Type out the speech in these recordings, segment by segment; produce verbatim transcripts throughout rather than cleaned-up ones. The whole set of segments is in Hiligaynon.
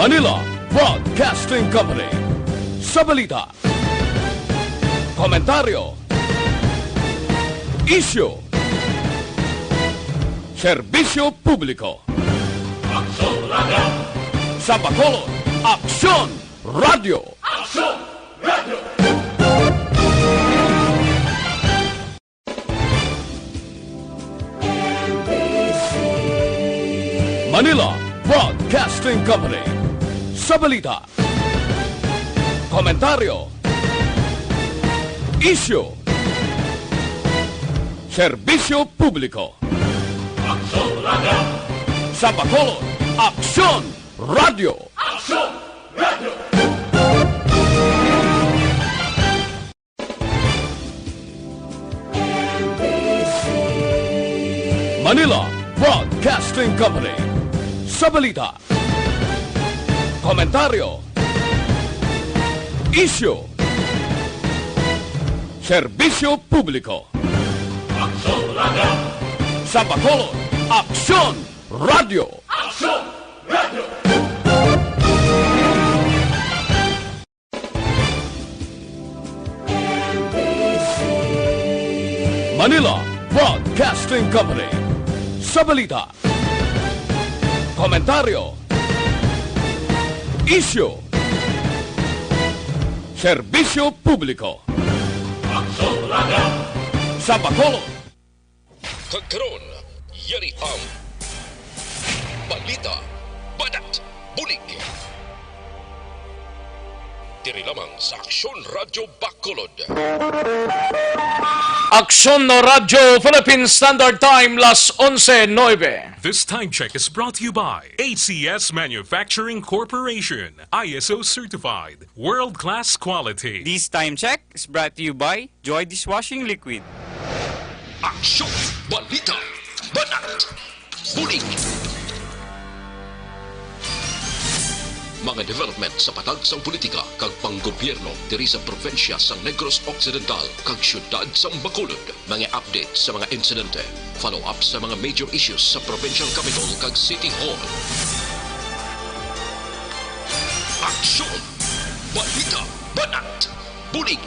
Manila Broadcasting Company. Sa balita, komentaryo, isyu, serbisyo publiko. Aksyon Radio! Sa Bacolod, Aksyon Radio! Aksyon Radio! Manila Broadcasting Company. Sa balita, komentaryo, isyu, serbisyo publiko. Aksyon Radio! Sa Bacolod, Aksyon Radio! Aksyon Radio! Manila Broadcasting Company. Sa balita, komentaryo, isyu, serbisyo publiko. Aksyon Radio! Sa Bacolod, Aksyon Radio! Aksyon Radio! Manila Broadcasting Company. Sa balita, komentaryo, isyu, serbisyo publiko. Aksyon Radio! Sa Bacolod, kag karon, yari ang balita, banat, bulig. Diri lamang sa Aksyon Radyo Bacolod. Aksyon Radyo Philippine Standard Time, las onse nuebe. This time check is brought to you by A C S Manufacturing Corporation, I S O certified, world-class quality. This time check is brought to you by Joy Dishwashing Liquid. Aksyon! Balita! Banat! Bulig! Mga development sa patag sang politika kag panggobyerno diri sa probinsya sang Negros Occidental kag siyudad sang Bacolod. Mga update sa mga insidente, follow-up sa mga major issues sa provincial capital kag city hall. Aksyon! Balita! Banat! Bulig!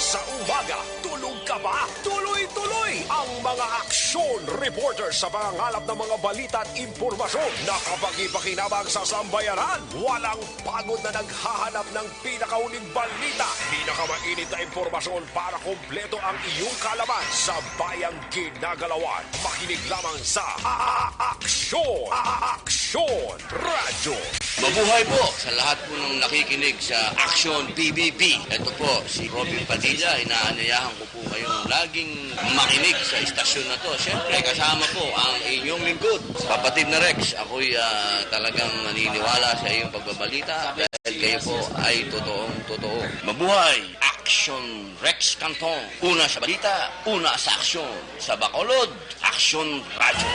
Sa umaga, tulog ka ba? Tuloy-tuloy ang mga aksyon reporter sa pangangalap ng mga balita at impormasyon na kapakipakinabang sa sambayanan. Walang pagod na naghahanap ng pinakauling balita, pinakamainit na impormasyon para kompleto ang iyong kaalaman sa bayang ginagalawan. Makinig lamang sa A-, A-, Aksyon! A-, A-, Aksyon! Radyo. Mabuhay po sa lahat po ng nakikinig sa Aksyon P B B. Ito po si Robin Padilla. Inaanyayahan ko po kayong laging makinig sa istasyon na to. Siyempre, kasama po ang inyong lingkod, Kapatid na Rex. Ako'y, ah, talagang naniniwala sa iyong pagbabalita dahil kayo po ay totoong totoo. Mabuhay! Aksyon Rex Canton. Una sa balita, una sa aksyon. Sa Bacolod, Aksyon Radyo.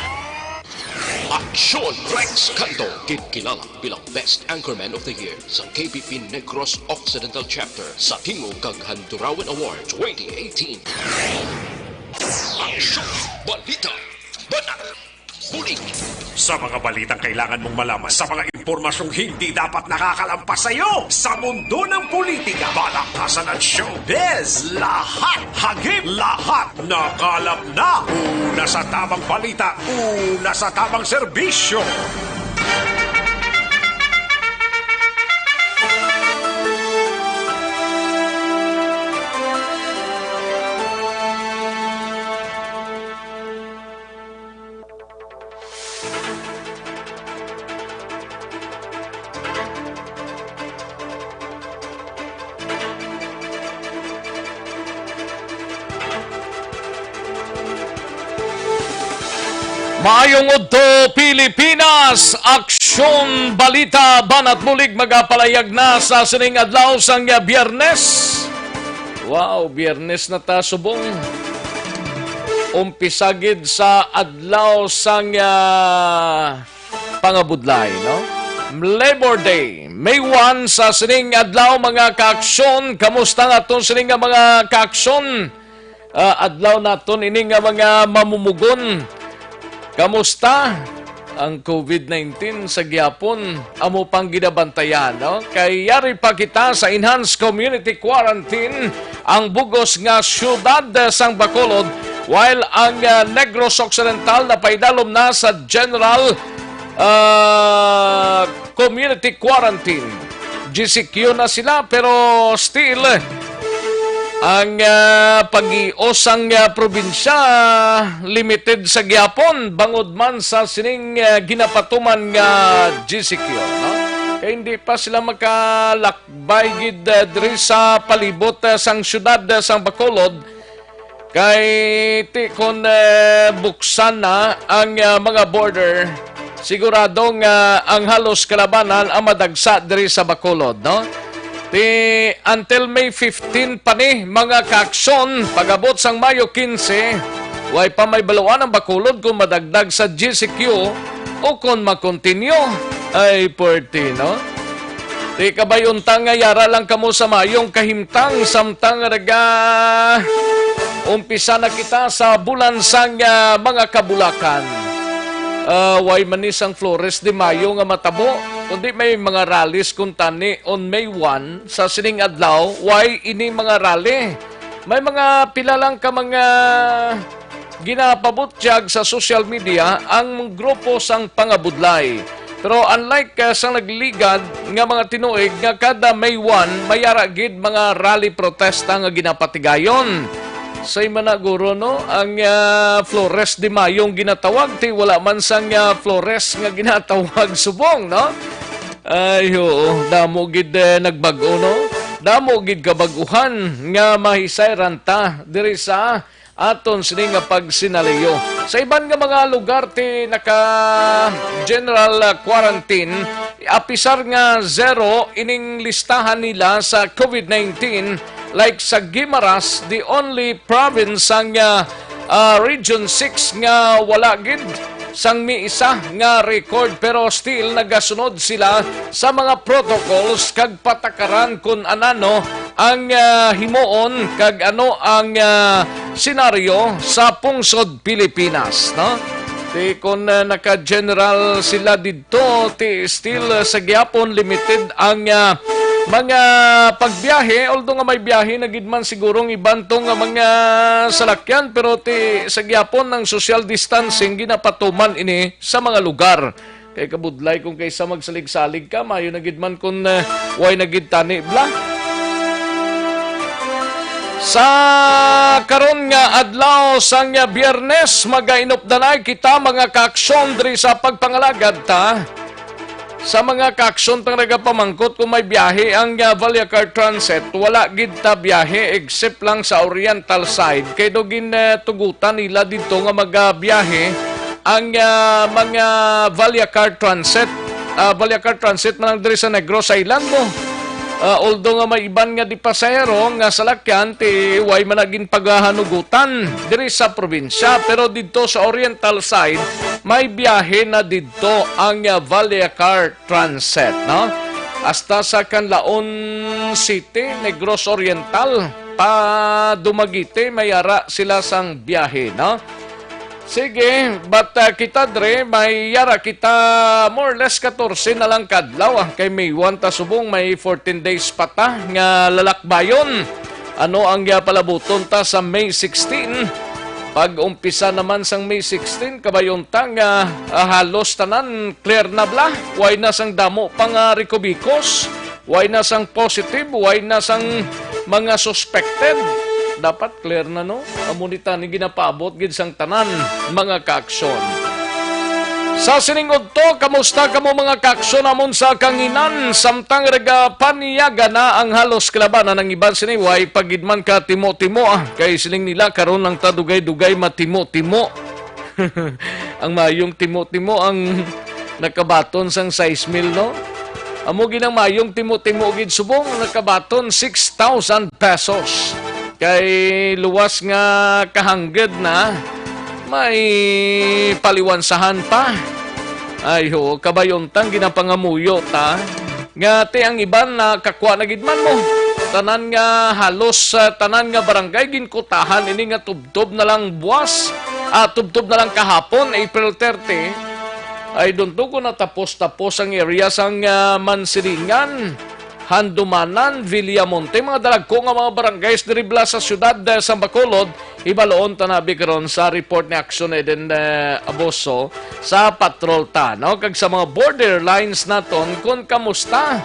Aksyon Rex Canto, ginkilala bilang Best Anchorman of the Year sa K B P Negros Occidental Chapter sa Tingog kag Handurawan Award twenty eighteen. Aksyon, balita, banat, bulig. Sa mga balitang kailangan mong malaman, sa mga impormasyong hindi dapat nakakalampas sa iyo, sa mundo ng politika, balakasan at showbiz, lahat, hagip, lahat nakalap na. Una sa tamang balita, una sa tamang serbisyo. Maayong udto, Pilipinas! Aksyon, balita, banat bulig magapalayag na sa sining adlaw sang Biyernes. Wow, Biyernes na ta subong. Umpisa gid sa adlaw sang, ah, pangabudlay, no? Labor Day, May one sa sining adlaw, mga kaaksyon. Kamusta nga aton sining nga mga kaaksyon? Ah, adlaw naton ini nga mga mamumugon. Kamusta? Ang COVID nineteen sa gihapon amo pang ginabantayan, no? Kay yari pa kita sa enhanced community quarantine, ang bugos nga siyudad sang Bacolod, while ang, ah, Negros Occidental napaidalom na sa general, ah, community quarantine. G C Q na sila, pero still, ang, ah, pag-ios sang, ah, probinsya limited sa gihapon bangod man sa sining, ah, ginapatuman nga G C Q, no? Kay hindi pa sila makalakbay gid, ah, diri sa palibot, ah, sang siyudad, ah, sang Bacolod, kay ti kon, eh, buksan na ang, ah, mga border, sigurado nga ang halos kalabanan ang madagsa diri sa Bacolod, no? Ti until May fifteen pa ni, mga kaakson, pag-abot sang Mayo quince, way pa may baluan ang Bacolod kung madagdag sa G C Q o kon makontinyo. Ay, pwerte, no? Ti kabay unta nga yara lang kamo sa mayong kahimtang samtang naga umpisa na kita sa bulan sang, ah, mga kabulakan. Ah, way man ni sang Flores de Mayo nga matabo, kundi may mga rallies kuntani on May one sa sining adlaw. Way ini mga rally? May mga pila lang ka mga ginapabutyag sa social media ang grupo sang pangabudlay. Pero unlike, ah, sa nagligad nga mga tinuig nga kada May one, may ara gid mga rally protesta nga ginapatigayon. Say man na, guro, no? Ang, ah, Flores de Mayo ang ginatawag, ti wala man sang, ah, Flores nga ginatawag subong, no? Ay, oo. Damo gid, eh, nagbag-o, no? Damo gid kabaguhan nga mahisayran ta diri sa aton sini nga pagsinaliyo. Sa iban nga mga lugar ti naka general, ah, quarantine, apisar nga zero ining listahan nila sa COVID nineteen, like sa Guimaras, the only province sang, ah, ah, Region six nga wala gid sang may isa nga record, pero still nagasunod sila sa mga protocols kag patakaran kun anano ang, ah, himuon kag ano ang, ah, senaryo sa pungsod Pilipinas, no? Ti kon, ah, naka-general sila didto, ti still, ah, sa gihapon limited ang, ah, mga pagbiyahe, although nga may biyahe na gid man siguro ang iban to nga mga salakyan, pero ti sa gihapon ang social distancing ginapatuman ini sa mga lugar. Kay kabudlay kung kaysa magsalig-salig ka, mayo na gid man kung, eh, way na gid tani, bla. Sa karon nga adlaw sang Biyernes, magainupdanay kita, mga kaaksyon, diri sa pagpangalagad ta. Sa mga kaaksyon tang nagapamangkot kung may biyahe ang, ah, Vallecar Transit, wala gid ta biyahe except lang sa Oriental side. Kay daw gin, eh, tugutan nila didto nga magabiyahe ang, ah, mga Vallecar Transit. Ah, Vallecar Transit man lang diri sa Negros Island mo. Ah, although nga may iban nga di pasahero nga salakyan, ti way man na ginpagahanugutan diri sa probinsya. Pero didto sa Oriental side, may biyahe na didto ang, ah, Vallecar Transit, no? Hasta sa Canlaon City, Negros Oriental, pa Dumaguete, may ara sila sang biyahe, no? Sige, but, ah, kita dre, may yara kita more or less katorse na lang kadlaw, ah, kay May one ta subong, may fourteen days pa ta nga lalakbayon. Ano ang, ah, palabuton ta sa May sixteen? Pag-umpisa naman sang May sixteen, kabayon ta nga, ah, halos tanan clear na bala. Way na sang damo pa nga rikubikos. Way na sang positive, way na sang mga suspected. Dapat clear na, no? Amo ni tani ginapaabot gid sang tanan, mga kaaksyon. Sa sining udto, kamusta kamo, mga kaaksyon, amon sa kanginan? Samtang nagapanyaga na ang halos kalabanan, ang iban sini way pa gid man ka timo-timo, ah. Kay siling nila, karon lang ta dugay-dugay matimo-timo. Ang mayong timo-timo ang nakabaton sang sais mil, no? Amo gid ang mayong timo-timo gid subong, nakabaton six thousand pesos. Kay luwas nga kahangged na, may paliwansahan pa. Ay, ho, kabayon tang ginapangamuyo ta. Nga ti ang iban nakakwa na gid man mo. Tanan nga halos, ah, tanan nga barangay ginkutahan ini nga tubtob na lang buwas, ah, tubtob na lang kahapon, April thirty. I don't know kung natapos-tapos ang area sang, ah, Mansilingan, Handumanan, Villamonte, mga dalagko nga mga barangays diri bala sa siyudad, eh, sa Bacolod. Ibaloon ta na abi karon sa report ni Action Eden, eh, Aboso sa patrol ta, no? Kag sa mga borderlines naton, kung kamusta?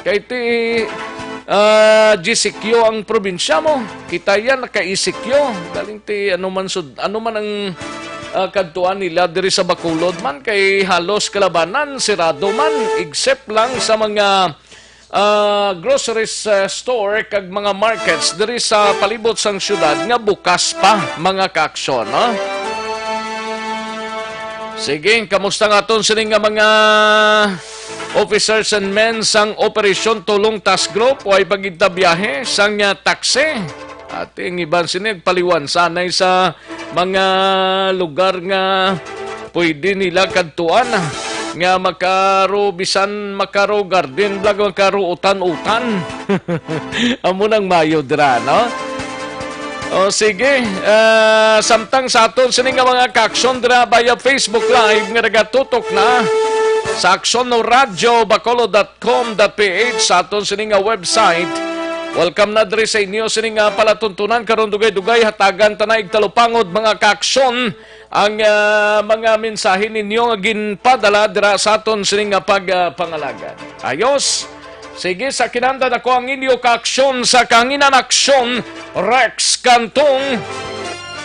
Kay ti, ah, G C Q ang probinsya mo. Kita yan, naka-E C Q. Galing ti, ano man sud-, ano man ang, ah, kadtuan nila diri sa Bacolod man, kay halos kalabanan, sirado man, except lang sa mga, ah, groceries, ah, store kag mga markets diri sa palibot sang syudad nga bukas pa, mga kaaksyon, no? Sige, kamusta nga aton sini nga mga officers and men sang Operation Tulong Task Group? Way pa gid ta biyahe sang, ah, taxi. Ati ang iban sini nagpaliwan sanay sa mga lugar nga pwede nila kadtuan, nga makaro, bisan makaro garden bag, makaro utan-utan. Amo nang mayo dira, no? O, sige. Ah, samtang sa aton sini nga mga kaaksyon dira via Facebook Live nga nagatutok na sa aksyon no radyo bacolod dot com dot ph, sa aton sini nga website. Welcome na diri sa inyo sini nga palatuntunan karon. Dugay-dugay hatagan ta na igtalupangod, mga kaaksyon, ang, ah, mga mensahe ninyo nga ginpadala dira sa aton sini nga pag, ah, pangalagad. Ayos. Sige, sa kinahanglan ako ang inyo kaaksyon sa Kahanginan Aksyon, Rex Cantong.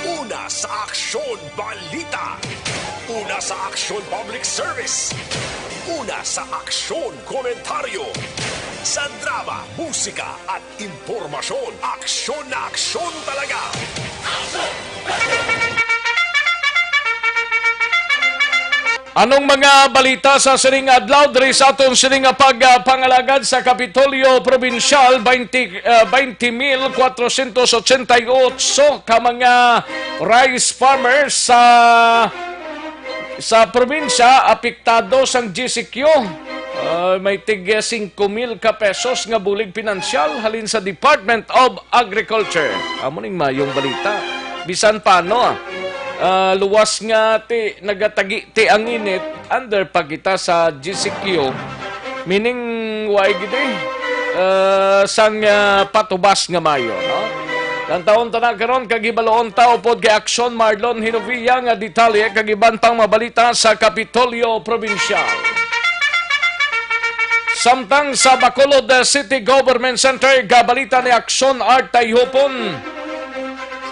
Una sa aksyon, balita. Una sa aksyon, public service. Una sa aksyon, komentaryo. Sa drama, musika, at impormasyon, aksyon na aksyon talaga. Anong mga balita sa sining adlaw diri sa aton sining nga pag, ah, pangalagad sa Kapitolyo Probinsyal? Twenty, ah, twenty mil kwatrocientos ochenta y ocho ka mga rice farmers sa, sa probinsya apektado sang G C Q. Ah, may tig singko mil ka pesos nga bulig pinansyal halin sa Department of Agriculture. Amo ning mayong balita. Bisan pa, no, ah, luwas nga ti nagatagi ti ang init, under pa kita sa G C Q. Meaning, way gid, eh, ah, sang, ah, patubas nga mayo, no? Lantawon ta na karon kag hibaloon ta upod kay Aksyon Marlon Hinovia nga detalye kag iban pang mabalita sa Kapitolyo Probinsyal. Samtang sa Bacolod City Government Center, gabalita ni Aksyon Art Tayhupon.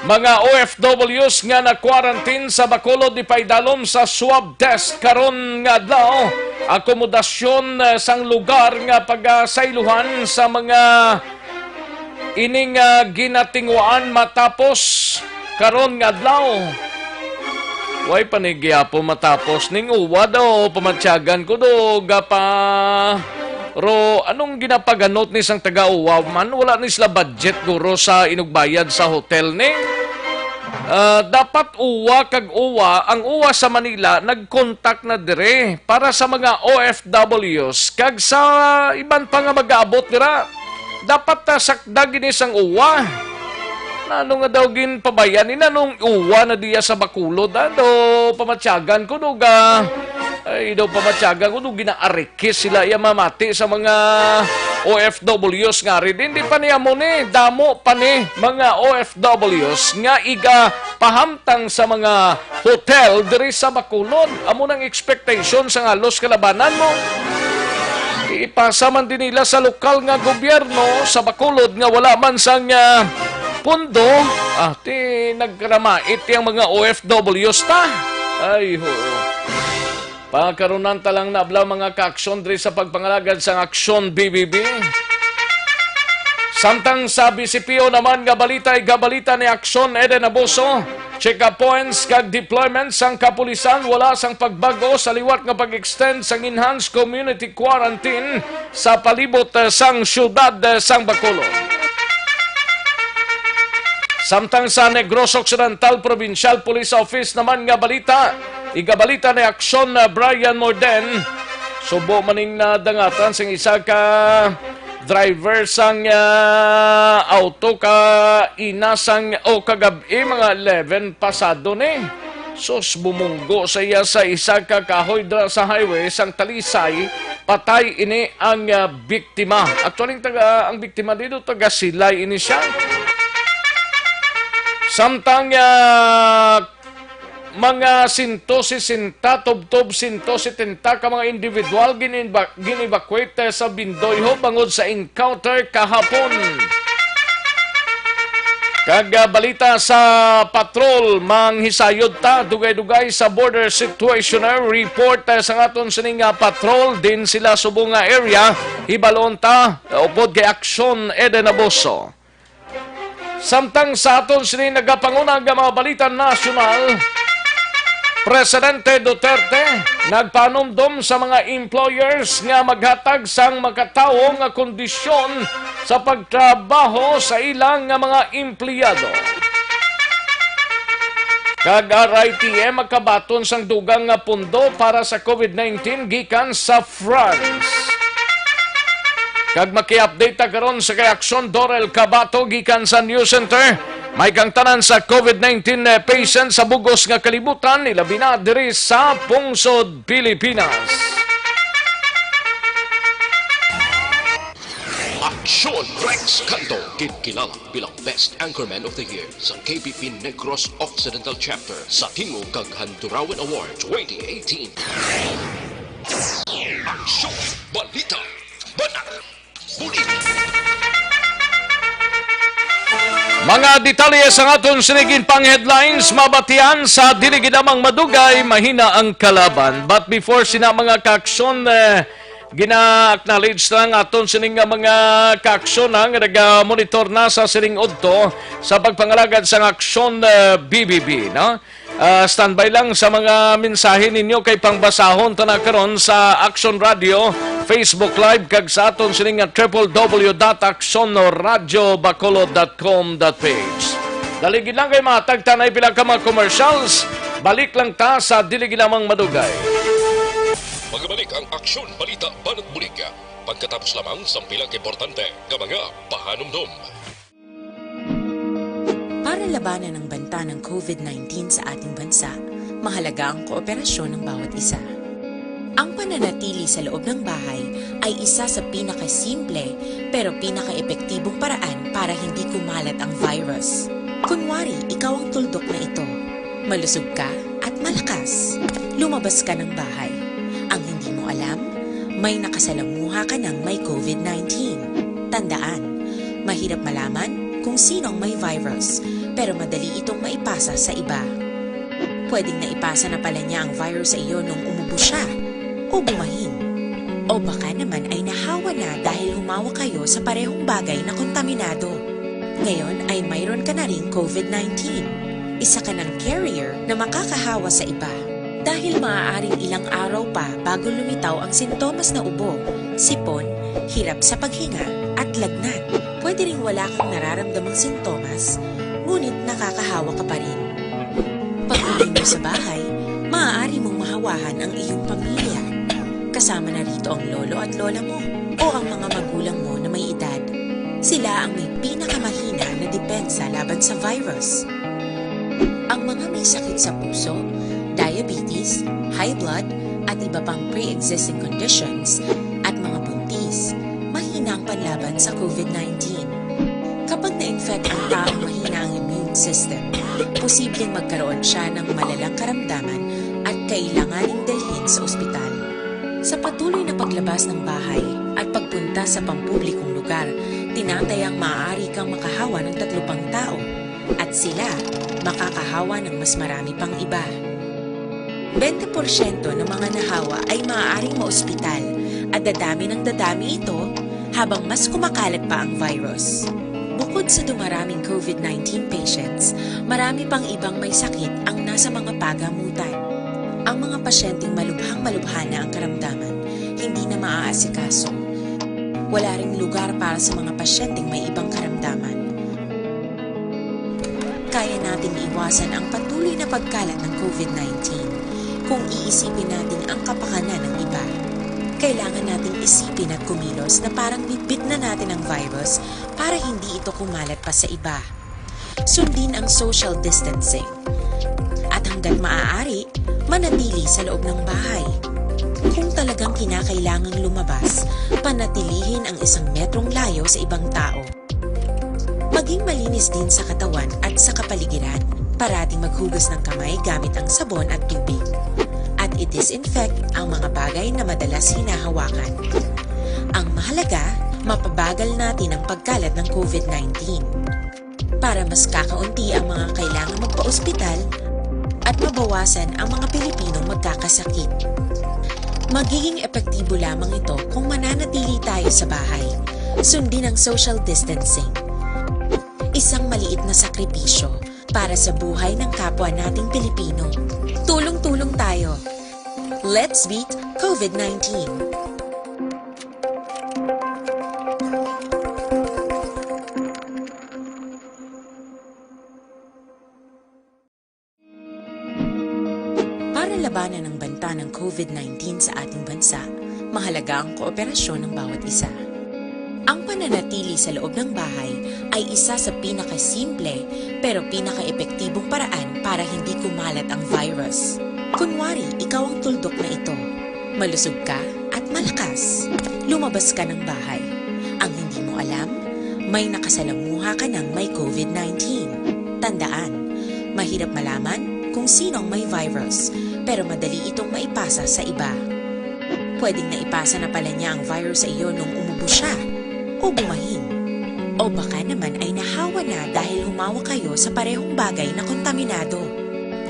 Mga O F Ws nga na-quarantine sa Bacolod ipaidalom sa swab test karon nga adlaw. Akomodasyon, eh, sang lugar nga pagasaylohan sa mga ining, ah, ginatinguan matapos karon nga adlaw. Way pa ni gihapon matapos ning uwa daw, pamatyagan ko do, gapa. Ro, anong ginapaganot ni sang taga-uwa man? Wala ni sila budget, guro, sa inugbayad sa hotel ni. Ah, dapat uwa kag uwa, ang uwa sa Manila nag-contact na dire para sa mga O F Ws kag sa iban pa nga mag-aabot dira. Dapat ta sakdag ini sang uwa. Nano nga daw ginpabayan ni nanong uwa na diya sa Bacolod, ah? Daw pamatyagan ko, no, ga, ay, daw pamatyagan ko, no, ginaarikis sila iya mamati sa mga O F Ws nga rin. Hindi pa ni amo ni, damo pa ni mga O F Ws nga iga pahamtang sa mga hotel diri sa Bacolod. Amo nang expectation sa halos kalabanan mo. Ipasa man din nila sa lokal nga gobyerno sa Bacolod nga wala man sang, ah, pundo. Ah, ti nagramait yang mga O F Ws ta. Ay, ho. Pagkarunan ta lang na abla mga kaaksyon diri sa pagpangalagad sang Aksyon B B B. Samtang sa B C P O naman nga balita, igabalita ni Aksyon Eden Abuso, check-up points kag deployment sang kapulisan wala sang pagbago sa liwat nga pag-extend sang enhanced community quarantine sa palibot, eh, sang siyudad, eh, sang Bacolod. Samtang sa Negros Occidental Provincial Police Office naman nga balita, igabalita ni Aksyon, eh, Brian Morden, subo maning nadangatan sing isa ka driver sang, ah, auto ka ina sang o kagab-i mga eleven pasado ni. Sus, bumunggo sa iya sa isa ka kahoy dira sa highway sang Talisay, patay ini ang, ah, biktima. Actually, ang taga, ang biktima dito, taga Silay ini siya. Samtang, ah, mga sento sesenta, tubtob sento setenta ka mga individual gin-, gin-evacuate sa Bindoyho bangod sa encounter kahapon. Kag, ah, balita sa patrol, manghisayod ta, dugay-dugay sa border situational report, ah, sa aton sining, ah, patrol din sila subong nga area, hibalon ta, ah, upod kay Aksyon Eden Abuso. Samtang sa aton sini nagapanguna nga mga balita nasyonal, Presidente Duterte nagpanumdom sa mga employers nga maghatag sang makatawo nga kondisyon sa pagtrabaho sa ilang nga mga empleyado. Kag R I T M makabaton sang dugang nga pundo para sa COVID nineteen gikan sa France. Kag maki-update ta karon sa kay Aksyon Dorel Kabato gikan sa News Center. May kang tanan sa COVID nineteen, eh, patient sa bugos nga kalibutan, ilabi na diri sa pungsod Pilipinas. Aksyon Rex Canto, ginkilala bilang Best Anchorman of the Year sa K B P Negros Occidental Chapter sa Tingog kag Handurawan Award twenty eighteen. Aksyon! Balita! Bana! Buli! Mga detalye sa aton sinigin pang headlines, mabatian sa dili gid lamang madugay, mahina ang kalaban. But before sina mga kaaksyon, eh, gina-acknowledge na ang aton sining nga mga kaaksyon, ha, nga naga-monitor na sa sining udto sa pagpangalagad sang Aksyon, eh, B B B, no? Ah, standby lang sa mga mensahe ninyo kay pangbasahon ta na karon sa Aksyon Radio Facebook Live kag sa aton sining nga triple W dot aksyon radio bacolod dot com dot ph. Dali gid lang kay matag ta na pila ka mga commercials. Balik lang ta sa dili gid lamang madugay. Magabalik ang Aksyon Balita Banat Bulig pagkatapos lamang sang pila ka importante nga mga pahanumdom. Para labanan ang banta ng COVID nineteen sa ating bansa, mahalaga ang kooperasyon ng bawat isa. Ang pananatili sa loob ng bahay ay isa sa pinakasimple pero pinakaepektibong paraan para hindi kumalat ang virus. Kunwari, ikaw ang tuldok na ito. Malusog ka at malakas. Lumabas ka ng bahay. Ang hindi mo alam, may nakasalamuha ka ng may COVID nineteen. Tandaan, mahirap malaman kung sino ang may virus, pero madali itong maipasa sa iba. Pwedeng naipasa na pala niya ang virus sa iyo nung umubo siya o bumahin. O baka naman ay nahawa na dahil humawak kayo sa parehong bagay na kontaminado. Ngayon ay mayroon ka na ring COVID nineteen. Isa ka ng carrier na makakahawa sa iba. Dahil maaaring ilang araw pa bago lumitaw ang sintomas na ubo, sipon, hirap sa paghinga, at lagnat. Pwede ring wala kang nararamdamang sintomas, ngunit nakakahawa ka pa rin. Pag-uwi mo sa bahay, maaari mong mahawahan ang iyong pamilya. Kasama na rito ang lolo at lola mo o ang mga magulang mo na may edad. Sila ang may pinakamahina na depensa laban sa virus. Ang mga may sakit sa puso, diabetes, high blood, at iba pang pre-existing conditions, at mga buntis, mahina ang panlaban sa COVID nineteen. Kapag na-infect ang taong mahina ang immune system, posibleng magkaroon siya ng malalang karamdaman at kailanganing dalhin sa ospital. Sa patuloy na paglabas ng bahay at pagpunta sa pampublikong lugar, tinatayang maaari kang makahawa ng tatlo pang tao, at sila makakahawa ng mas marami pang iba. Bente porsyento ng mga nahawa ay maaaring maospital at dadami ng dadami ito habang mas kumakalat pa ang virus. Bukod sa dumaraming COVID nineteen patients, marami pang ibang may sakit ang nasa mga pagamutan. Ang mga pasyenteng malubhang-malubha na ang karamdaman, hindi na maaasikaso. Wala ring lugar para sa mga pasyenteng may ibang karamdaman. Kaya nating iwasan ang patuloy na pagkalat ng COVID nineteen kung iisipin natin ang kapakanan ng iba. Kailangan nating isipin at kumilos na parang bitbit na natin ang virus para hindi ito kumalat pa sa iba. Sundin ang social distancing. At ang At maaari, manatili sa loob ng bahay. Kung talagang kinakailangang lumabas, panatilihin ang isang metrong layo sa ibang tao. Maging malinis din sa katawan at sa kapaligiran. Parating maghugas ng kamay gamit ang sabon at tubig. At i-disinfect ang mga bagay na madalas hinahawakan. Ang mahalaga, mapabagal natin ang pagkalat ng COVID nineteen. Para mas kakaunti ang mga kailangang magpa-ospital at mabawasan ang mga Pilipinong magkakasakit. Magiging epektibo lamang ito kung mananatili tayo sa bahay. Sundin ang social distancing. Isang maliit na sakripisyo para sa buhay ng kapwa nating Pilipino. Tulong-tulong tayo. Let's beat COVID nineteen. Para labanan ang banta ng COVID nineteen sa ating bansa, mahalaga ang kooperasyon ng bawat isa. Ang pananatili sa loob ng bahay ay isa sa pinakasimple pero pinakaepektibong paraan para hindi kumalat ang virus. Kunwari, ikaw ang tuldok na ito. Malusog ka at malakas. Lumabas ka ng bahay. Ang hindi mo alam, may nakasalamuha ka ng may COVID nineteen. Tandaan, mahirap malaman kung sino ang may virus, pero madali itong maipasa sa iba. Pwedeng naipasa na pala niya ang virus sa iyo nung umubo siya, o bumahin. O baka naman ay nahawa na dahil humawak kayo sa parehong bagay na kontaminado.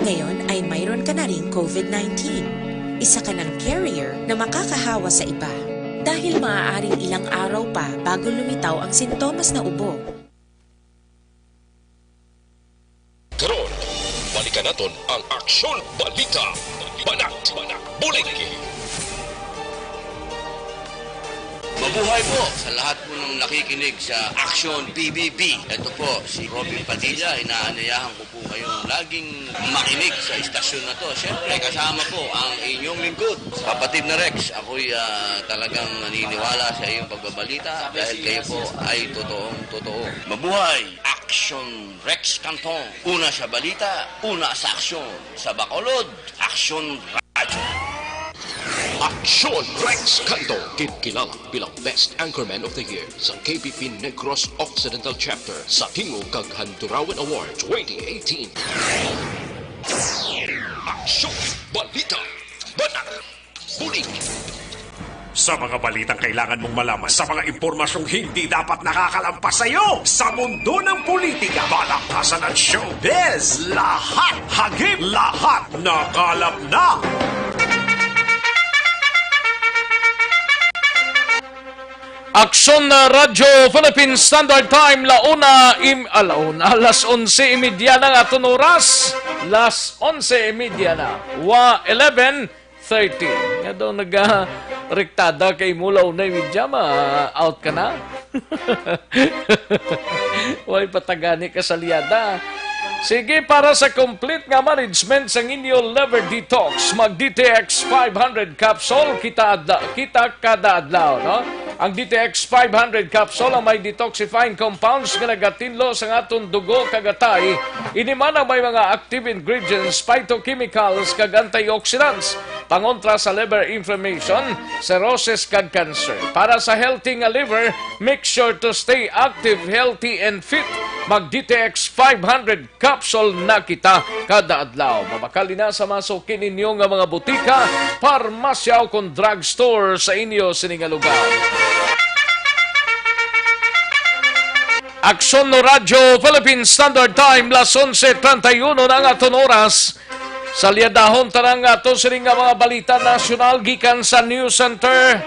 Ngayon ay mayroon ka na ring COVID nineteen. Isa ka ng carrier na makakahawa sa iba. Dahil maaaring ilang araw pa bago lumitaw ang sintomas na ubo. Karon, balikan naton ang Aksyon Balita. Banat, Bulig. Mabuhay po sa lahat po ng nakikinig sa Aksyon P B B. Ito po si Robin Padilla, inaanyayahan ko po kayong laging makinig sa istasyon na to. Siyempre, kasama po ang inyong lingkod, kapatid na Rex. Ako'y, ah, talagang naniniwala sa iyong pagbabalita dahil kayo po ay totoong totoo. Mabuhay! Aksyon Rex Canton. Una sa balita, una sa aksyon. Sa Bacolod, Aksyon Radyo. Aksyon Rex Canton, kinkilala bilang Best Anchorman of the Year sa K B P Negros Occidental Chapter sa Tingog kag Handurawan Award twenty eighteen. Aksyon, balita, banat, bulig. Sa mga balitang kailangan mong malaman, sa mga impormasyong hindi dapat nakakalampas sa iyo, sa mundo ng politika, balakasan at showbiz, lahat hagip, lahat nakalap na. Aksyon na Radyo Philippine Standard Time, la una, im-, ah, la una, alas onse y media na ang aton oras. Las onse y media na. Wa, eleven thirty. Nga daw nagarektada kay mo la una y media, ma-out ka na? Way patagani ka sa Liada. Sige, para sa complete nga management sang inyo liver detox, mag D T X five hundred capsule kita adla-, kita kada adlaw, no? Ang D T X five hundred capsule ang may detoxifying compounds nga nagatinlo sa aton dugo kag atay. Ini man ang may mga active ingredients, phytochemicals, kag antioxidants, pangontra sa liver inflammation, cirrhosis, kag cancer. Para sa healthy nga liver, make sure to stay active, healthy, and fit. Mag D T X five hundred capsule na kita kada adlaw. Mabakal ina sa masuki ninyo nga mga butika, parmasya, o kon drugstore sa inyo sini nga lugar. Aksyon no Radyo Philippine Standard Time, las onse treinta y uno na ang aton oras. Salyadahon ta na ang ato sini nga mga balita nasyonal gikan sa News Center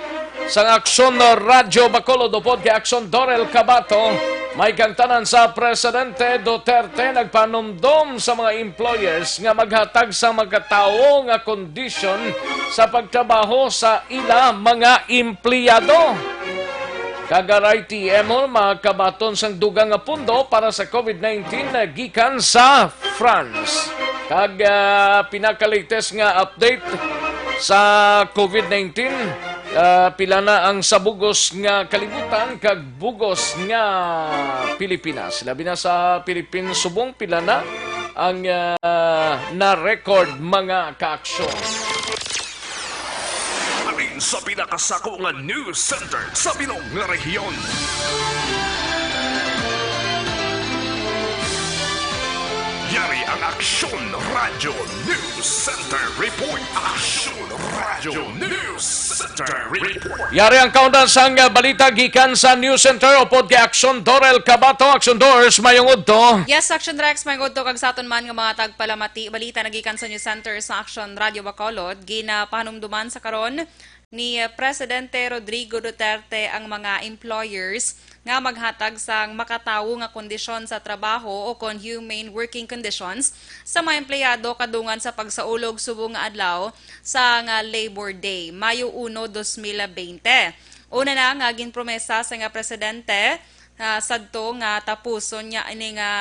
sang Aksyon Radyo Bacolod upod kay Aksyon Dorel Cabato. May kangtanan sa Presidente Duterte nagpanumdom sa mga employers nga maghatag sa makatawo nga kondisyon sa pagtrabaho sa ila mga empleyado. Kag R I T M O makabaton sang dugang nga pundo para sa COVID nineteen na gikan sa France. Kag, ah, pinaka-latest nga update sa COVID nineteen, ah, pila na ang sa bugos nga kalibutan kag bugos nga Pilipinas. Labi na sa Philippines subong, pila na ang, ah, na-record, mga kaaksyon. Halin sa pinakasako nga news center sa bilog nga rehiyon. Yari ang Aksyon Radyo News Center Report. Aksyon Radyo News Center Report. Yari ang kaundan sang, ah, balita gikan sa News Center upod kay Aksyon Dorel Cabato. Aksyon Dors, mayong udto. Yes, Aksyon Rex, mayong udto kag sa aton man nga mga tagpalamati. Balita na gikan sa News Center sa Aksyon Radyo Bacolod. Ginapahanumduman sa karon ni, uh, Presidente Rodrigo Duterte ang mga employers nga maghatag sang makatawo nga kondisyon sa trabaho o kon humane working conditions sa mga empleyado kadungan sa pagsaulog subong nga adlaw sang, uh, Labor Day, Mayo uno, dos mil bente. Una na nga ginpromesa sa nga presidente, ah, sadto nga tapuson niya ini nga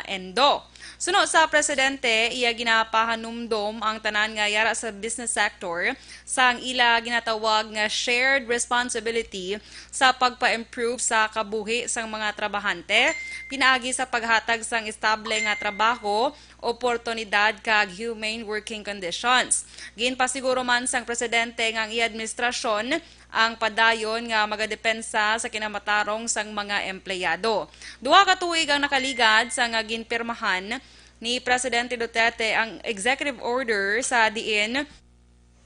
Endo. Suno sa presidente, iya ginapahanumdom ang tanan nga yara sa business sector sang ila ginatawag nga shared responsibility sa pagpa-improve sa kabuhi sang mga trabahante, pinaagi sa paghatag sang estable nga trabaho, oportunidad kag humane working conditions. Ginpasiguro man sang presidente nga ang iya administrasyon ang padayon nga magadepensa sa kinamatarong sang mga empleyado. Duha ka tuig ang nakaligad sa nga ginpirmahan ni Presidente Duterte ang executive order sa diin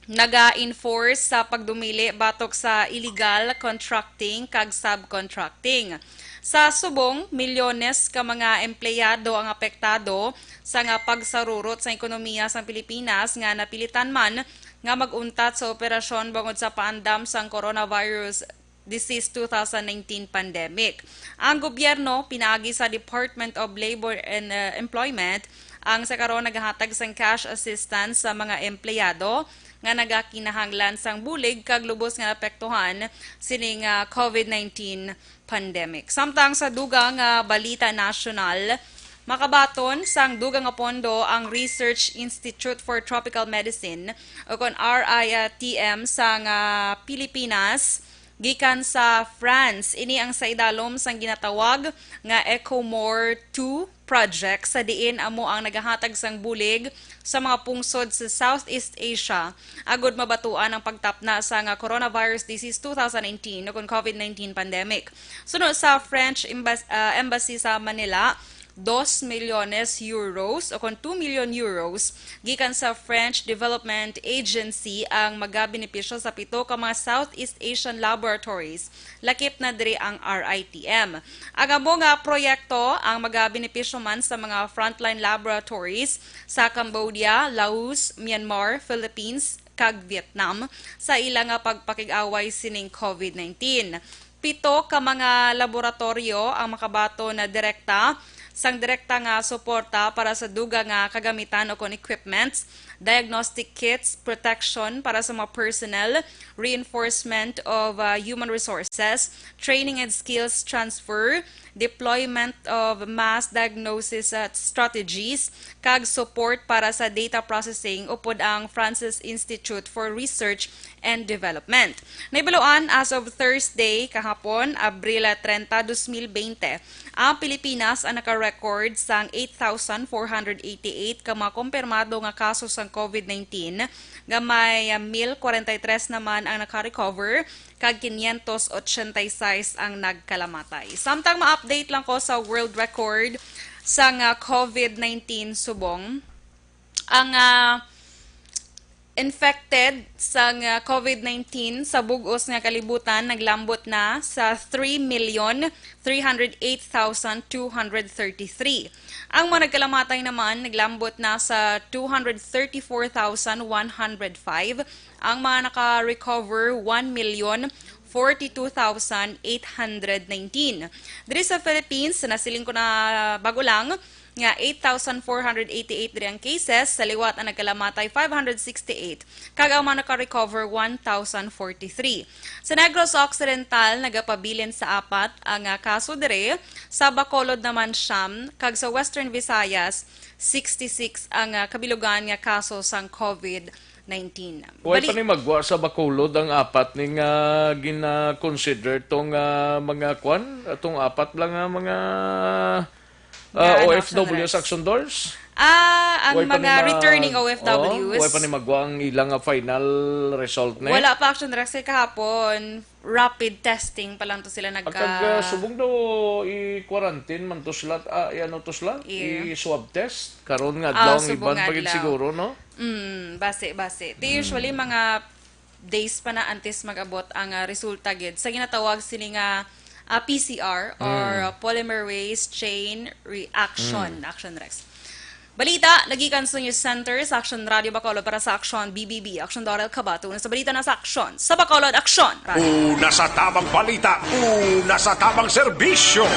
naga-enforce sa pagdumili batok sa illegal contracting kag subcontracting. Sa subong, milyones ka mga empleyado ang apektado sa nga pagsarurot sa ekonomiya sang Pilipinas nga napilitan man nga mag-untat sa operasyon bangod sa paandam sang coronavirus disease two thousand nineteen pandemic. Ang gobyerno, pinaagi sa Department of Labor and, uh, Employment, ang sa karon nagahatag sang cash assistance sa mga empleyado nga nagakinahanglan sang bulig kag lubos nga naapektuhan sining, uh, COVID nineteen pandemic. Samtang sa dugang nga balita nasyonal, makabaton sang dugang nga pondo ang Research Institute for Tropical Medicine o kon R I T M sang, ah, Pilipinas gikan sa France. Ini ang sa idalom sang ginatawag nga ECOMOR two project sa diin amo ang nagahatag sang bulig sa mga pungsod sa Southeast Asia agud mabatuan ang pagtapna sa nga coronavirus disease two thousand nineteen o kon COVID nineteen pandemic. Suno sa French embas-, ah, embassy sa Manila, dos milyones euros o kon two million euros gikan sa French Development Agency ang magabenepisyo sa pito ka mga Southeast Asian laboratories, lakip na diri ang R I T M. Ang amo nga proyekto ang magabenepisyo man sa mga frontline laboratories sa Cambodia, Laos, Myanmar, Philippines, kag Vietnam sa ila nga pagpakig-away sining COVID nineteen. Pito ka mga laboratoryo ang makabaton na direkta sang direkta nga suporta para sa dugang nga kagamitan o kon equipments, diagnostic kits, protection para sa mga personnel, reinforcement of, uh, human resources, training and skills transfer, deployment of mass diagnosis, uh, strategies, kag support para sa data processing upod ang France's Institute for Research and Development. Nahibaluan, as of Thursday, kahapon, Abril treinta, dos mil bente, ang Pilipinas ang naka-record sang eight thousand four hundred eighty-eight ka mga kumpirmado nga kaso sang COVID nineteen, nga may, ah, mil kwarenta y tres naman ang naka-recover, kag quinientos ochenta y seis ang nagkalamatay. Samtang ma-update lang ko sa world record sang, ah, COVID nineteen subong. Ang, ah, infected sang, ah, COVID nineteen sa bug-os nga kalibutan naglambot na sa three million three hundred eight thousand two hundred thirty-three. Ang mga nagkalamatay naman naglambot na sa two hundred thirty-four thousand one hundred five. Ang mga naka-recover, one million forty-two thousand eight hundred nineteen. Diri sa Philippines, nasiling ko na bago lang nga eight thousand four hundred eighty-eight diri ang cases, sa liwat ang nagkalamatay, five hundred sixty-eight, kag ang mga naka-recover, one thousand forty-three. Sa Negros Occidental, nagapabilin sa apat ang, ah, kaso diri, sa Bacolod naman siyam, kag sa Western Visayas, sixty-six ang, ah, kabilugan nga kaso sang COVID nineteen. Way Bali- pa ni magwa sa Bacolod ang apat ni nga gina-consider tong, ah, mga kwan, atong apat lang nga mga, ah, Nga, ano, O F W sa Action Doors? Ah, ang Way pa ni mga ma-, returning oh, O F Ws. Way pa ni magwa ang ilang, ah, final result na eh. Wala pa, Action Rex, kay kahapon, rapid testing pa lang to sila nagka- Kag, ah, subong daw i-quarantine man to sila, ah, i-ano to sila? Yeah. I-swab test. Karon nga Ah, adlaw ang subong iban nga pa gid adlaw. Siguro, no? Mm, basi, basi. Ti Mm. usually mga days pa na antes mag-abot ang, ah, resulta gid sa ginatawag sini nga, ah, P C R or, Mm. ah, polymerase chain reaction, Mm. Action Rex. Balita, nagikan sa News Center sa Action Radio Bacolod para sa Action B B B. Action Dorel Cabato, una sa balita na sa Action. Sa Bacolod, Action Radio. Una sa tabang balita, una sa tabang serbisyo.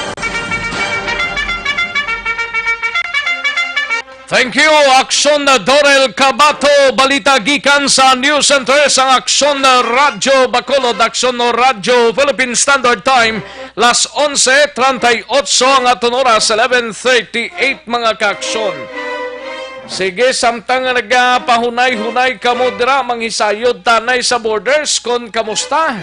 Thank you, Action Dorel Cabato. Balita gikan sa News Center sang Action Radio Bacolod, Action Radio Philippine Standard Time. Las onse treinta y ocho ang aton oras, eleven thirty-eight, mga kaaksyon. Sige, samtang nga nagapahunay-hunay kamo dira, manghisayod tanay sa borders kon kamusta.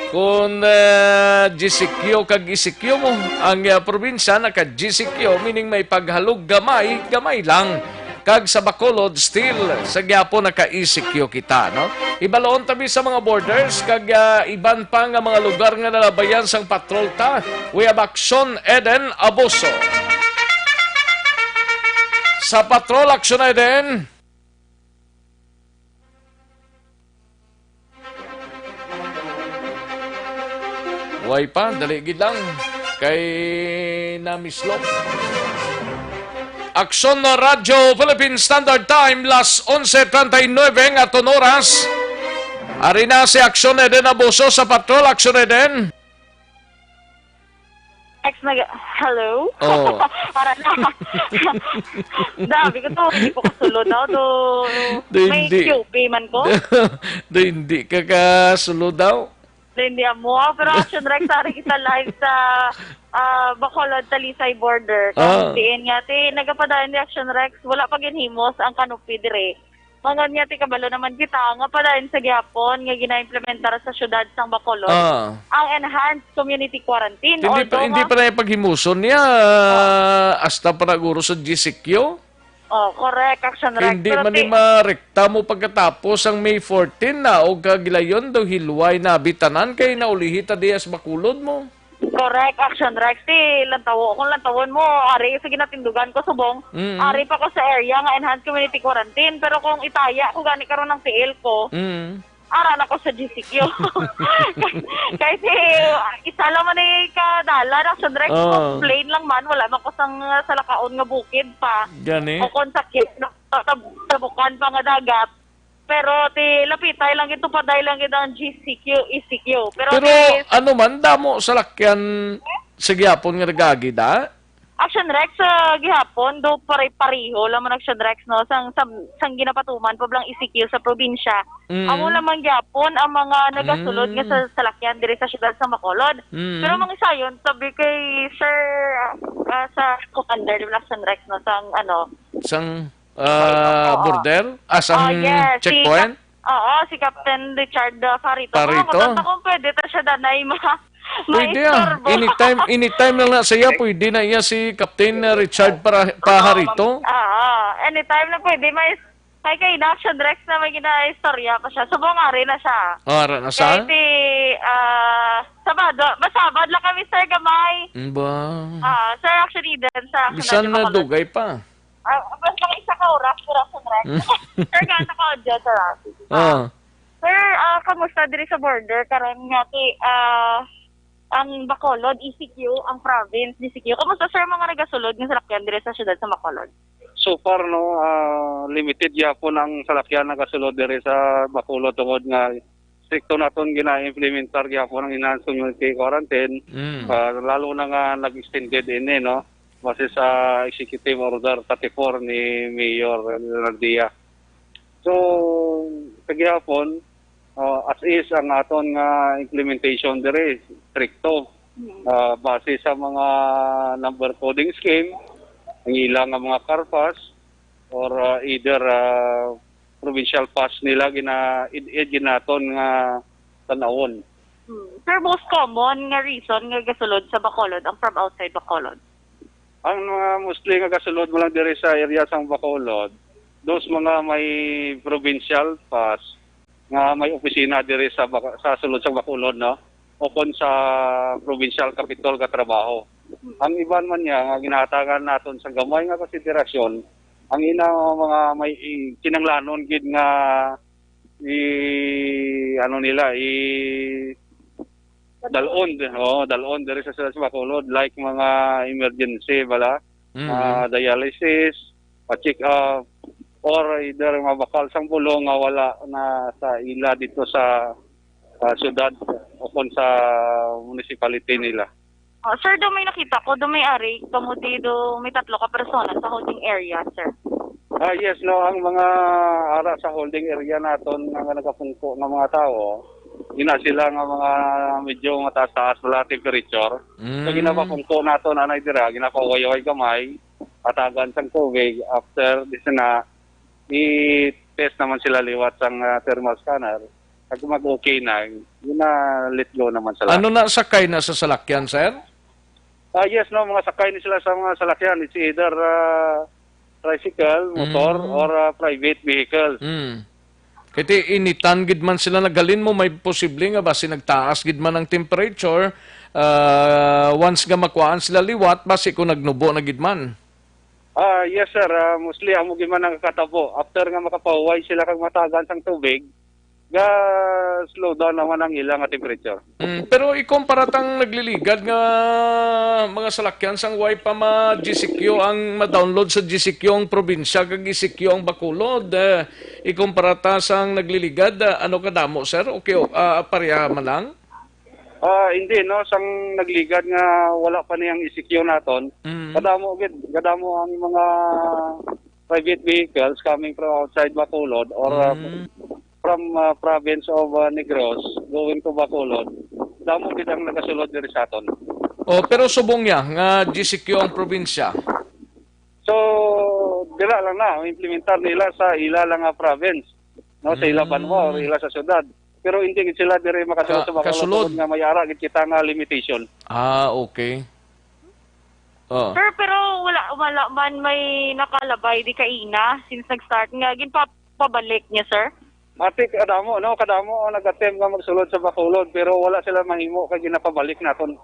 Kon, eh, G C Q kag E C Q mo, ang, eh, probinsya naka G C Q, meaning may paghalog gamay, gamay lang. Kag sa Bacolod, still sa gyapon naka-E C Q kita, no? Ibaloon tabi sa mga borders kag, ah, iban pa nga mga lugar nga nalabayan sang patrol ta. We have Action Eden Abuso. Sa patrol, Action Eden. Way pa, dali gid lang. Kay namislop. Aksyon na Radyo Philippine Standard Time, las onse treinta y nueve ang aton oras. Ari na si Aksyon Eden Abuso sa patrol. Aksyon Eden. Ex nag-, hello? Oh. Para na. Dabi ko to, hindi ko kasulod daw. Do, Do may hindi. Q P man ko. Do hindi ka kasulod daw. Do hindi amo. Ah, pero Action Rex, ari kita live sa, ah, Bacolod, Talisay border. Ah. Kung diin nga, ti, nagapadayon di Action Rex, wala pa ginhimos ang canopy dire. Mangon niya, ti kabalo naman kita, nga padayon sa gihapon nga gina-implementar sa siyudad sang Bacolod Ah. ang enhanced community quarantine. Hindi pa, Although hindi nga pa na yung paghimuson niya, Ah. hasta pa naguro sa G C Q. Oh, correct, Action Rex. Hindi Pero man ti- ni marekta mo pagkatapos ang May fourteen na, o kagilayon daw hilway na bitanan kay naulihi ta diya sa Bacolod mo. Correct, Action Rex. Ti, lantawo, kung lantawon mo, ari sa ginatindugan ko subong, Mm. ari pa ko sa area nga enhanced community quarantine. Pero kung itaya ko gani karon ang tiil ko, Mm. ara na ko sa G C Q. Kay si, isa lang man ni kadala, Action Rex, Oh. Plain lang man, wala man ko sang, uh, salakaon nga bukid pa. Gani? O kung sa, sa, sa bukan pa nga dagat. Pero ti lapitay lang ito, paday lang ito ang G C Q, E C Q. Pero Pero ti ano man, damo salakyan sa gihapon nga nagagi da? Action Rex, sa gihapon, do pare-pareho lang man Action Rex, no? Sang, sang, sang ginapatuman pa blang E C Q sa probinsya. Mm. Amo lang man gihapon ang mga nagasulod nga Mm. sa salakyan diri sa siyudad sa Bacolod. Mm. Pero mangisayon, sabi kay Sir, ah, sa commander, Action Rex, no? Sang, ano, Sang Ah, Oo. Border? Ah, sang Ah, yes, si checkpoint? Cap-, oo, si Captain Richard, ah, Farito. Farito? Kung ako, kung pwede ta siya danay ma-, Pwede, ah. maistorbo. Anytime, anytime lang na siya, pwede na iya si Captain, ah, Richard para, Oo, Pajarito. ma'am. Oo, anytime na pwede. May, kay, kay Action Rex na may ginaistorya pa siya. Subong ari na siya. Ah, ara na sa? Kay ti, ah, Sabado, masabad lang kami, Sir Gamay. Mm, ba? Ah, Sir, actually, din sa Action Bisan Rex na Bacolod. Dugay pa. Ah, basta isa ka oras, pero sa rest. Hmm. Sir, gana ka audio, sir, ah. Sige. Ah. Sir, ah, kamusta diri sa border? Karon nga, ti, ah, ang Bacolod, E C Q, ang province, E C Q. Kamusta, sir, mga nagasulod nga salakyan diri sa siyudad sa Bacolod? So far, no, ah, limited gyapon ang salakyan nagasulod diri sa Bacolod tungod nga strikto naton gina-implementar gyapon ang enhanced community quarantine, Mm. ah, lalo na nga nag-extended ini, no? Base sa Executive Order thirty-four ni Mayor Leonardia. So, sa gihapon, ah, as is ang aton nga implementation diri, strikto. Mm. Ah, base sa mga number coding scheme, ang ila nga mga car pass, or, ah, either, ah, provincial pass nila gina-, id-, id-, ginaton nga tan-awon. Hmm. Sir, most common nga reason nga gasulod sa Bacolod ang from outside Bacolod? Ang mga mostly nga gasulod mo lang diri sa area sang Bacolod, those mga may provincial pass nga may opisina diri sa Bac-, sa sulod sang Bacolod, no? Ukon sa provincial capital nga trabaho. Ang iban man niya nga ginahatagan naton sa gamay nga konsiderasyon, ang ina mga may i-, kinahanglanon gid nga i-, ano nila, i-, dalon, oh, dalon diri sa sulod sang Bacolod, like mga emergency bala, Mm. ah, dialysis, pa-check up, or either mabakal sang bulong nga wala na sa ila dito sa, sa syudad o kung sa municipality nila. Ah, sir, do may nakita ko, do may ari, kamo di do may tatlo ka persona sa holding area, sir. Ah, yes, no, ang mga ara sa holding area naton nga nagapungko nga mga tawo, ina sila nga mga medyo mataas-taas wala temperature. So, Mm. ginapapungko naton anay dira, ginapahuway-huway gamay, atagan sang tubig, after this na, i-test naman sila liwat sang, ah, thermal scanner. Pag mag-okay na, yun na, let go naman sila. Ano na sakay na sa salakyan, sir? Ah, yes, no, mga sakay ni sila sa mga salakyan. It's either, ah, tricycle, motor, Mm. or, ah, private vehicles. Mm. Kay ti initan gid man sila naghalin mo, may posible nga basi nagtaas gid man ang temperature, ah, once nga makuhaan sila liwat, basi kung nagnubo na gid man. Ah, yes, sir. Ah, mostly amo gid man ang katabo. After nga makapahuway sila kag matagan sang tubig, ga slow down naman ang ila nga temperature. Mm, pero ikumpara tang nagliligad nga mga salakyan sang way pa ma-G C Q ang ma-download sa G C Q ang probinsya kag G C Q ang Bacolod, eh, ikumpara ta sang nagliligad, ah, ano kadamo, sir? Okay, o, ah, pareha man lang? Ah, hindi, no, sang nagligad nga wala pa niyang E C Q naton. Mm. Kadamo gid, kadamo ang mga private vehicles coming from outside Bacolod or, ah, Mm. from, ah, province of, ah, Negros going to Bacolod. Damo gid ang nagasulod diri sa aton. Oh, pero subong niya nga G C Q ang probinsya. So, dira lang na, implementar nila sa ila lang nga province, no, sa ila banwa or Mm. ila sa syudad. Pero hindi gid sila diri makasulod Ka-, sa mga kasulod. Bacolod nga may ara gid kita nga limitation. Ah, okay. Oh. Sir, pero wala, wala man may nakalabay di kaina since nag-start nga ginpa-, pabalik niya, sir? Ati, kadamo, no? Kadamo ang nag-attempt nga magsulod sa Bacolod, pero wala sila mahimo kay ginapabalik naton.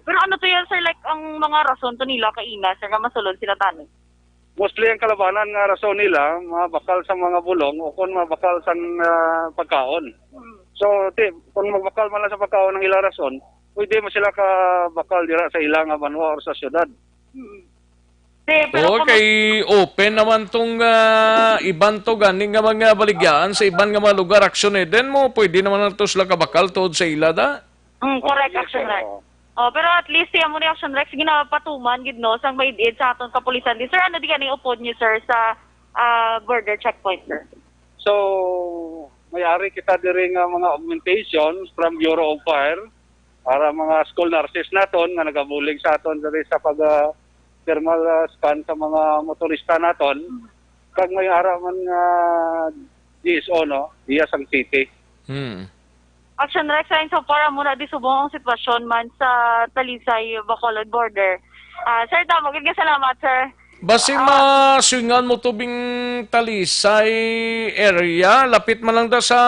Pero ano to yan, sir? Like, ang mga rason to nila kaina, sir, nga masulod sila tani? Mostly ang kalabanan nga rason nila, mabakal sa mga bulong o kung mabakal sa, ah, pagkaon. Mm. So, ti, kung magbakal man lang sa pagkaon ang ilang rason, pwede mo sila kabakal dira sa ila nga banwa or sa syudad. Mm. Ti, pero Oo, kung kay open naman tong, ah, iban to gani nga mga baligyaan sa iban nga mga lugar, Action Eden mo, pwede naman na to sila kabakal tuod sa ila da. Mm, correct, Action Rex. Oo. Oh, pero at least, siya mo ni Action Rex, ginapatuman gid, no, sang may id sa aton kapulisan. Di, sir, ano di gani upod niyo, sir, sa, ah, border checkpoint, sir? So, may ari kita diri nga mga augmentations from Bureau of Fire para mga school nurses naton nga nagabulig sa aton diri sa pag, ah, thermal, ah, scan sa mga motorista naton. Kag may ara man nga G S O, no, iya sang city. Hmm. Action Rex, ay, so para muna di subong ang sitwasyon man sa Talisay, Bacolod border. Ah, sir, damo gid nga salamat, sir. Basi Ah. maswingan mo tubing Talisay area, lapit man lang da sa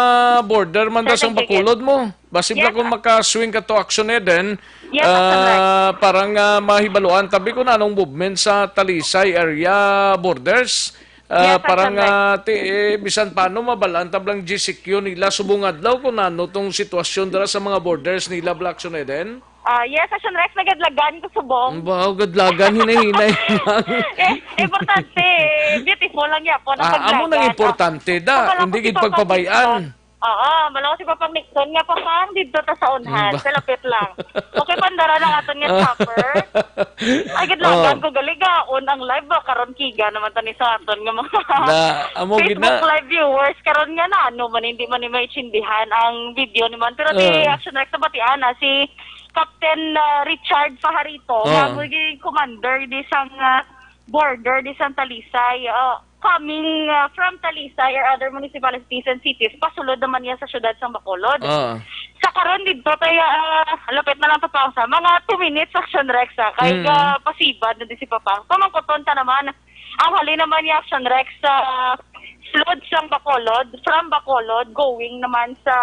border man da Sir, sang sige. Bacolod mo. Basi Yes, lang kung ah. makaswing ka to Action Eden, Yes, Action Rex. ah, parang, ah, mahibaluan tabi kung anong movement sa Talisay area borders. Ah, Yes, parang, Action Rex. ah, ti, eh, bisan paano, mabalaan tab lang G C Q nila subong adlaw kung ano tong sitwasyon dira sa mga borders nila, Black Action Eden? Ah, yes, Action Rex, nagadlagan ko subong. Ang bahaw, gadlagan, hinay-hinay lang. Eh, importante, beautiful lang yapon ang Ah, amo nang paglagan. importante, da. Wala Hindi ko gid si Papa pagpabayaan. Nixon. Oo, wala ko si Papa Nixon nga, "Papa, ang dito ta sa unhan, Ang ba- sa lapit lang." Okay, pandara lang aton nga Ah. chopper. Ay, gadlagan Oh. ko, galigaon ang live ba? Karon kiga naman tani sa aton nga mga Na, amo gid Facebook na. Live viewers. Karon nga na, ano man, hindi man ni maintindihan ang video ni man. Pero di Ah. Action Rex, nabatian na si Captain, ah, Richard Fajarito, Ah. nga mo yung commander di sang, ah, border di sang Talisay. Ah, coming, ah, from Talisay or other municipalities and cities, pasulod naman niya sa siyudad sang Bacolod. Ah. Sa karon dito, kaya, ah, lapit na lang, Tapang, sa mga two minutes, Action Rex, ah, kay Mm. ah, pasibad na di si Papang. Pamangkuton ta naman, ang hali naman ni Action Rex sa sulod sang Bacolod, from Bacolod, going naman sa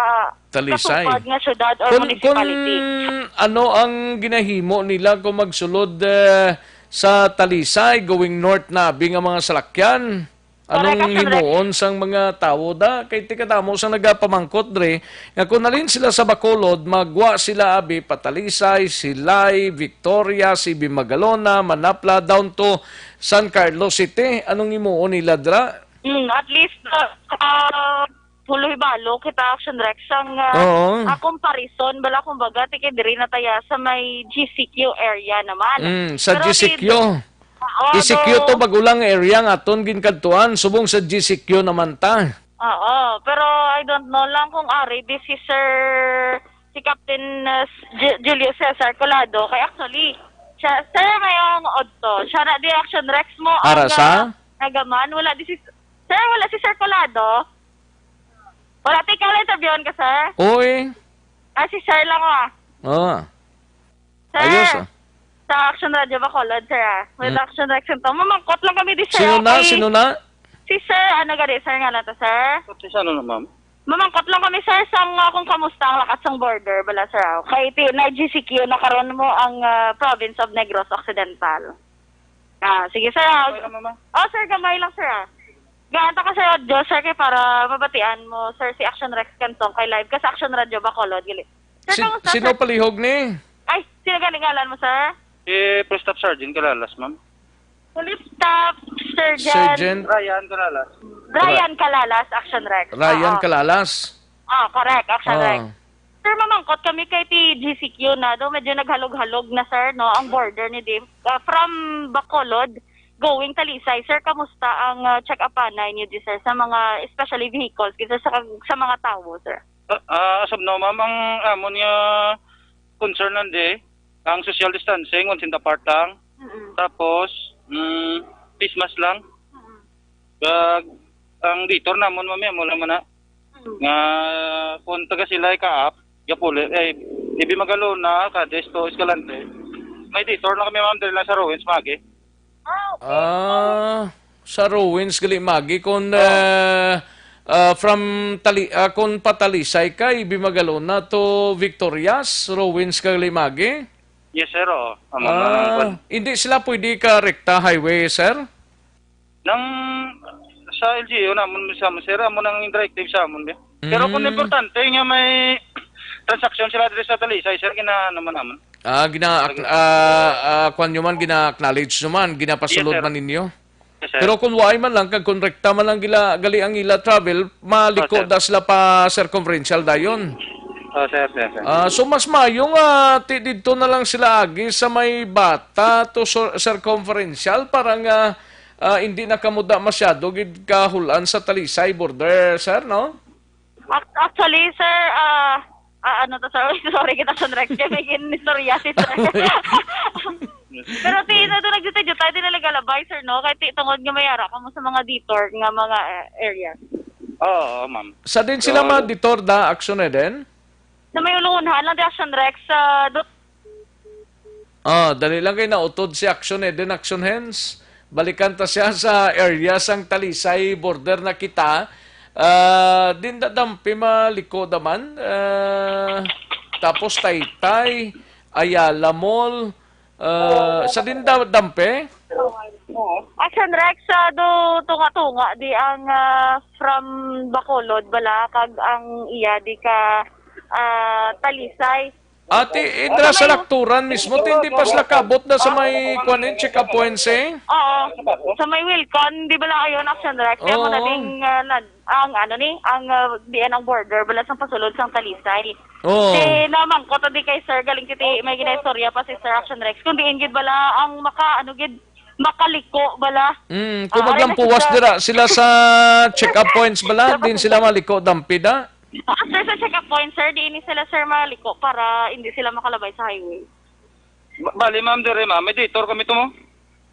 Talisay. Katupad nga syudad or Kun, municipality. kun ano ang ginahimo nila kung magsulod, eh, sa Talisay, going north na abi nga mga salakyan? Correct, Anong Action Rex. himuon sang mga tawo da? Kay tikadamo sang nagapamangkot dre nga kung nalin sila sa Bacolod, magwa sila abi pa Talisay, Silay, Victoria, C B Magalona, Manapla, down to San Carlos City. Anong himuon nila dra? Mm, at least, uh, uh, hibalo kita, Action Rex, sang, uh, Oo. uh, comparison, bala, kumbaga, tiki diri na taya sa may G C Q area naman. Mm, sa Pero G C Q. di-, Oo, G C Q to, do- bago lang area nga aton ginkadtuan, subong sa G C Q naman ta. Oo, pero I don't know lang kung ari di si Sir, si Captain, uh, Ju-, Julio Cesar Colado. Kay actually, siya, Sir Mayong Odto, siya na di, Action Rex, mo Ara ang, sa? uh, nagaman. Wala di si, Sir, wala si Sir Colado. Wala, ti ikaw lang interviewon ka, sir? Oy. Ah, si Sir lang, ah. Oh. Sir, Ayos, ah. sa Action Radio Bacolod, sir, ah. With Mm. Action Rex and Tom. Mamangkot lang kami di, sir, Sino na? okay? Sino na? Si Sir, ano gani, sir, nga na to, sir? Pati sa ano na, ma'am? Mamangkot lang kami, sir, sa nga kung kamusta ang lakat sang border, bala, sir, ah. Kay ti-, na G C Q na karon mo ang, ah, province of Negros Occidental. Ah, sige, sir, ah. Okay lang, ma'am, ah. Oh, sir, gamay lang, sir, ah. Gaan ta ka, sir, audio, sir, kay para mabatian mo, sir, si Action Rex Cantong kay live ka sa Action Radio Bacolod, gali. Sir, Si-, kamusta, sino sir? palihog ni? Ay, sino gani ngalan mo, sir? Si Police Staff Sergeant Calalas, ma'am. Police Staff Sergeant Sergeant Ryan Calalas. Ryan Calalas, Action Rex. Ryan Oo. Calalas. Ah, correct, Action Ah. Rex. Sir, mamangkot kami kay ti G C Q na do, medyo naghalog-halog na, sir, no, ang border ni di, ah, from Bacolod going Talisay. Sir, kamusta ang, ah, check-up anay niyo di, sir, sa mga, especially vehicles, kay, sir, sa, sa mga tawo, sir? Ah, ah, as of now, ma'am, ang amon nga concern lang di, ang social distancing, one feet apart lang. Mm-mm. Tapos, mm, face mask lang. Mm-mm. Kag ang detour namon, ma'am, amo lang man na. Mm. Nga kung taga Silay ka up, Gapuli, eh, Ibi Magalona, Cadiz to Escalante, may detour na kami, ma'am, diri lang sa Ruins, Magi. Ah, okay. Ah, sa Ruins gali, Magi, kung, Oo. ah, ah, from Tali-, ah, kung patalisay ka, Ibi Magalona to Victorias, Ruins ka gali, Magi? Yes, sir, oo. Amo na lang, Ah, kwan. hindi sila pwede ka rekta highway, sir? Nang sa L G U namon sa amon, sir, amo nang directive sa amon, be. Pero kung Mm. importante nga may transaksyon sila diri sa Talisay, sir, ginaano man namon. Ah, gina-, Lagi. ah, ah, kwan nyo man, gina-acknowledge nyo man, ginapasulod Yes, sir. man ninyo. Yes, sir. Pero kung waay man lang, kag kung rekta man lang gila, gali ang ila travel, maliko Oh, sir. da sila pa circumferential dayon. Oh, sir, sir, sir. Ah, so mas maayo nga ti-, didto na lang sila agi sa may Bata to sur-, circumferential para nga, ah, hindi na kamo da masyado gid kahul-an sa Talisay border, sir, no? Ac-, actually, sir, ah, ah, ano to, sir? Sorry kita, Son Rex, kay may ginistorya si sir. Pero ti, na doon nagditay-ditay, di na nagalabay, sir, no? Kay ti, tungod nga may ara kamo sa mga detour nga mga, eh, area. Oo, ma'am. Sa din sila So, ma-detour da, Action Eden? Sa may ulungan lang di, Action Rex, sa dot- Ah, dali lang kay nautod si Action Eden, Action Hens. Balikan ta siya sa area sang Talisay border na kita. Ah, din da Dampi maliko da man. Ah, tapos Taytay, Ayala Mall. Ah, sa din da Dampi? Action Rex, sa do tunga-tunga di ang, ah, from Bacolod bala kag ang iya di ka, ah, Talisay. Ati, indra sa Lakturan mismo, ti, hindi pa sila kabot na sa may, kuwan, eh, check-up points, eh? Oo. Sa may Wilcon, di ba lang ayon, Action Rex? Kaya mo na Oo. ding, ah, nad-, ang, ano ni, ang, ah, diyan ang border, bala sa pasulod sang Talisay. Oo. Di namangkot, di kay Sir, galing kiti, may ginaistorya pa si Sir Action Rex. Kung diin gid bala ang maka, ano gid, makaliko bala. Mm, kung Ah, maglampuwas aray, dira sila sa check-up points bala, Sa din sila maliko, dampi da. After sa check-up point, sir, di ini sila, sir, maliko para hindi sila makalabay sa highway. Ba-, bali, ma'am, dire, ma'am, may detour kami to mo.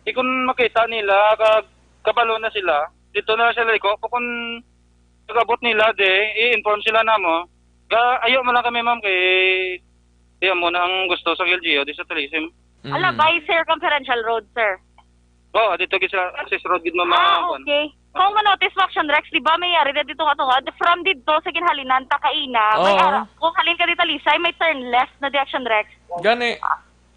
Di kun makita nila, ka-, kabalo na sila. dito na sila liko. Kung pag-abot nila, di, i-inform sila namo. Ga, ayo man lang kami, ma'am, kay di mo na ang gusto sa L G U, di sa Talisay. Mm. Alabay Circumferential Road, sir. Oo, dito gid sa access road gid, ma'am, Ah, ang kuan. Okay. Kung manotis mo, Action Rex, di ba may yari na dito nga tunga? From dito sa ginhalinan, ta kaina, may Oo. ara-, kung halin ka di Talisay, may turn left na di Action Rex. Gani,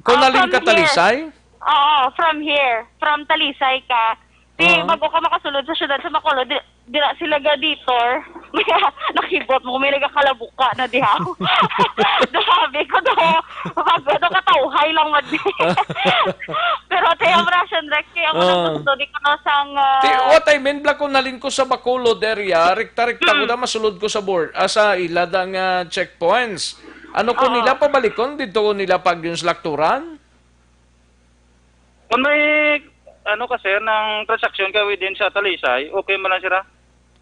kung Ah, halin from ka here. Talisay? Oo, from here. From Talisay ka. Di, Oo. Bago ka makasulod sa syudad sa Bacolod, di, dira sila ga detour. Nakibot mo, may nagakalabuka na diha. Sabi ko, do, bago do, katawhay lang man di. Pero te, ang Russian Rex, kaya mo Oo. nang gusto, di ko na sang, ah, Ti, what I mean, bla, kung nalin ko sa Bacolod area, rekta-rekta ko Hmm. na masulod ko sa board, ah, sa ilad ang, ah, checkpoints. Ano ko Oo. nila pabalikon, dito ko nila pag yung slakturan? Kung may, ano ka, sir, ng transaksyon ka within sa Talisay, okay man lang, sir, ah?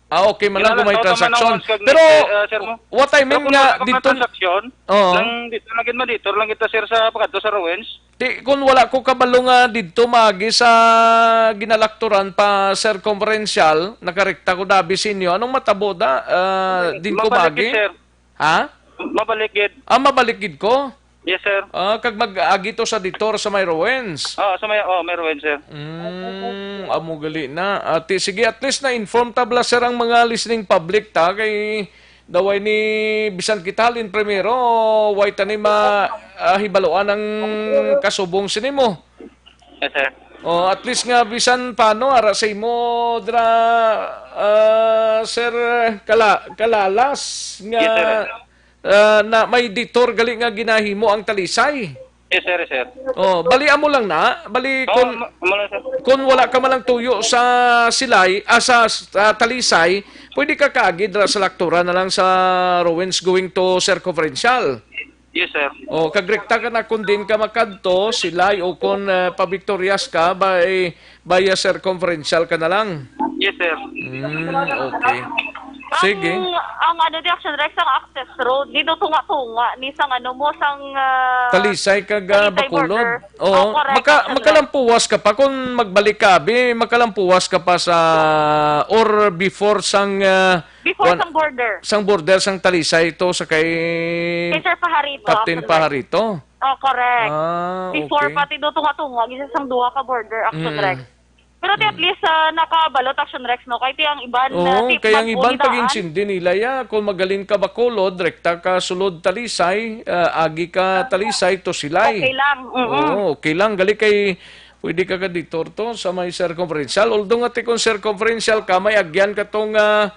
Ah, okay man lang kung may Kinalantaw naman ang transaksyon. Once kag Pero, Mete, ah, sir, mo. What I Pero mean kung nga, wala ka man dito, transaksyon, Oo. lang dito, lang gid man dito, lang kita, sir, sa pagkadto sa Ruins. Ti, kung wala ko kabalo nga dito maagi sa ginalakturan pa circumferential, nakarekta ko dabi sa inyo. Anong matabo da? Ah, din ko Mabalik maagi? Gid, sir. Ha? Mabalik gid. Ah, mabalik gid ko? Yes, sir. Ah, kag mag-agi to sa detour sa may Ruins. Oo, sa may, oh, may Ruins, sir. Mm, amo gali na. Ati, sige, at least na-inform tabla, sir, ang mga listening public, ta, kay daway ni bisan kita halin primero, way tani ma, ah, hibaluan ang kasubong sini mo. Yes, sir. Oh, at least nga bisan paano ara sa imo dra, ah, Sir Kala-, Kalalas nga, Yes, sir. Ah, na may detour gali nga ginahimo ang Talisay. Yes, sir, yes, sir. Oh, bali amo lang na, bali Oo, kun, ma-, amo lang, sir. Kun wala ka man lang tuyo sa Silay, ah, sa, sa Talisay, pwede ka kaagi dira sa Laktura na lang sa Ruins going to Circumferential. Yes, sir. Oh, kag rekta ka na kung din ka makadto, Silay, o kung, eh, pa Victorias ka, by, by, ah, circumferential ka na lang. Yes, sir. Mm, okay. Sige. Ang, ang ano di, Action Rex, ang access road, dito tunga-tunga, ni sang ano mo, sang, ah, Talisay kag, ah, Talisay Bacolod. Border. Oo. Oh, correct, Maka-, Action Rex. Makalampuwas ka pa kung magbalik ka, abi, makalampuwas ka pa sa, or before sang, ah, Before Wan-, sang border. Sang border sang Talisay to sa kay Kay Sir Pajarito, Captain actually. Pajarito? Oh, correct. Ah, Before okay. Pati do tunga-tunga, isa sang duha ka border, Action Mm. Rex. Pero ti at Mm. least, ah, nakabalot, Action Rex, no? Kay ti ang iban, Oo, ah, ti kay ang bag-o iban ni daan. Pag-insindi nila, ya, kung magalin ka Bacolod, rekta ka sulod Talisay, ah, agi ka Talisay to Silay. Okay lang, mm-mm. Oo, okay lang. Gali kay pwede ka ka detour to sa may circumferential. Although nga ti kung circumferential ka, may agyan ka tong, ah,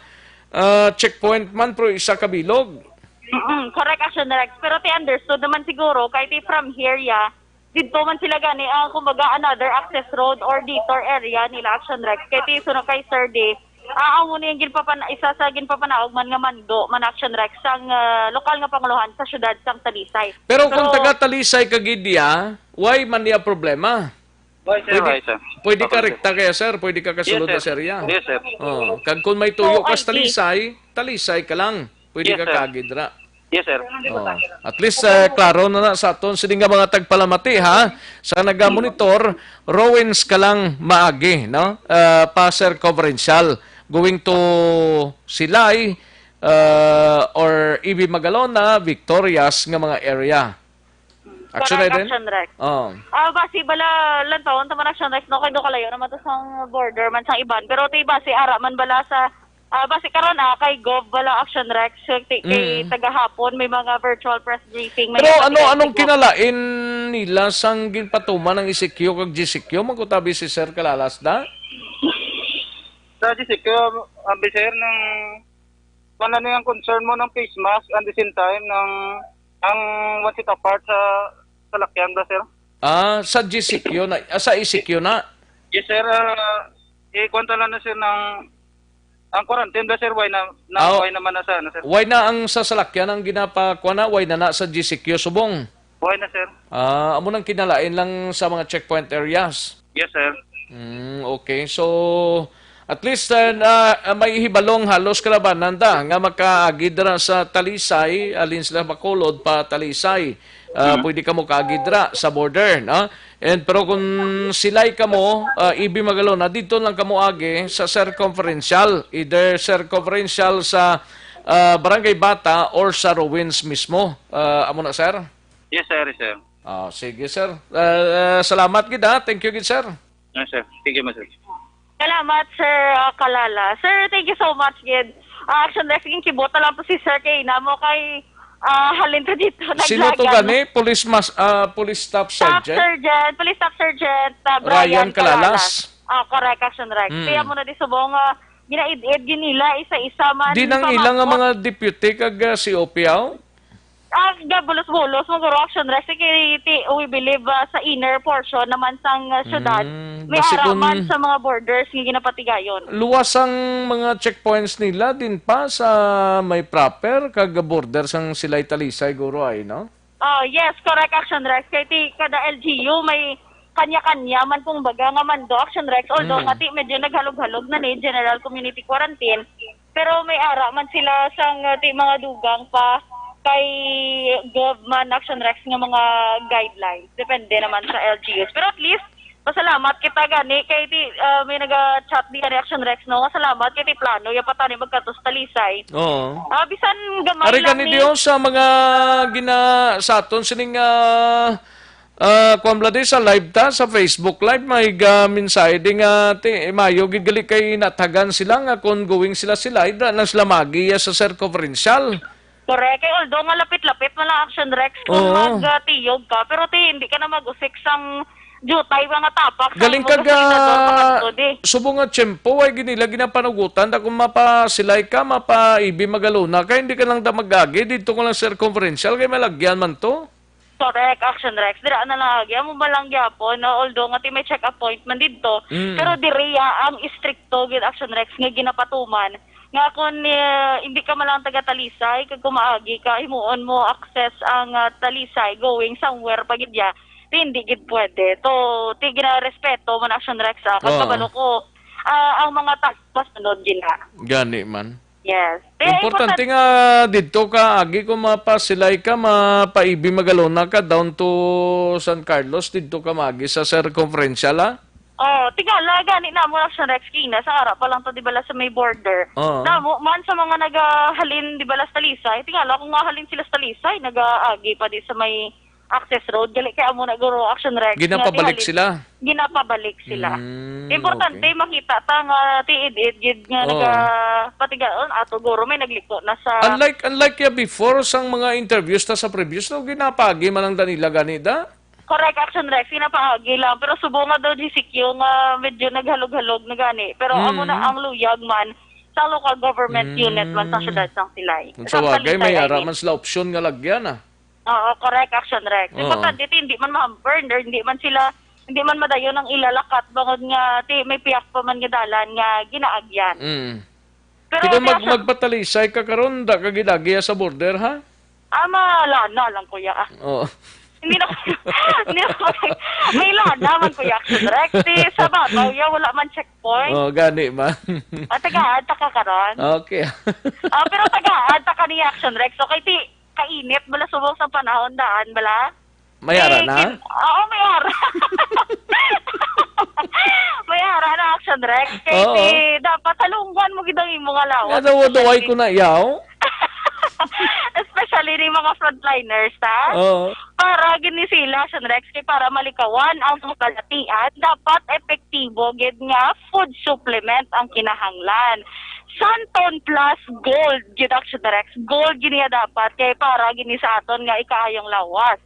ah, checkpoint man, pero isa ka bilog. Mm-mm, correct, Action Rex. Pero ti understood naman siguro, kay ti from here, ya, didto man sila gani, ah, kumbaga, another access road or detour area nila, Action Rex. Kay ti sunod kay Sir D, ah, amo ni ang ginpapan-, isa sa ginpapanaog man nga mando, man, Action Rex, sang, ah, lokal nga pangulohan sa siyudad sang Talisay. Pero kung Pero taga Talisay ka gid, ya, why man niya problema? Why, sir? Pwede, Why, sir? Pwede ka Okay, sir. Rekta kaya, sir? Pwede ka kasulod Yes, na, sir. Sir, ya? Yes, sir. Oh, kag kung may tuyo Oh, ka sa I see. Talisay, Talisay ka lang. Pwede Yes, ka sir. Kagid ra. Yes, sir. Oh. At least, eh, klaro na na sa aton sini nga mga tagpalamati, ha? Sa nagamonitor, Rowens ka lang maagi, no? Ah, pa circumferential, going to Silay, ah, or E B Magalona, Victorias nga mga area. Action Correct, Aiden? Action Rex. Oh. Ah, basi bala lantawon ta man, Action Rex, no, kay do kalayo naman to sang border man sang iban. Pero ti basi ara man bala sa, ah, basi karon, ah, kay Gov bala, Action Rex, kay, kay Mm. tagahapon may mga virtual press briefing, may Pero ano, nagpapinansin anong ko. Kinalain nila sang ginpatuman ng E C Q kag G C Q? Magkutabi si Sir Kalalas da? Sa G C Q, abi, sir, nang Kung ano yung concern mo ng face mask and the same time ng, ang one seat apart sa salakyan ba, sir? Ah, sa G C Q na, ah, sa E C Q na? Yes, sir. Ah, eh, kuwan tala na, sir, ng, ang quarantine ba, sir? Why na, na, Ah, why naman na sa, ano, sir? Why na ang sa salakyan ang ginapa, kuwan na, why na na sa G C Q subong? Why na, sir? Ah, amo nang kinalain lang sa mga checkpoint areas. Yes, sir. Mm, okay. So, at least, uh, na, uh, may hibalong halos kalabanan da nga makaagi dira sa Talisay, alin sila Bacolod pa Talisay. Ah, Hmm. pwede kamo kaagi dira sa border, no? And pero kung silay kamo, ah, E B Magalona, dito lang kamo agi sa circumferential, either circumferential sa, ah, Barangay Bata or sa Ruins mismo. Ah, amo na, sir? Yes, sir, sir. Ah, sige, sir. Ah, ah, salamat gid, ha. Thank you gid, sir. Yes, sir. Thank you, sir. Salamat, Sir, ah, Kalala. Sir, thank you so much gid. Ah, Action Rex, ginkibot na lang to si Sir kay namo kay, ah, halin to dito, Sino to naglagan. Gani? Police mas-, ah, Police Staff Staff Sergeant? Sergeant, Police Staff Sergeant, ah, Ryan Ryan Calalas. Calalas. Ah, correct, Action Rex. Mm. Kaya mo na di subong, ah, ginaid-id, ginila, isa-isa man. Di nang ilang ang mga deputy kag, ah, C O P, aw? Ah, gabulos-bulos, siguro, Action Rex, kay ti-, we believe, ah, sa inner portion naman sang, ah, syudad. Mm, may basi ara kun man sa mga borders nga ginapatigayon. Luwas ang mga checkpoints nila din pa sa may proper kag border sang Silay Talisay, guro, ay, no? Ah, yes, correct, Action Rex. Kay ti-, kada L G U may kanya-kanya man, kung baga, nga mando, Action Rex. Although, Mm. kati medyo naghalog-halog na ni General Community Quarantine, pero may ara man sila sang, uh, ti mga dugang pa kay Gov man, Action Rex, nga mga guidelines. Depende naman sa L G Us. Pero at least, pasalamat kita gani kay ti, uh, may naga-chat di kay Action Rex, no? Nga salamat kay ti plano ya pa tani magkatos Talisay. Oo. Ah, bisan gamay Ari lang gani ni diyo sa mga gina-, sa aton sining, ah, Ah, kuwan bala di sa live ta, sa Facebook Live, may ga-, mensahe di nga, ti, mayo gid gali kay natagan sila nga kung going sila sila, ida na sila magi ya sa circumferential. Correct. Kay although nga lapit-lapit man lang Action Rex kung Oo. mag, ah, tiyog ka, pero ti, hindi ka na mag-usik sang jutay, mga tapak sa Galing imo kag, gasolinador, ah, makatod, eh. Subong nga tiyempo, ay ginila ginapanugutan, da kung mapasilay ka, mapa-ibi magaluna ka, hindi ka lang da mag-agi, dito ko lang circumferential, kay malagyan man to. Correct, Action Rex. Dira na lang agi. Amo ba lang gyapon, no? Although nga ti may check appointment didto, Mm. pero diri, ah, ang istrikto gid, Action Rex, nga ginapatuman nga kung, eh, hindi ka man lang taga Talisay, kag kumaagi ka, himuon mo access ang, ah, Talisay going somewhere pa gid ya, ti hindi gid pwede. To, ti ginarespeto man, Action Rex, ah, kag Oo. kabalo ko, ah, ang mga taga masunod gina. Gani man. Yes. Kaya Importante importante nga didto ka, agi ko mapasilay ka, mapaibi magalona ka down to San Carlos, didto ka magi sa circumferential, ah? Oh, tigala gani namo, Action Rex, kina sa ara pa lang to, di bala, sa may border. Oo. Namo man sa mga nagahalin, di bala, sa Talisay, tigala kung nga halin sila sa Talisay, nagaagi pa di sa may access road. Gali kay amo na guro, Action Rex, nga Ginapabalik tihalin, sila? ginapabalik sila. Mm, Importante okay. makita ta nga tiid-id gid nga Oo. nagapatigaon ato guro may nagliko na sa Unlike, unlike ya before sang mga interviews ta sa previous, no, ginapagi man lang danila gani da? Correct, Action Rex, ginapaagi lang. Pero subo nga daw G C Q nga medyo naghalog-halog na gani. Pero amo na Mm. ang luyag man sa local government Mm. unit man sa syudad sang Silay. Kung Sa sa bagay, Talisay, may I ara mean. man sila opsyon nga lagyan, ah. Oo, correct, Action Rex. Oo. Importante, ti, hindi man ma-hamper, hindi man sila, hindi man madayon ang ilalakat bangod nga ti, may piyak pa man nga dalan nga ginaagyan. Mm. Pero Ikaw ti, mag-, Action magpatalisay ka karon, da ka gid agi sa border, ha? Ah, malana lang, kuya, ah. Oo. Hindi na, hindi na, may lana man, kuya, Action Rex. Ti, sa babaw, ya, wala man checkpoint. Oh, gani man. Ah, taga-, taga ka karon? Okay. Ah, pero taga-, taga ka ni Action Rex. Okay, ti, kainit bala subong sa panahon daan bala? May ara Eh, na? kin-, oo, may ara. May ara na, Action Rex. Kay Oo. di, dapat halunggan mo gid ang imo nga lawas. Nga daw, duway ko na, yaw. Especially ni mga frontliners, ha? Oo. Para gid ni sila, Action Rex, kay para malikawan ang mga balatian, dapat epektibo gid nga food supplement ang kinahanglan. Santon Plus Gold gid, Action Rex. Gold gid niya dapat kay para gid ni sa aton nga ikaayong lawas.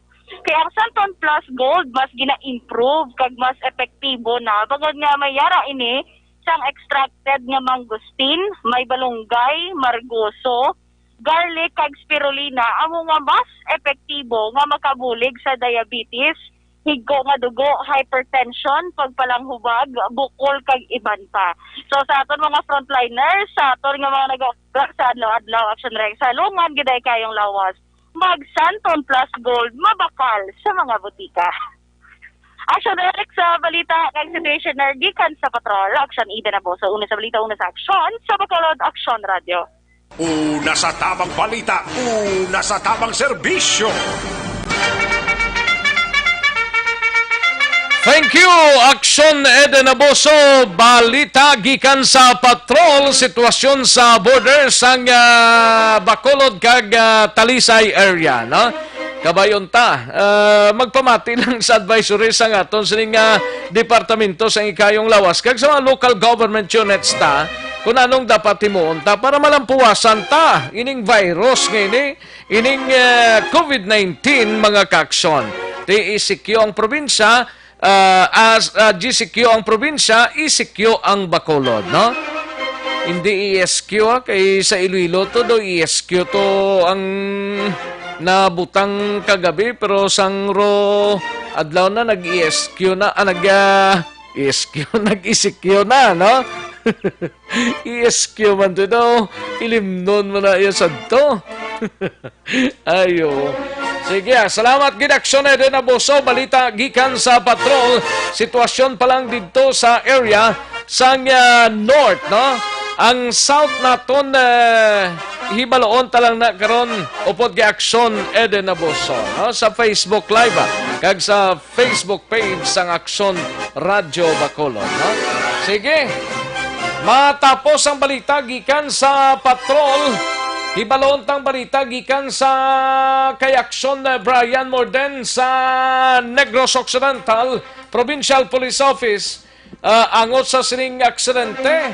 Kay ang Santon Plus Gold mas gina-improve kag mas epektibo na bangod nga may ara ini sang extracted nga mangosteen, may balunggay, margoso, garlic kag spirulina amo nga mas epektibo nga makabulig sa diabetes, higko nga dugo, hypertension, pagpalanghubag, bukol kag iban pa. So sa aton mga frontliners, sa aton nga mga nagaobra sa adlaw-adlaw, Action Rex, halungan gid ay kayong lawas, mag Santon Plus Gold, mabakal sa mga butika. Action Rex sa balita kag situationer gikan sa Patrol. Action Ida na po sa una sa balita, una sa aksyon, sa Bacolod Action Radio. Una sa tamang balita, una sa tamang serbisyo. Thank you, Action Eden Abuso. Balita gikan sa patrol, sitwasyon sa border sang, ah, Bacolod kag, ah, Talisay area, no? Kabayon ta, ah, magpamati lang sa advisory sang aton sining, ah, departamento sang ikayong lawas kag sa mga local government units ta kung anong dapat himuon ta para malampuwasan ta ining virus nga ini, ining, ah, covid nineteen, mga ka-Action. Ti E C Q ang probinsya, ah, as, ah, G C Q ang probinsya, E C Q ang Bacolod, no? Hindi E S Q, ah, kay sa Iloilo to, do E S Q to ang nabutang kagabi, pero sang ro adlaw na nag-E S Q na, ah, nag, ah, E S Q, nag-E C Q na, no? E S Q man to daw. Ilimnon mo na iya sadto. Ayo. Sige, ah, salamat gid, Action Eden Abuso. Balita gikan sa patrol. Sitwasyon pa lang didto sa area sang, ah, north, no? Ang south naton, eh, hibaloon ta lang na karon upod kay Action Eden Abuso, no? Sa Facebook Live, ah, kag sa Facebook page sang Action Radyo Bacolod, no? Sige. Matapos ang balita gikan sa patrol, hibaloon tang balita gikan sa kay Action, eh, Brian Morden sa Negros Occidental Provincial Police Office, ah, angot sa sining aksidente,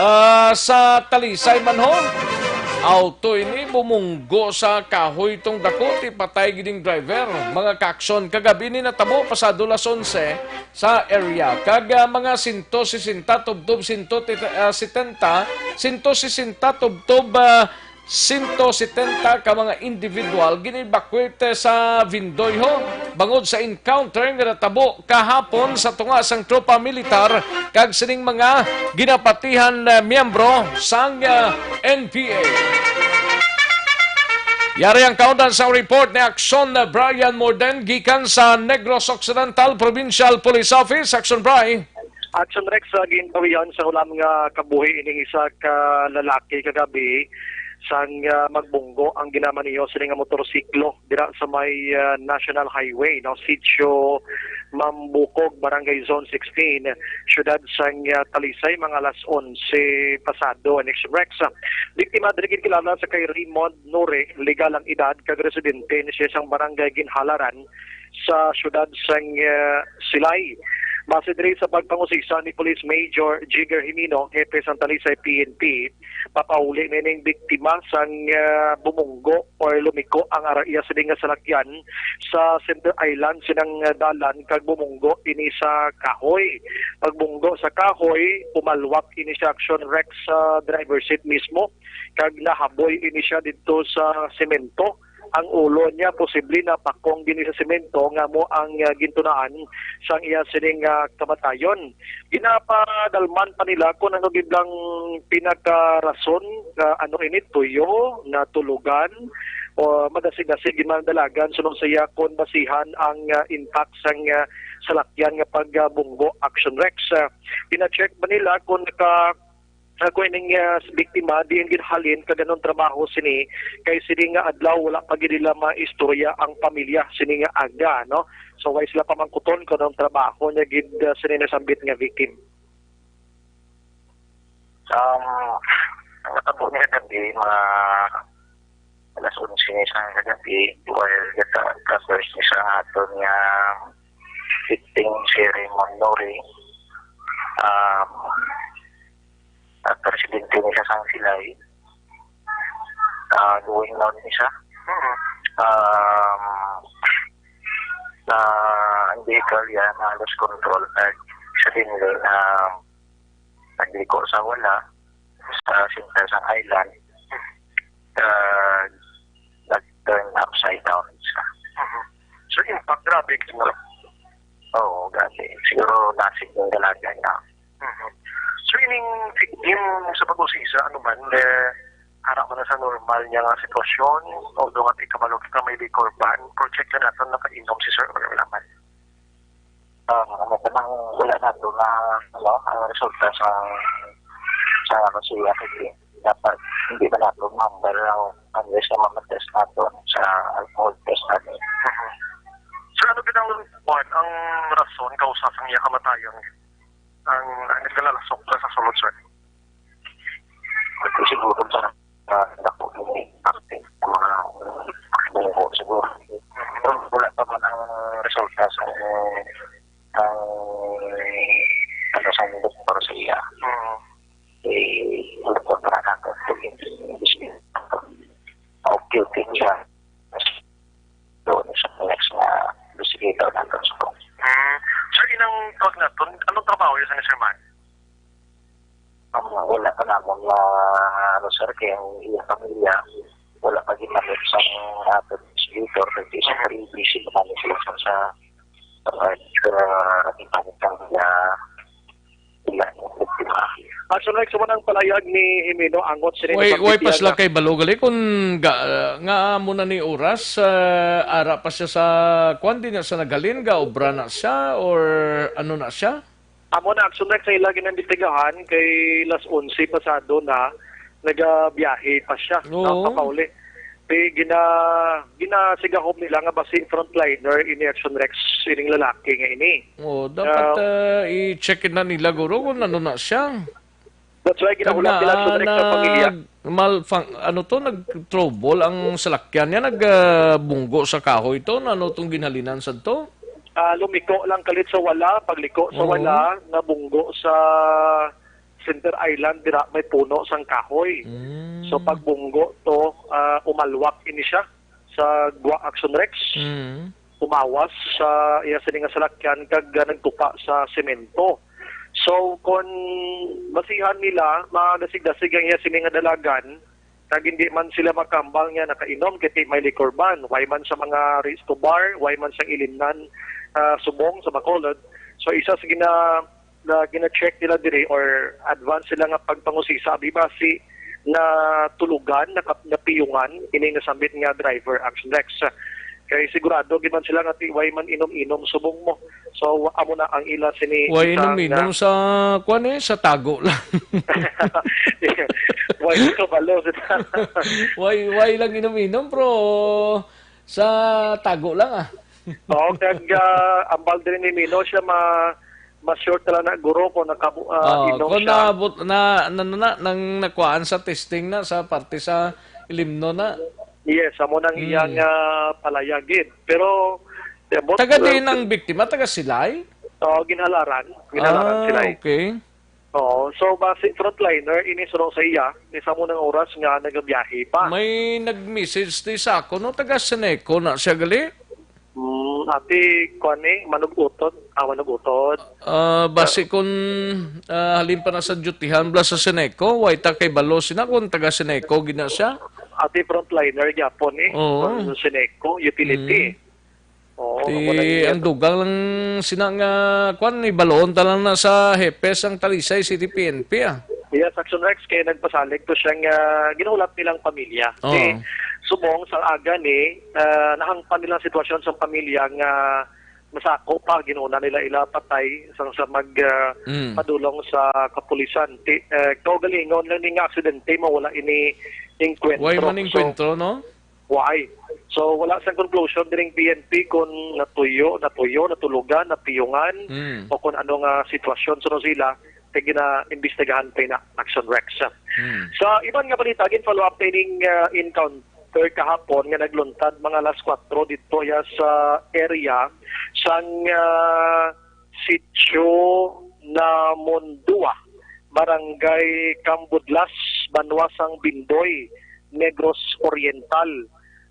ah, sa Talisay man ho. Auto ini bumunggo sa kahoy tong dako, ti patay gid ang driver. Mga ka-Action, kagabi ni natabo pasado las onse sa area. Kag, ah, mga sento sesenta tubtob sento setenta, sento sesenta tubtob, ah, sento setenta ka mga individual gin-evacuate sa Vindoyho bangod sa encounter nga natabo kahapon sa tunga sang tropa militar kag sining mga ginapatihan, ah, miyembro sang, ah, N P A. Yari ang kaundan sa report ni Action Brian Morden gikan sa Negros Occidental Provincial Police Office. Action, Bri. Action Rex, sa ginpawihan sa hulam nga kabuhi ining isa ka lalaki kagabi sang, ah, magbunggo ang ginamaniho sini nga motorsiklo dira sa may, ah, National Highway, no, Sitio Mambukog, Barangay Zone sixteen, siyudad sang, ah, Talisay, mga alas onse pasado. Ang Action Rex, ah, biktima diri gid kilala sa kay Raymond Nore, legal ang edad, kag residente ni siya sang Barangay Ginhalaran sa siyudad sang, eh, Silay. Base diri sa pagpangusisa ni Police Major Jigger Himino, hepe sang Talisay P N P, papauli na ining biktima sang, eh, bumunggo or lumiko ang ara-, iya sini nga salakyan sa center island sinang, eh, dalan kag bumunggo ini sa kahoy. Pagbunggo sa kahoy, pumalwak ini sa Action Rex sa driver seat mismo kag nahaboy ini siya didto sa semento. Ang ulo niya posible napakong gini sa semento nga mo ang, ah, gintunaan sang iya sining, ah, kamatayon. Ginapadalman pa nila kung ano gid lang pinakarason, ah, ano ini, tuyo, natulugan, o madasig-dasig gid man dalagan suno sa iya kung basihan ang, ah, intact sang, ah, salakyan nga pagbunggo. Action Rex, ah, gina-check ba nila kung naka Ako ining, ah, biktima, diin gid halin kag anong trabaho sini, kay sini nga adlaw wala pa gid nila maistorya ang pamilya sini nga aga, no? So, way sila pamangkuton kung anong trabaho niya gid, ah, sini nasambit nga victim. Um, ang natabo niya kagabi, mga alas onse sa kagabi, while gata-, traverse ni sa aton nga fifteen si Raymond Nori. Um, at presidente ni sa Sang Silay. Ah, going down ni siya. Mhm. Um, na ang vehicle yan, na lost control. At sa din, na nagliko sa wala, sa center sa island, uh, nag-turn upside down siya. Mhm. So, impact, grabe, siguro. Oo, grabe. Siguro, nasig ng dalaga niya. Mhm. So, ining victim sa pag-usisa, ano man, eh, ara man na sa normal niya nga sitwasyon, although nga ikabalo kita may liquor ban, project na natin nakainom si Sir Earl naman. Ah, ano pa nang wala nato na, ano, ang resulta sa, sa, ano, siya, kasi dapat hindi na nato mambar ang unless na mamatest nato sa alcohol test natin. Mhm. Sir, ano gid ang, kuwan, ang rason kausa sang iya kamatayon? Ang, ang nagkalalasok na sa sulod, sir? Ito siguro sa, sa dako ni acting sa mga bunggo siguro. Pero wala pa man ang resulta sa, ang, ano, sa doktor sa iya. Mm. Eh, ano po, para natin, okay, okay siya. Doon sa next na investigator natin sa. Mm. Sir, inang tawag natin, anong trabaho yun sa Sir Man? Ang wala pa namon na, ano, sir, kay ang iyang pamilya, wala pa ginamit sa aton investigator, kay sa Mhm. busy pa namin sila sa, sa, sa, sa, sa, Ah, so, like, sa unang palayag ni Jimeno, angot sini ni Way, way pa Pampitian sila na kay balo gali kung ga, nga amo na ni oras, ah, ara pa siya sa, kwan, di na sa naghalin, ga obra na siya, or ano na siya? Amo na, Action Rex, sa ila ginambitigahan kay las onse pasado na, nagabiyahe pa siya, Oo. no, papauli. Ti gina-, ginasigahom nila nga basi frontliner ini, Action Rex, ining lalaki nga ini. Oh, dapat, Ah, ah, i-check na nila, guro, kung ano na siya. That's why ginahulat nila, na, Action Rex, na sa pamilya. Malfang-, ano to, nag-trouble ang salakyan niya, nag, ah, bunggo sa kahoy to, na ano tong ginhalinan sa to? Ah, lumiko lang kalit sa wala, pagliko sa Oo. wala, nabunggo sa Center Island, dira may puno sang kahoy. Mm. So, pagbunggo to, ah, umalwak ini siya sa gwa Action Rex. Mm. Umawas sa iya sini nga salakyan kag, ah, nagtupa sa semento. So, kon basihan nila, madasig-dasig ang iya sini nga dalagan, kag hindi man sila makambal nga nakainom, kay ti may liquor ban, way man sa mga resto bar, way man sa ilimnan, ah, subong sa Bacolod. So, isa sa gina-, na gina-check nila diri or advance sila nga pagpangusisa, abi basi natulugan, naka-, napiyungan ining nasambit nga driver, Action Rex. Kay sigurado gid man sila nga ti-, way man inom-inom subong mo. So, amo na ang ila sini Way isa inom-inom nga sa, kwan eh, sa tago lang. Way kabalo sila. Way, way lang inom-inom, pero sa tago lang, ah. Oo, kag, ah, ambal diri ni Mino siya ma-, ma-short na lang na guro kung nakabu-, ah, Oo, inom kung siya. Naabot na, na, na, na, nang nakuhaan sa testing na sa parte sa ilimno na. Yes, amo nang Mm. iyang, ah, palayagid. Pero, eh, but, Taga diin uh, ang biktima? Taga Silay? Oo, Ginhalaran. Ginhalaran Ah, Silay. Okay. Oo. So, basi frontliner, ini suno sa iya, ni sa amo nang oras nga nagabiyahe pa. May nag-message ti sa ako, no? Taga Seneco na siya gali? Mm, ati, kuwan ni, Manug-utod. Ah, Manug-utod. Ah, basi kun, ah, halin pa na sa dutihan bala sa Seneco, way ta kay balo sina kun taga Seneco gid na siya. Ati frontliner gyapon eh. Oo. Kun Seneco, utility. Mm. Oo, Ti, amo na ang iya. Dugang lang sina nga, kwan, ibaloon ta lang na sa hepes ang Talisay City P N P, ah. Yes, Action Rex, kay nagpasalig to siya nga ginulat nilang pamilya. Oo. Ti, subong sa aga ni, ah, nahangpan nilang sitwasyon sa pamilya nga masako pa, ginuna nila ila patay sang sa mag, ah, Mm. padulong sa kapulisan. Ti, eh, kaugalingon lang ni nga aksidente, mawala ini engkwentro. Way man So, engkwentro, no? Why? So, wala sang conclusion diring P N P kung natuyo, natuyo, natulugan, napiyungan, Mm. o kung ano nga sitwasyon. So, sila, kay gina-imbestigahan pa na Action Rex. Mm. Sa iban nga balita, gin-follow up ining, ah, encounter kahapon nga nagluntad mga alas kuwatro dito ya sa area sang, ah, Sitio Namundua, Barangay Cambudlas, banwa sang Bindoy, Negros Oriental.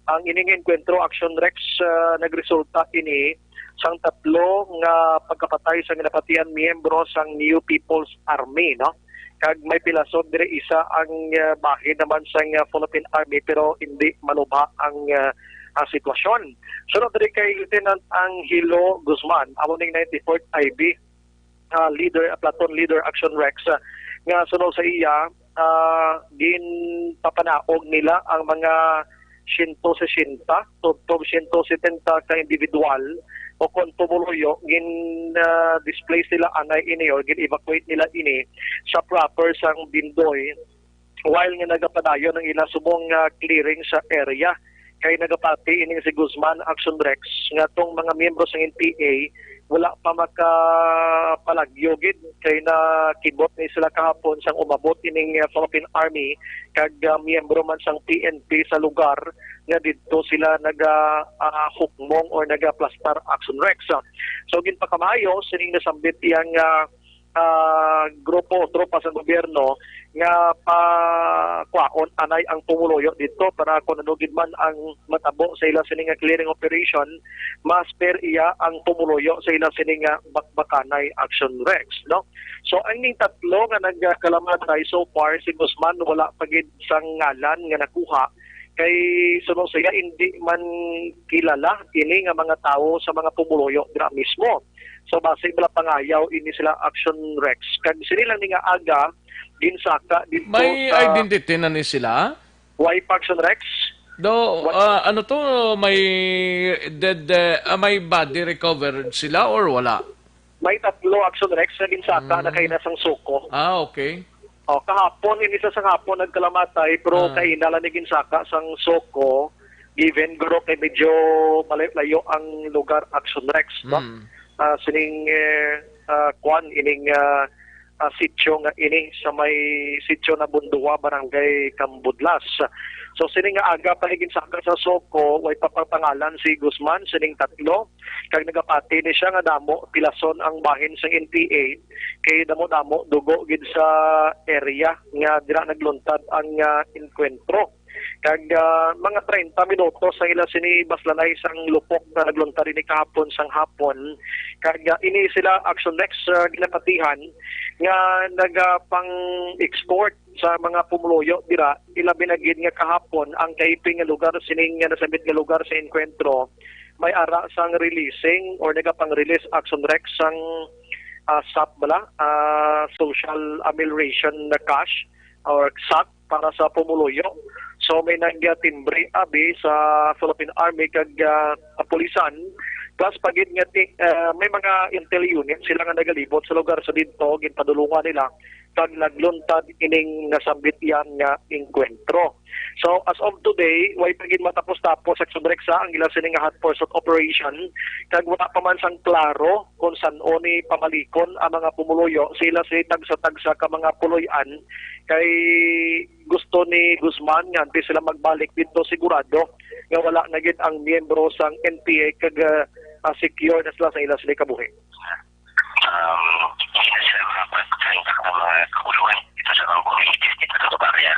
Ang ining engkwentro, Action Rex, ah, nagresulta ini sang tatlo nga pagkapatay sang ginapatihan miyembro sang New People's Army, no? Kag may pilasod diri isa ang, ah, bahin naman sang, ah, Philippine Army, pero hindi malubha ang, ah, ang sitwasyon. Sunod diri kay Lieutenant Angelo Guzman, amo ning ninety-fourth I B, ah, leader, ah, platoon leader Action Rex, ah, nga sunod sa iya, ah, ginpapanaog nila ang mga siyento sesenta tubtob siyento setenta ka individual o kon pumuluyo gin, ah, displace nila anay ini or gin-evacuate nila ini sa proper sang Bindoy while nga nagapadayon ang ila subong nga clearing sa area. Kay nagapati ining si Guzman, Action Rex, nga tong mga miyembro sang N P A wala pa makapalagyo gid, kay nakibot ni sila kahapon sang umabot ining, ah, Philippine Army kag, ah, miyembro man sang P N P sa lugar nga didto sila naga, ah, hukmong or nagaplastar, Action Rex. So, ginpakamaayo sining nasambit iyang, ah, ah, grupo o tropa sa gobyerno nga pakwaon anay ang pumuluyo didto para kung ano gid man ang matabo sa ila sini nga clearing operation, ma-spare iya ang pumuluyo sa ila sini nga bakbakanay, Action Rex, no? So, ang ning tatlo nga nagkalamatay so far, si Guzman, wala pa gid sang ngalan nga nakuha, kay suno siya, hindi man kilala ini nga mga tawo sa mga pumuluyo dira mismo. So, basi bala pangayaw ini sila, Action Rex. Kag sini lang ni nga aga, ginsaka dito May sa identity na ni sila? Why pa, Action Rex? Do, What? Ah, ano to, may dead, eh, ah, may body recovered sila or wala? May tatlo, Action Rex, nga ginsaka na Mm. kay nasang suko. Ah, okay. Oh, kahapon, ini sa, sa hapon nagkalamatay, pero Ah. kaina lang ni ginsaka sang suko, given guro kay medyo malayo-layo ang lugar, Action Rex, no? Mm. Ah, sining, eh, ah, kwan, ining, ah, ah, sityo nga ini sa may sityo na Bundua, Barangay Cambudlas. So, sining nga aga pa ni ginsaka sa suko, way pa pagpangalan si Guzman, sining tatlo. Kag nagapati ni siya nga damo pilason ang bahin sang N P A, kay damo-damo dugo gid sa area nga dira nagluntad ang, ah, engkwentro. Kag, ah, mga treinta minutos ang ila sini baslanay sang lupok nga nagluntad ini kahapon sang hapon. Kag, ah, ini sila, Action Rex, ah, ginapatihan nga nagapang-export sa mga pumuluyo dira, ilabi na gid nga kahapon ang kahipi nga lugar sining nga nasambit nga lugar sa engkwentro may ara sang releasing or nagapang-release, Action Rex, sang, ah, sap bala, ah, social amelioration na cash or sap para sa pumuluyo. So, may nagtimbre abi sa Philippine Army kag, ah, kapulisan. Plus pa gid nga ti-, ah, may mga intel unit sila nga nagalibot sa lugar sa didto, ginpadulungan nila kag nagluntad ining nasambit yan nga engkwentro. So, as of today, way pa gid matapos-tapos sa Action Rex ang ila sini nga hot pursuit operation, kag wala pa man sang klaro kung san-o ni pamalikon ang mga pumuluyo. Sila si tagsa-tagsa ka mga puloy-an, kay gusto ni Guzman nga antes sila magbalik dito, sigurado nga wala na gid ang miyembro sang N P A kag, ah, secure na sila sa ila sini kabuhi. Um, hindi na sila makapagkontak ng mga kaguluhan dito sa mga communities dito sa Tubaria.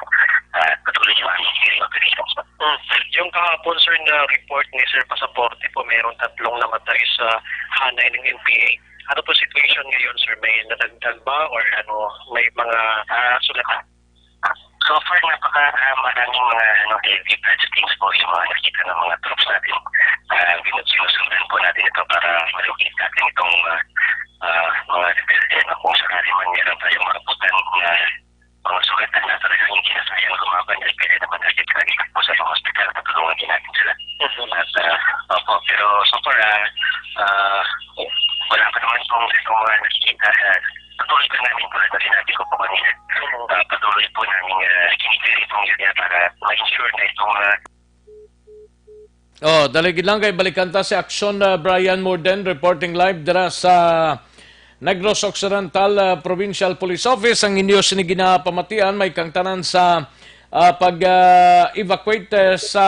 At patuloy yung aming clearing operations. Hmm. Yung kahapon, sir, na report ni Sir Pasaporte po, mayroong tatlong namatay sa hanay ng N P A. Ano po situation ngayon, sir? May nadagdag ba or ano, may mga, ah, sulatan? So far, napaka, ah, maraming mga, ano, heavy bloodstains po yung mga nakita ng mga troops natin. Ah, binu-, sinusundan po natin ito para ma-locate natin itong, ah, ah, mga rebelde na kung sakali man meron tayong maabutan na mga sugatan na talagang hindi na sayang lumaban, eh, pwede naman agad na ikot po sa mga hospital, patulungan din natin sila. Mhm. At, ah, opo, pero so far, ah, ah, wala pa naman pong itong mga nakikita. Ah, patuloy pa namin, tulad na sinabi ko po kanina, Mhm. ah, patuloy po namin, ah, kinikilig itong area para ma-ensure na itong, ah, Oh, dali gid lang kay balikan ta si Action, uh, Brian Morden, reporting live dira sa Negros Occidental, uh, Provincial Police Office. Ang inyo sini ginapamatian, may kangtanan sa, uh, pag, uh, evacuate, uh, sa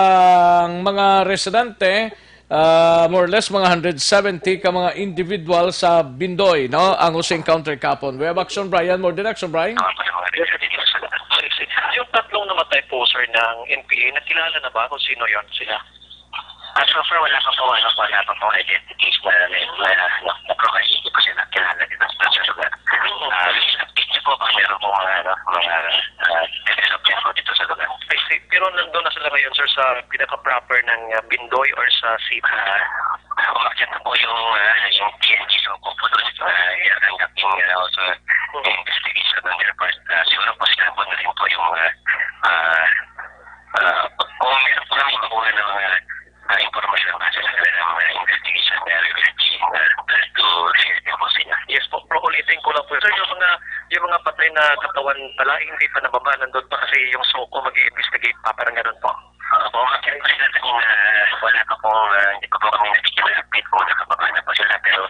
mga residente, uh, more or less mga hundred seventy ka mga individual sa Bindoy, no? Ang usa encounter kapon. We have Action, Brian Morden. Action, Brian. Yung tatlong namatay po, sir, ng N P A, nakilala na ba kung sino yon sila? Ah, so far, wala pa po, ano, wala pa po identities na, na, na, na, na-provide. Hindi po sila kilala dito sa, sa lugar. Ah, update niyo po kung meron po mga, ano, mga, ah, development po dito sa lugar. I see. Pero nandun na sila ngayon, sir, sa pinaka-proper ng, ah, Bindoy or sa city? Ah, umakyat na po yung, ah, yung P N G, so po po doon. Ah, yan ang ating, ah, also investigation on their part. Ah, siguro po sila po na rin po yung, ah, ah, ah, kung meron po kami makuha ng mga ah, impormasyon base sa kanilang mga investigation na we will be, ah, able to share din po sa inyo. Yes po, pero ulitin ko lang po, sir, yung mga, yung mga patay ah, katawan pala, hindi pa nababa, nandun pa kasi yung SOCO mag-i-investigate pa, parang ganun po. Opo, actually, kasi natin, ah, wala pa pong, ah, hindi pa po kami nabigyan ng update kung nakababa na po sila. Pero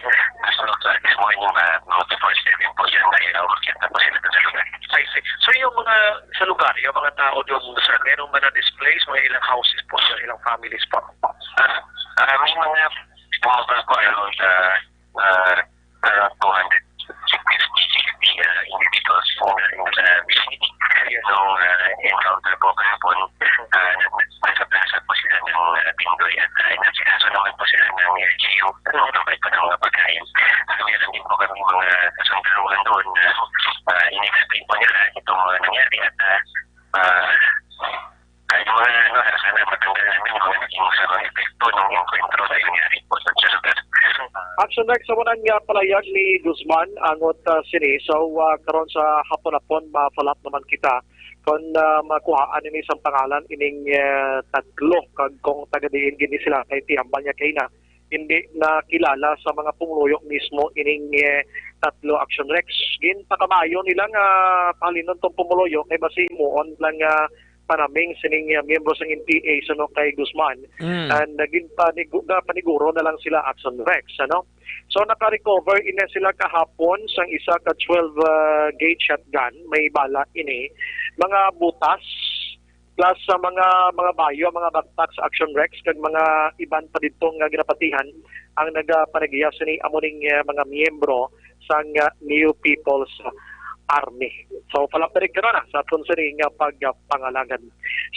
as of, ah, this morning, ah, mga before seven po yan, ay, ah, umakyat na po sila dun sa lugar. I see. So, yung mga sa lugar, yung mga tao doon, sir, meron ba na-displace? Mga ilang houses po, sir, ilang families po? Ah, ah, may mga bumaba po around, ah, ah, around two hundred fifty, ah, individuals na, na, ah, vicinity. Nung, ah, encounter po kahapon, ah, nasa plaza po sila ng, ah, Pindoy at, ah, inasikaso naman po sila ng L G U. Ano, provide po ng mga pagkain. Ah, meron din po kami mga kasundaluhan doon na, ah, in-explain po nila itong mga nangyari at, ah, ah, ay, mga, ano, sana matanggal namin yung mga naging masamang epekto ng engkwentro na nangyari po sa lugar. Action Rex, sa unan nga palayag ni Guzman, angot, ah, sini. So, ah, karon sa hapon-hapon, ma-follow up naman kita kon, ah, makuhaan ini sang pangalan ining, eh, tatlo, kag kung taga diin gini sila, kay ti hambal niya kay na hindi nakilala sa mga pumuluyo mismo ining, eh, tatlo, Action Rex. Ginpakamayo nila nga pahalinon tong pumuluyo kay basi himuon lang nga panaming sining, ah, miyembro sang N P A suno kay Guzman. Mm. And naging panigu-, na paniguro na lang sila, Action Rex, ano? So, naka-recover ina sila kahapon sang isa ka twelve, ah, gauge shotgun, may bala ini, mga butas, plus sa mga, mga bayo, mga backpack sa Action Rex, kag mga iban pa didto nga ginapatihan ang nagapanagiya sini, amo ning, eh, mga miyembro sang, ah, New People's Army. So, palapit karon na sa aton sini nga pagpangalagad.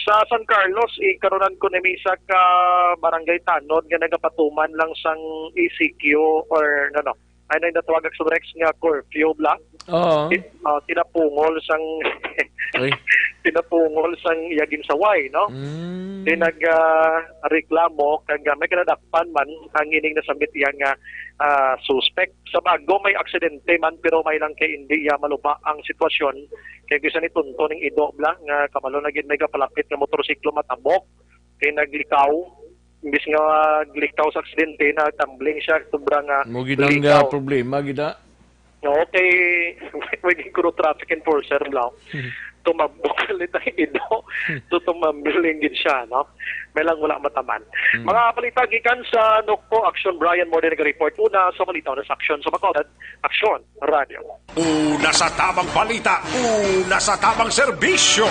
Sa San Carlos, ikarunan ko ni isa ka barangay tanod nga nagapatuman lang sang E C Q or, ano, ay na natawag sa Rex nga curfew, bla. Oo. Ti-, ah, tinapungol sang Uy. tinapungol sang iya ginsaway, no? Mm. Di nag, ah, reklamo kag, ah, may kinadakpan man ang ining nasambit iya nga, ah, suspect. Sa bago may aksidente man, pero may lang kay hindi iya maluba ang sitwasyon. Kay bisan ni tunto ning ido, bla, nga kamalo na gid may kapalapit nga motorsiklo matabok. Kay naglikaw, imbis nga maglikaw sa aksidente, nagtumbling siya, sobra nga Mo gid ang, likaw. Ah, problema gid, ah. Okay, pwede kuno traffic enforcer lang. Hmm. Tumabok ulit ang ido. Hmm. To tumambling gid siya, no? May lang wala mataman. Hmm. Mga balita gikan sa Nokpo Action, Brian Morden nag-report. Una sa balita, una sa aksyon sa Bacolod, Aksyon Radio. Una sa tamang balita, una sa tamang serbisyo.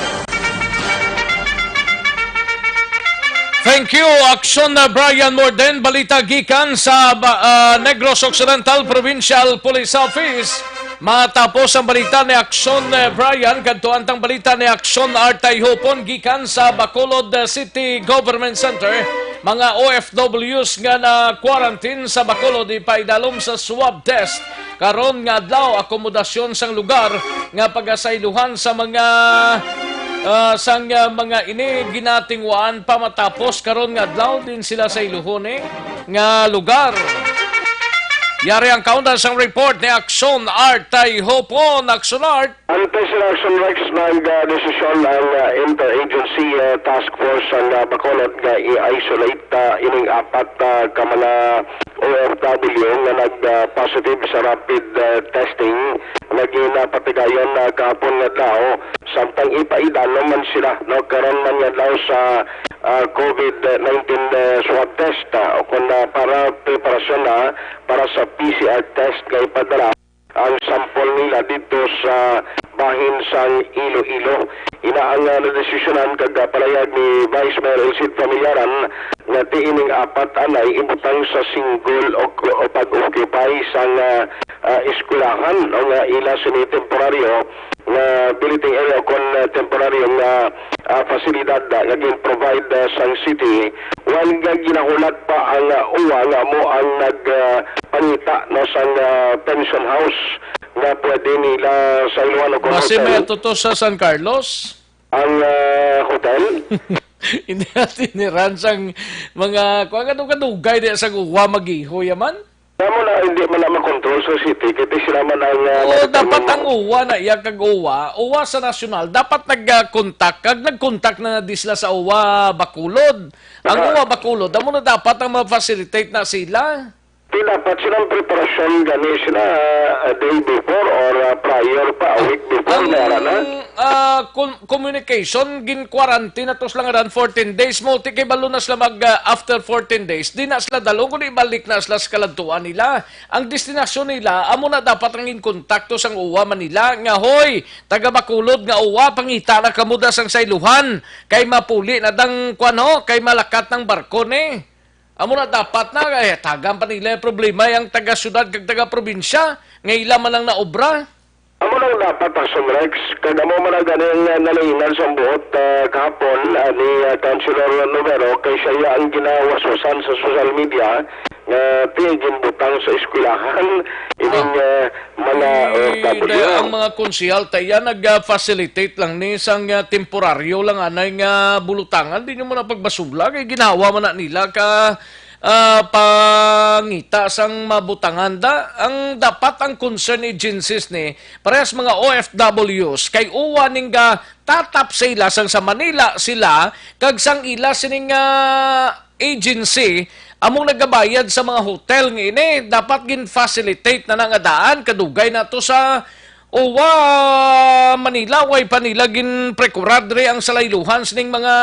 Thank you, Aksyon na Brian Morden. Balita gikan sa ba-, ah, Negros Occidental Provincial Police Office. Matapos ang balita ni Aksyon, eh, Brian, kadto antang balita ni Aksyon Artay Hopon gikan sa Bacolod, eh, City Government Center. Mga O F Ws nga na-quarantine sa Bacolod ipaidalom sa swab test. Karon nga adlaw, akomodasyon sang lugar nga pagasaylohan sa mga, ah, sang, ah, mga ini ginatingwaan pa matapos karon nga adlaw din sila sa iluhon, eh, nga lugar. Yari ang kaundan sang report ni Aksyon Art Tayhopon. Aksyon Art. Ang Action Rex nag, ah, desisyon ang, ah, Interagency, ah, Task Force sa, ah, Bacolod nga i-isolate, ah, ining apat, ah, ka mga O F W nga nag, ah, positive sa rapid, ah, testing nga ginapatigayon, ah, kahapon nga adlaw, samtang ipaidalom man sila, no, karon man nga adlaw sa, ah, COVID nineteen, ah, swab test, ah, o kung, ah, para preparasyon na para sa P C R test nga ipadala ang sample nila dito sa bahin sang Iloilo. Ina ang, ah, nadesisyonan kag, ah, palayag ni Vice Mayor Elcid Familiaran nga ti ining apat anay ibutang sa singgol o, o pag-occupy sang, ah, ah, eskwelahan o nga ila sini temporaryo nga billeting area o kon, ah, temporaryo nga, ah, pasilidad, ah, nga gin-provide, ah, sang city, while nga ginahulat pa ang, ah, uwa nga amo ang nag, ah, pangita, no, sang, ah, pension house nga pwede nila sa Iloilo kung Base hotel. May atuto sa San Carlos? Ang, ah, hotel? Hindi natin ni Ran sang mga, kuwan, kadugay di sang uwa mag-ihoy, yaman? Kamo na, hindi man na makontrol sa city, kay sila man ang, ah, Oo, nagdetermine dapat ang uwa na iya kag uwa, uwa sa nasyonal, dapat nag-contact, kag nag-contact na di sila sa uwa Bacolod. Ang Saka uwa Bacolod, amo na dapat ang ma-facilitate na sila. Di dapat silang preparasyon gani sila, ah, day before or, ah, prior pa, a week before, Ang, may ara na. ah, com-, communication, gin-quarantine na to sila nga dan fourteen days mo. Ti kay balo na sila mag, ah, after fourteen days, di na sila dalong, kundi balik na sila sa kaladtuan nila. Ang destinasyon nila, amo na dapat ang in kontakto sang uwa Manila nga, "Hoy, taga Bacolod nga uwa, pangita na kamo da sang sayluhan. Kay mapuli na dang, kwan, ho, kay malakat ng barko ni." Amo na dapat na, kay tagan pa nila yung problema yung taga-syudad kag taga-probinsya, nga ila man lang naobra. Amo lang dapat, Action Rex, kag amo man ang ganing, ah, nalingnan sa buot, ah, kahapon, ah, ni, ah, Councilor Novero, kay siya iya ang ginawaswasan sa social media nga ti ginbutang sa eskwelahan ining, ah, mga Di, O F W. Ang mga konsehal ta iya nag-facilitate lang ni sang, ah, temporaryo lang anay nga bulutangan, di nyo mo na pagbasula kay ginawa man na nila ka, ah, pangita sang mabutangan da. Ang dapat ang concern agencies ni parehas mga O F Ws kay uwa ning ga tatap sa ila sang sa Manila sila kag sang ila sining, ah, agency among nagabayad sa mga hotel nga ini dapat gin-facilitate na na nga daan kadugay na to sa uwa Manila, way pa nila gin-procurar diri ang salayluhan sining mga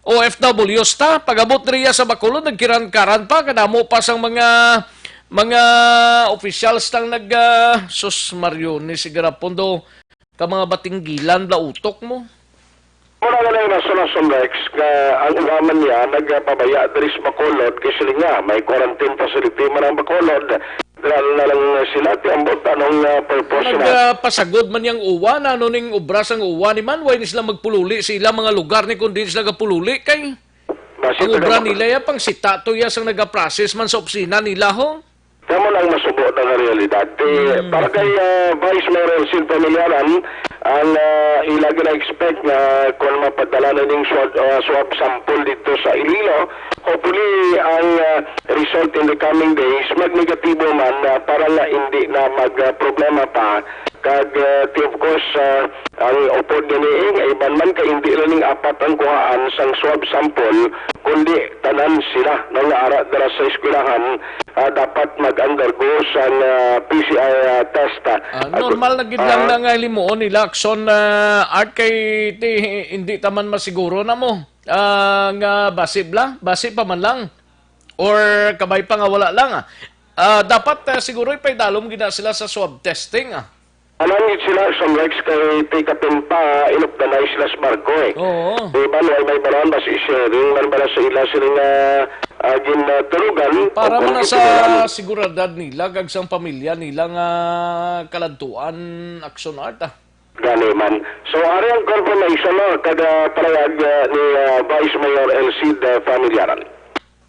O F Ws ta. Pag-abot diriya sa Bacolod, nagkiran-karan pa, kadamo pa sang mga, mga officials tang nag, ah, sus, Mario, ni Sigarapondo, ka mga batinggilan, bla utok mo. Muna nga lang rason-rason, Rex, nga ang uwa man niya nagpabaya diri sa Bacolod, kay sila nga, may quarantine facility man ang Bacolod. Dira na lang sila, ti ambot anong, ah, purpose na. Nagpasagod man yang uwa, na ano ning obra sang uwa ni man, way ni sila magpululi sa ilang mga lugar ni, kundi sila gapululi kay Basi ang taga obra Bacolod. Nila ya, pang sita to ya, sang nagaprocess man sa opisina nila, ho. Kamo lang masubo na nga realidad. Ti, Mm, para kay, okay. Ah, Vice Mayor Elcid Familiaran, ang, ah, ila gina-expect nga kung mapadala na ning swab, ah, swab sample dito sa Iloilo, hopefully ang, ah, result in the coming days mag-negatibo man, ah, para nga hindi na mag, ah, problema pa. Kag, ah, ti, of course, ah, ang upod gani, eh, nga iban man kay hindi lang ning apat ang kuhaan sang swab sample, kundi tanan sila, no, nga ara dira sa eskwelahan, ah, dapat mag-undergo sang, ah, P C R, ah, test, ah. Ah, Ag-, normal na gid lang ah, na nga himuon nila, Akson, ah, Art, kay ti, hindi ta man masiguro na mo, ah, nga basi bla, basi pa man lang. Or kabay pa nga wala lang, ah. Ah, dapat, ah, siguro ipaidalom gid na sila sa swab testing, ah. Alam gid sila, Akson Rex, kay ti kapin pa, inupdanay sila sa barko, eh. Oo. Di ba, may, may balaan ba si sharing man ba na sa ila sila nga, ah, ginatulugan o Para man kung na sa gitulugan? Siguridad nila, kag sang pamilya nila nga kaladtuan, Akson Art, ah. Gani man. So, ari ang confirmation, no, kada parayag, ah, ni, ah, Vice Mayor Elcid, ah, Familiaran.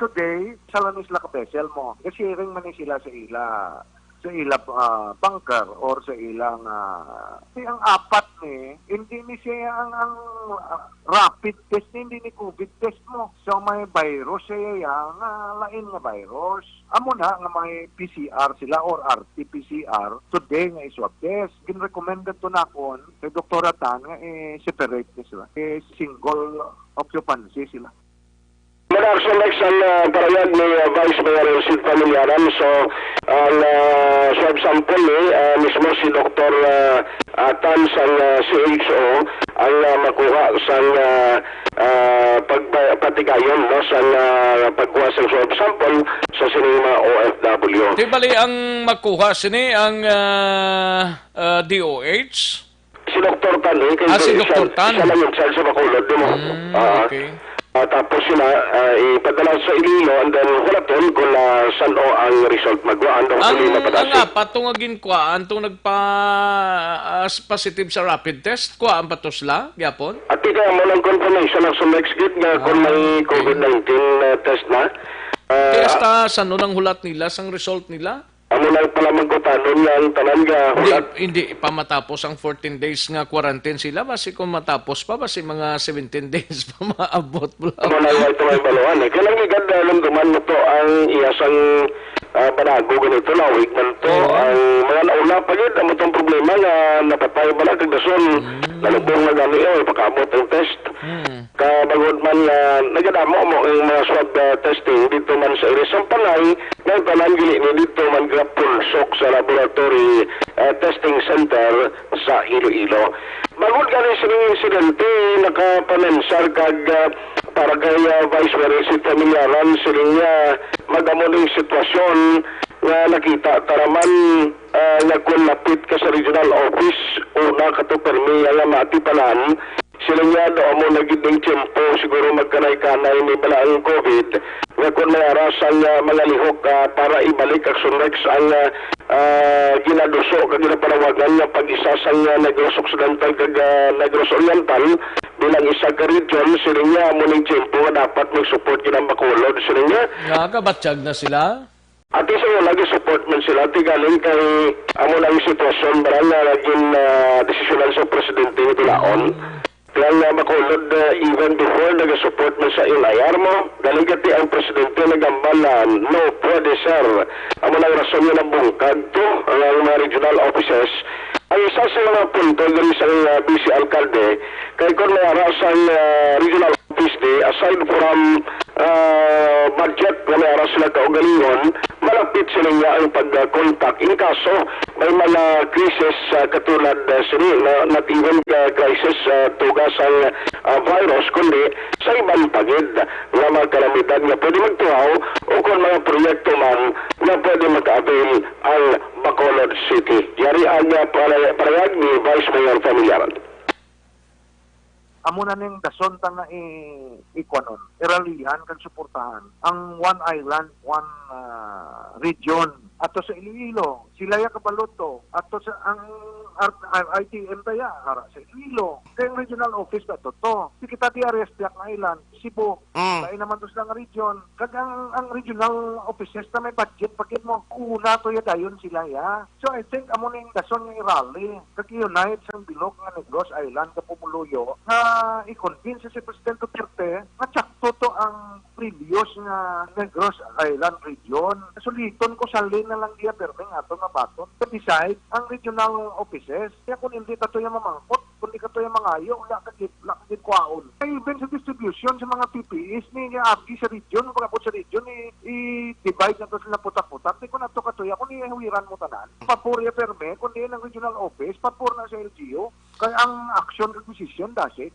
Today, sa Lanis Lacapesel mo, nag-sharing man ni sila sa ila, sa ila, ah, bunker or sa ilang, ah, si ang apat ni, hindi ni siya ang, ang, ah, rapid test ni, hindi ni covid test mo. So, may virus siya ya, nga lain nga virus. Amo na nga may P C R sila or R T P C R today nga i-swab test. Ginrekomenda to nakon kay Doktora Tan nga i-separate ni sila. Kay single occupancy sila. Madason next ang, ah, parayag ni, ah, Vice Mayor Elcid Familiaran. So, ang, ah, swab sample ni, ah, mismo si Doktor, ah, ah, Tan sang, ah, C H O ang, ah, makuha sang, ah, ah, pagpa-, patigayon, no, sang, ah, pagkuha sang swab sample sa sining mga O F W. Di bali ang makuha sini ang, ah, ah, D O H? Si Doktor Tan, eh, kay Ah, si siya, Doktor Tan. Siya lang in charge sa Bacolod, di mo? Mm, Ah, okay. Ah, tapos sila, ah, ipadala sa Iloilo, and then hulaton kung, ah, san-o ang result magwa, and Ang, hopefully mapadala ang sa apat to nga ginkuhaan, to nagpa-, ah, positive sa rapid test, kuhaan pa to sila, gyapon? At di kaya mo lang confirmation ang sa next gate nga kung Ah, may okay. covid nineteen, ah, test na. Kaya Ah, hasta san-o nang hulat nila, sang result nila? Amo lang pala magkutanon nga ang tanan nga Hindi, hulat. Hindi pa matapos ang fourteen days nga quarantine sila. Basi kung matapos pa, basi mga seventeen days pa maabot mo lang. Amo lang, wa ito may baluhan, eh. Kaya lang, igad, ah, lumduman mo to ang iya sang, ah, banago ganito, lawig man to. Oo. Ang mga nauna pa gid, amo tong problema nga napatay bala kag dason, Mm. nalubong na gani, eh, pakaabot ang test. Mm. Kabangod man nga nagadamo mo ang mga swab, ah, testing dito man sa Iris. Ang panay, nga tanan gili ni dito man gapulsok sa laboratory, ah, testing center sa Iloilo. Bangod gani sining insidente, nakapamensar kag, ah, para kay, ah, Vice Mayor Siti Amillaran, siling niya, magamo ning sitwasyon nga nakita ta ra man, ah, nga kon lapit ka sa regional office, una ka to permi nga maatipanan, siling niya, do amo na gid ning tiyempo siguro magkanay-kanay ni bala ang COVID, nga kon may ara sang, ah, mga lihok, ah, para ibalik Action Rex ang, ah, ah, ginaduso kag ginapanawagan nga pag-isa sang, ah, Negros Occidental kag, ah, Negros Oriental bilang isa ka region, siling niya, amo ning tiyempo nga dapat mag-support gid ang Bacolod, siling niya. Nga, kabatyag na sila? Ati sa una, gi-support man sila, ti galing kay amo na ang sitwasyon, barang nga naging, ah, desisyonan sa presidente nga tilaon. Mm. Kaya nga Bacolod, ah, even before, nag-support man sa N I R mo, galing kati ang presidente nagambal na, "No, pwede, sir." Amo na ang rason nga nabungkag to ang, ang mga regional offices. Ang isa sa mga punto diri sa, ah, vice alkalde, kay kon may ara sang, ah, regional office di, aside from, ah, budget nga may ara sila kaugalingon, malapit sila nga ang pag-contact in kaso may mga crisis, ah, katulad, ah, sini, na, not even, ah, crisis, ah, tuga sang, ah, virus, kundi sa iban pa gid nga mga kalamidad nga pwede magtuhaw o kon mga proyekto man nga pwede maka-avail ang Bacolod City. Yari ang, ah, para-, parayag ni Vice Mayor Familiaran. Amo na ning dason ta nga i-, ikuanon, iralihan kag suportahan ang one island, one, ah, region. Ato sa Iloilo, sila ya kabalo to. Ato sa ang R-, R-, R T M ta ya, ara sa Iloilo. Kay ang regional office na to, to. Di kita D R S diak nga island, Cebu. Mm. Lain naman to sila nga region. Kag ang, ang regional offices na may budget pa gid mo. Una to ya dayon sila ya. So, I think amo ning dason nga i-rally kag i-unite sang bilog nga Negros Island nga pumuluyo nga i-convince si Presidente Duterte nga tsakto to ang previous nga Negros Island region. Suliton ko, sali na lang diya permi nga ato nga baton. Kag beside, ang regional offices, kaya kung hindi ka to yung mamangkot, kung di ka to yung mangayo, wala ka gid, wala ka gid kwaon. Kaya even sa distribution sa mga P P Es, ni, ni agi sa region, pag-abot sa region, ni, i-divide na to sila putak-putak. Di ko na to katuya, kung ihawiran mo tanan. Papor ya permi, kung di ang regional office, papor na sa L G U. Kay ang action kag desisyon, dasi.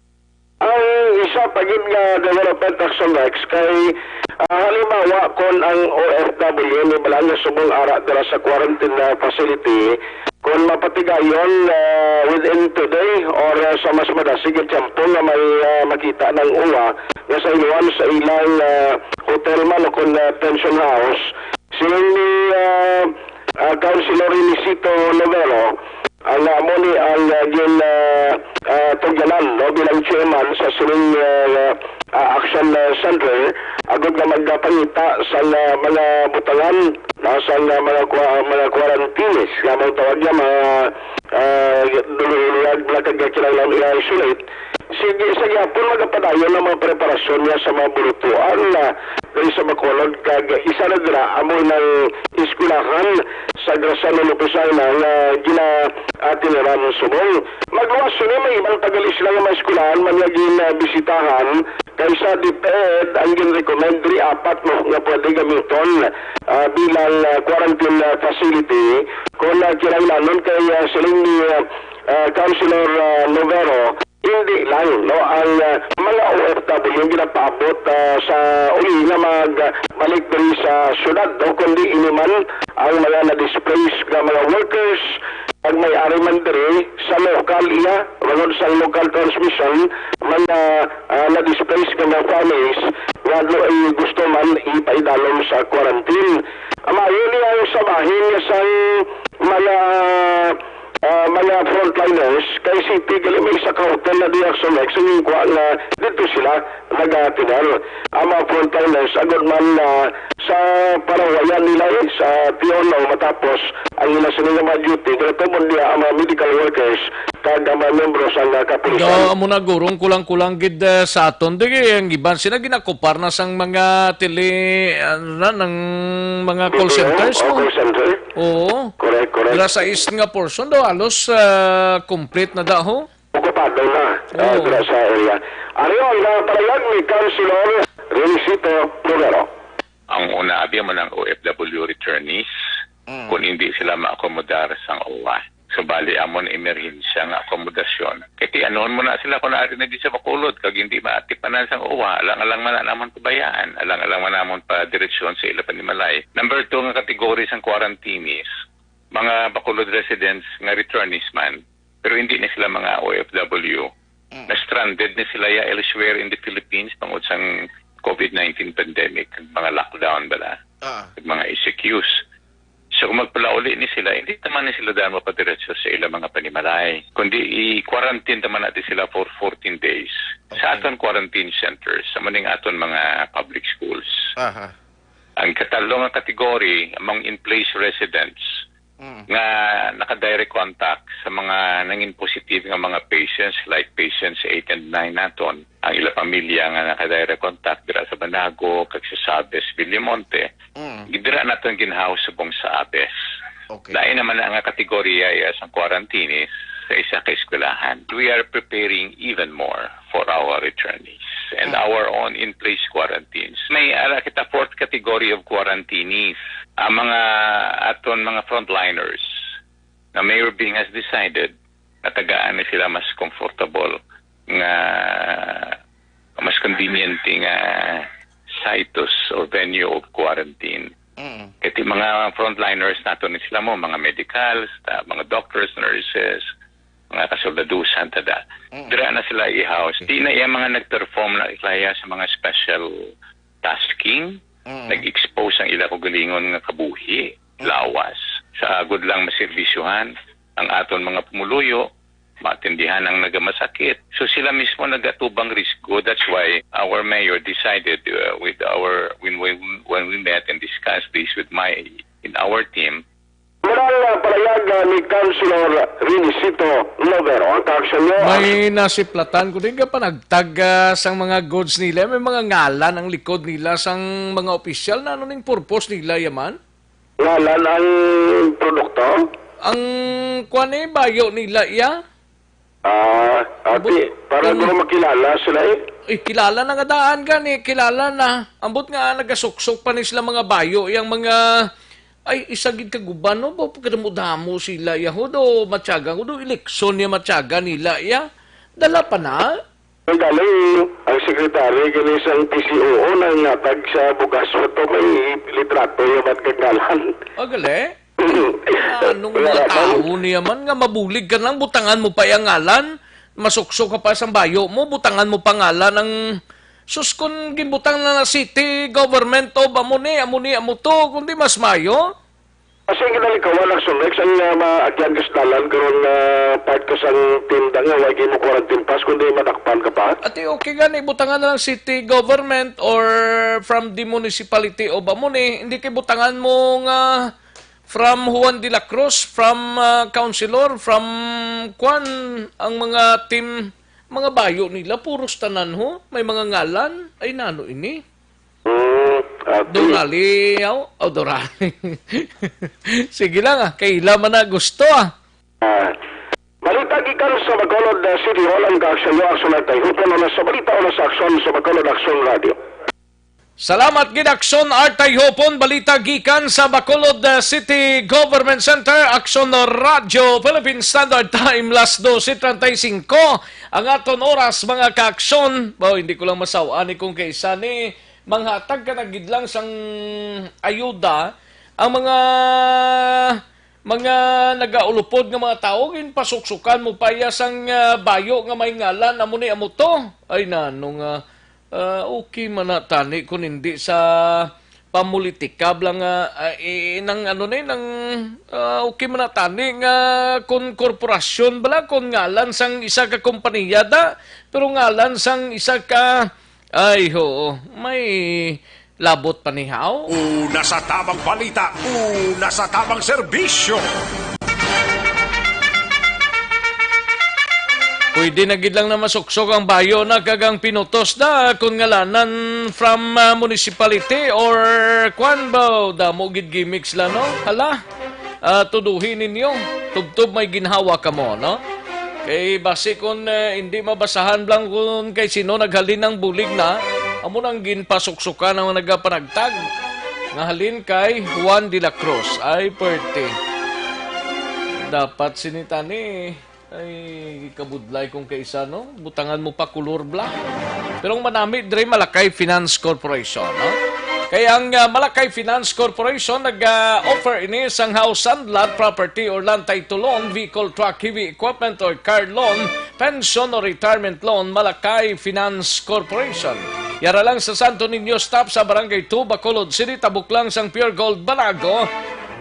Ang isa pa gid nga development, Action Rex, kay, ah, halimbawa, kon ang O F W ni balaan nga subong ara dira sa quarantine, ah, facility, kon mapatigayon, ah, within today or, ah, sa mas madasig nga tiyempo nga may, ah, makita ng uwa nga sa inuan sa ilang, ah, hotel man o kon, ah, pension house, siling ni, ah, ah, Councilor Renisito Lovero, ang, ah, amo ni ang, ah, gin, ah, ah, tugyanan, no, bilang chairman sa sining, ah, ah, Action, ah, Center, agud nga magpangita sa, ah, mga butangan, no, sa, ah, mga kwa-, mga quarantines, nga may tawag niya, mga, ah, duluyag na kag kinahanglan i-isolate. Sige, sa gihapon, magapadayon ang mga preparasyon niya sa mga bulutuan na diri sa Bacolod, kag isa na dira amo nang eskwelahan sa Graciano Lopez Island nga gina-, ah, tiniran subong. Magluwas sini, may iban pa gali sila nga mga eskwelahan man nga ginbisitahan, kay sa DepEd ang gin-recommend diri apat mo nga pwede gamiton, ah, bilang, ah, quarantine, ah, facility. Kung, ah, kinahanglanon kay, ah, siling ni, ah, ah, Councilor, ah, Novero, hindi lang, no, ang, ah, mga O F W ang ginapaabot, ah, sa uli nga magbalik diri sa syudad, no, kundi ini man ang mga na-displaced nga mga workers, ang may-ari man diri sa lokal iya, bangod sa local transmission, mga, ah, na-displaced nga mga families nga do-, ay gusto man ipaidalom sa quarantine. Ang maayo ni ang sa bahin nga sang mga ah, mga frontliners, kay City, gali may isa ka hotel na diya sa Mex, yung kwa nga dito sila nagatinar. Ang mga frontliners, agod man na sa parawayan nila, eh, sa tion o matapos ang ila sini nga mga duty, kaya tubod niya ang mga medical workers kag ang mga miyembro sa mga kapulisan. Amo na, gurong kulang-kulang gid, eh, sa aton. Di, ang iban sila ginakupar na sang mga tele, ano na, ng mga call B P O, centers, o no? Call center. Oo. Correct, correct. Dira sa east nga portion daw, halos, ah, complete na daw. Okupado na, ah, Oo. dira sa area. Ari ang, ah, pahayag ni Councilor Renisito Rivero. Ang una, abi man ang O F W returnees, Mm. kung hindi sila maakomodar sang O W A. So, bali, amon emerhensya nga akomodasyon. Kay ti-anon mo na sila kung ari na di sa Bacolod, kag hindi maatipanan sang O W A, alang-alang man na namon pabayaan, alang-alang man namon pa direksyon sa ila panimalay. Number two nga kategory sang quarantinees, mga Bacolod residents nga returnees man, pero hindi na sila mga O F W. Mm. Na-stranded na sila ya elsewhere in the Philippines tungod sang COVID nineteen pandemic, mga lockdown bala, Ah. mga E C Qs. So, kung magpalauli ni sila, hindi naman ni sila daan mapadiretso sa ilang mga panimalay, kundi i-quarantine naman natin sila for fourteen days sa Okay. aton quarantine centers, sa maning aton mga public schools. Aha. Ang katalong nga kategory, among in-place residents, Mm. nga naka-direct contact sa mga nangin positive nga mga patients, like patients eight and nine naton, ang ila pamilya nga naka-direct contact dira sa Banago, kag sa Sabes, Villamonte, Mm. dira naton ginhaus subong sa Sabes. Okay. Lain naman na nga kategorya iya sang quarantine sa isa ka eskwelahan. We are preparing even more for our returnees and Ah. our own in-place quarantines. May ara kita fourth category of quarantinees, ang mga aton mga frontliners na Mayor Bing has decided na tagaan ni sila mas comfortable nga, mas convenient nga situs or venue of quarantine. Mm. Kay ti mga frontliners nato ni sila mo, mga medicals, ta, mga doctors, nurses, mga kasoldadusan, tada. Mm. Dira na sila i-house. Di na iya mga nag-perform na ilaya sa mga special tasking, Mm. nag-expose ang ila kaugalingon nga kabuhi, Mm. lawas, sa agod lang maserbisyohan ang aton mga pumuluyo, matindihan ang nagamasakit. So sila mismo nagatubang risgo. That's why our mayor decided, uh, with our, when we, when we met and discussed this with my, in our team, Murag, ah, pahayag, ah, ni Councilor Renisito Lovero, ang kaaksyon niyo, ang May nasiplatan ko din ka panagtag, ah, sang mga goods nila. May mga ngalan ang likod nila sang mga opisyal. Na ano ning purpose nila, yaman? Ngalan ang produkto? Ang kwan eh, bayo nila iya. Ah, ati, Ambot para kung daw makilala sila eh. Eh, kilala na nga daan gani, kilala na. Ambot nga nagasuksok pa ni sila mga bayo, yang mga, ay, isa gid ka guban, no? Ba, pagkadamo-damo sila, ya, ho, do, matyaga, ho, do, eleksyon niya matyaga nila, ya. Dala pa na? Ang galing, ang sekretary gani sang P C O O nang natag sa bugas mo to, may litrato yung at kagalan. Ah, gali? Anong Wala mga na. Tao niya man nga mabulig ka lang, butangan mo pa yung ngalan, masuksok ka pa sa bayo mo, butangan mo pa ngalan ang sus, kun ginbutang na na city government of amo ni, amo ni, amo to, kundi mas mayo. Kasi ang ginalikawan ang Sunex, ang, ah, maagyan ka sa dalan, karon nga part ka sang tinda nga, wag mo quarantine pass, kundi madakpan ka pa. Ati, okay gani, butangan na lang city government or from the municipality of amo ni, hindi kay butangan mo nga from Juan de la Cruz, from, ah, councilor, from kwan, ang mga team, mga bayo nila, puros tanan ho, may mga ngalan, ay nano ini? Mm, ati. Dorali, yaw? Oh, Dorali. Sige lang ah, kaila man na gusto ah. Ah, balita gikan sa Bacolod, ah, City Hall ang kaaksyon niyo, Aksyon Artayhupon, una sa balita, una sa aksyon sa Bacolod Aksyon Radio. Salamat gid, Aksyon Artayhupon. Balita gikan sa Bacolod, uh, City Government Center, Aksyon Radyo Philippine Standard Time, las dose treinta y cinco ang aton oras, mga kaaksyon. Baw, hindi ko lang masaw-an ni kung kaisa ni manghatag ka na gid lang sang ayuda ang mga, mga nagaulupod nga mga tawo, ginpasuksukan mo pa iya sang, uh, bayo nga may ngalan, amo ni amo to. Ay, nano nga Ah, okay man na tani kung hindi sa pamulitika lang nga, ah, i-, nang ano ni, nang, ah, okay man na tani nga kung korporasyon bala, kung ngalan sang isa ka kompanya da, pero ngalan sang isa ka, ay, oo, may Labot pa ni haw? Una sa tamang balita, una sa tamang serbisyo. Pwede na gid lang na masuksok ang bayo na kag ang pinutos na kon ngalanan from, ah, municipality or kwan ba? Damo gid gimmick sila, no? Hala, ah, tuduhi ninyo. Tubtob may ginhawa kamo, no? Kay basi kon, eh, hindi mabasahan lang kon kay sino naghalin ang bulig na, amo nang ginpasuksukan ang nagapanagtag nga halin kay Juan de la Cruz. Ay, perte. Dapat sinitani. Ay, kabudlay kong kaisa, no? Butangan mo pa kulor bla. Pero ang manami diri, Malakay Finance Corporation, no? Kay ang, ah, Malakay Finance Corporation nag-offer ini sang house and lot property or land title loan, vehicle, truck, heavy equipment or car loan, pension or retirement loan, Malakay Finance Corporation. Yara lang sa Santo Niño Stop sa Barangay two, Bacolod City, tabok lang sang Pure Gold Banago.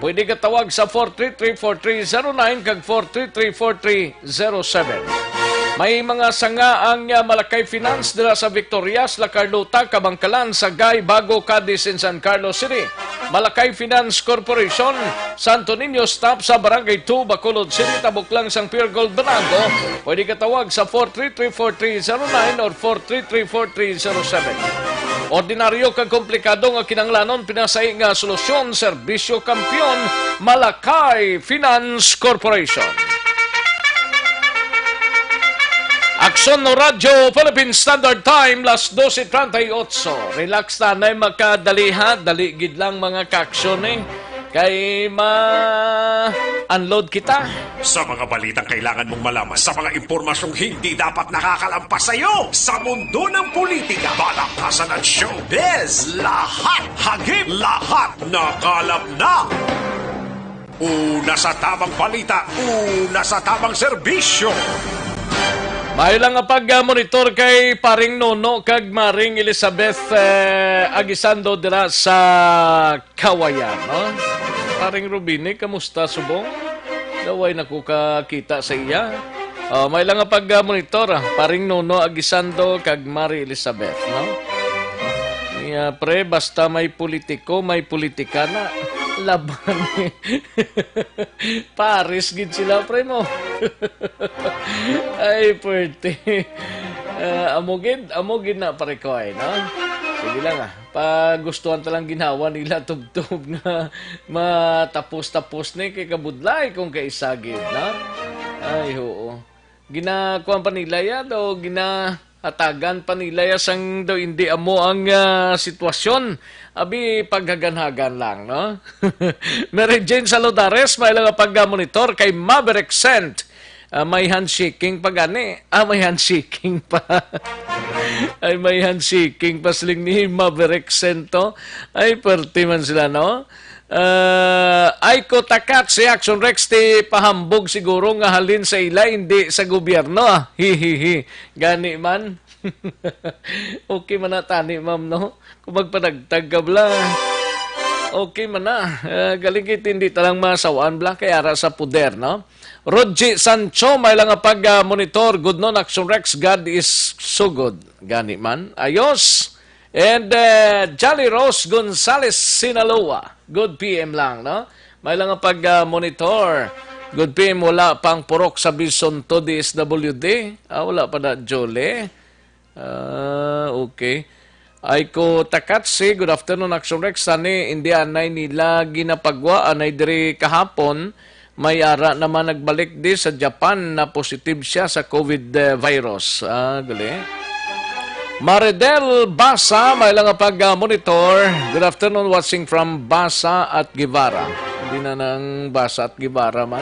Pwede ka tawag sa four three three, four three zero nine kag four three three, four three zero seven. May mga sanga ang, ah, Malakay Finance dira sa Victorias, La Carlota, Kabangkalan, Sagay, Bago, Cadiz, and San Carlos City. Malakay Finance Corporation, Santo Niño Stop sa Barangay two, Bacolod City, tabok lang sang Pure Gold Banago. Pwede ka tawag sa four three three, four three zero nine or four three three, four three zero seven. Ordinaryo kag komplikado nga kinahanglanon, pinasahi nga solusyon, serbisyo kampiyon, Malakay Finance Corporation. Aksyon no Radyo Philippine Standard Time, las doce treinta y ocho. Relax, tanay, makadali ha. Dali gid lang, mga kaaksyon, eh. Kay ma-unload kita. Sa mga balitang kailangan mong malaman, sa mga impormasyong hindi dapat nakakalampas sa iyo, sa mundo ng politika, balaktasan at showbiz, lahat hagip, lahat nakalap na. Una sa tamang balita, una sa tamang serbisyo. May lang nga pag-monitor kay Paring Nono kag Maring Elizabeth, eh, Aguisando dira sa Kawayan, no? Paring Rubini, kamusta subong? Daw way na ko kakita sa iya. Ah, may lang nga pag-monitor, ah, Paring Nono Aguisando kag Mari Elizabeth, no? Niya, pre, basta may politiko, may politika na. Laban ni Paris gid sila, pre, mo. Ay, pwerte. Ah, amo gid, amo gid na, pare ko, ay, no? Sige lang, ah. Pagustuhan ta lang ginhawa nila tubtob nga matapos-tapos ni kay kabudlay kung kaisa gid, no? Ay, oo. Ginakuan pa nila ya, daw ginahatagan pa nila ya sang daw hindi amo ang, ah, sitwasyon. Abi, paghaganhagan lang, no? Mary Jane Saludares, may lang pag-monitor kay Maverick Scent. Ah, may handshaking pa gani. Ah, may handshaking pa. Ay, may handshaking pa siling ni Maverick Sento. Ay, perte man sila, no? Ah, ay ko takat si Action Rex ti pahambog siguro nga halin sa ila, hindi sa gobyerno, ah. Hihihi. Gani man. Okay man na tani, ma'am, no? Kung magpanagtag ka, bla. Okay man na. Ah, galing kay hindi talang masawaan, bla, kay ara sa poder, no? Rodji Sancho, may lang nga pag, ah, monitor. Good noon, Action Rex. God is so good. Gani man. Ayos. And, eh, Jolly Rose Gonzales Sinaloa. Good P M lang, no? May lang nga pag, ah, monitor. Good P M, wala pang purok sa Bisonto D S W D. Ah, wala pa na, Jolly. Ah, okay. Aiko Takatsi, good afternoon, Action Rex. Sani, hindi anay nila ginapagwa, anay diri kahapon. May ara naman nagbalik di sa Japan na positive siya sa COVID, eh, virus. Ah, gali. Maridel Basa, may lang nga pag, ah, monitor. Good afternoon, watching from Basa at Guevara. Hindi na nang Basa at Guevara man.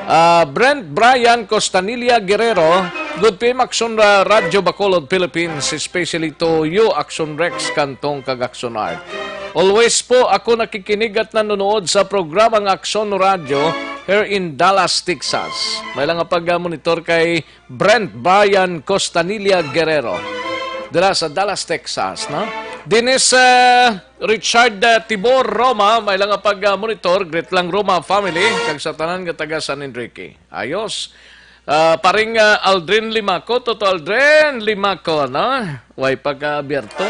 Ah, Brent Brian Costanilla Guerrero, good P M Action Ra-, Radyo Bacolod, Philippines, especially to you, Action Rex, Kantong, kag Action Art. Always po ako nakikinig at nanonood sa programang Action Radyo here in Dallas, Texas. May lang nga pag-monitor kay Brent Brian Costanilla Guerrero, dira sa Dallas, Texas, no? Dennis, eh, Richard, eh, Tibor Roma, may lang nga pag-monitor, greet lang Roma family, kag sa tanan nga taga San Enrique. Ayos. Ah, paring, ah, Aldrin Limaco, Toto Aldrin Limaco, no? Way pagka-abierto.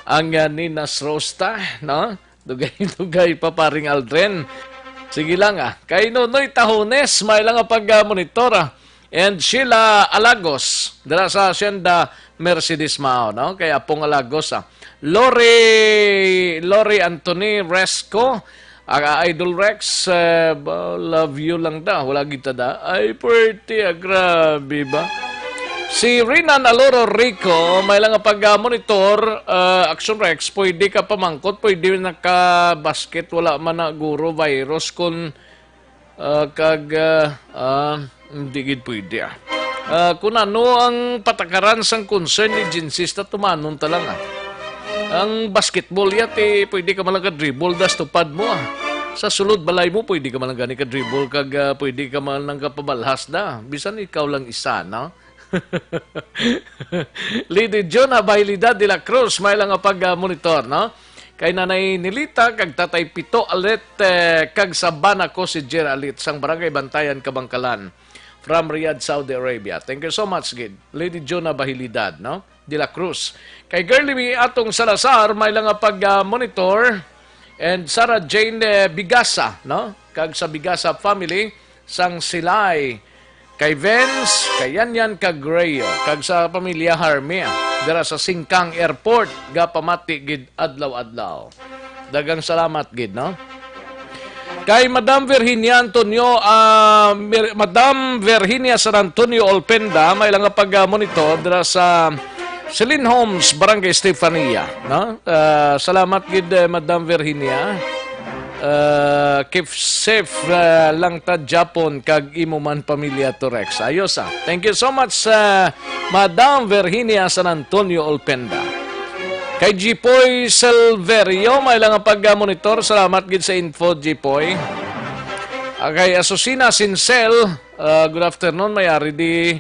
ang, ah, Ninas Rosta, no? Dugay-dugay pa, paring Aldrin. Sige lang, ah. Kay Nonoy Tahones, may lang nga pag, ah, monitor, ah. And Sheila Alagos, dira sa Hacienda Mercedes Mao, no? Kay Apong Alagos, ah. Lori, Lori Anthony Resco, ah, Idol Rex, eh, ba, love you lang da. Wala kita da. Ay, pretty, ah, grabe ba? Si Rinan Aloro Rico, may lang nga pag, ah, monitor, ah, Action Rex, pwede ka pamangkot, pwede naka-basket, wala man na guro virus kung, ah, kag, ah, ah, hindi gid pwede, ah. Ah, kung ano ang patakaran sang concern ni Jinsista, tumanon ta lang, ah. Ang basketball, yati, pwede ka man lang ka-dribble, das tupad mo, ah. Sa sulod balay mo, pwede ka man lang gani ka-dribble, kag, ah, pwede ka man lang kapabalhas da. Bisan ikaw lang isa, no? Lady Jonah Bahilidad de la Cruz, may lang nga pag, ah, monitor, no? Kay Nanay Nilita, kag Tatay Pito Alit, eh, kag sa bana ko si Jer Alit, sang Barangay Bantayan, Kabangkalan, from Riyadh, Saudi Arabia. Thank you so much, gid. Lady Jonah Bahilidad, no? De la Cruz. Kay Girlie May Atong Salazar, may lang nga pag, ah, monitor. And Sarah Jane, eh, Bigasa, no? Kag sa Bigasa family, sang Silay. Kay Vince, kay Yanyan, kag Rayo. Kag sa pamilya Harmia, dira sa Singkang Airport, gapamati gid adlaw-adlaw. Daghang salamat gid, no? Kay Madam Virginia Antonio, ah, Mir-, Madam Virginia San Antonio Olpenda, may lang nga pag, ah, monitor dira sa Celine Homes, Barangay Estefania, no? Ah, salamat gid, eh, Madam Virginia. Ah, keep safe, ah, lang ta Japon kag imo man pamilya, Torex. Ayos, ah. Thank you so much, ah, Madam Virginia San Antonio Olpenda. Kay Jipoy Silverio, may lang ang pag-monitor. Salamat gid sa info, Jipoy. Ah, kay Asusina Sincel, ah, good afternoon. May ari di,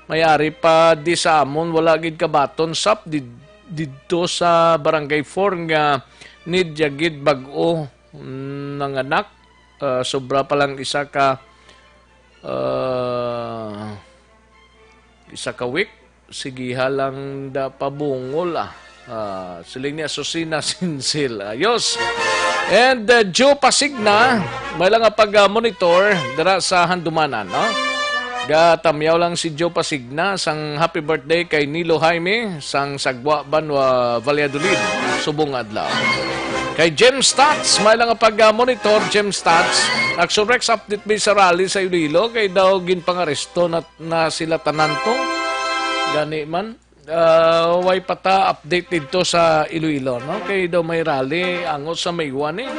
may ari pa di sa amon. Wala gid kabaton sap di, didto sa Barangay four nga nidya gid bag-o, mm, nanganak. Ah, sobra pa lang isa ka, ah, isa ka week. Sigiha lang da pabungol, ah. Ah, siling ni Asusina Sinsil. Ayos. And, uh, Joe Pasigna, may lang nga pag, uh, monitor dira sa Handumanan, no? Gatamyaw lang si Joe Pasigna sang happy birthday kay Nilo Jaime sang Sagwa, Banwa, Valladolid, subong adlaw. Kay James Stats, may lang nga pag, uh, monitor, James Stats. Action Rex update mi sa rally sa Iloilo kay daw ginpangaresto na na sila tanan to. Gani man, ah, way pa ta update didto sa Iloilo, no? Kay daw may rally angot sa May one, eh.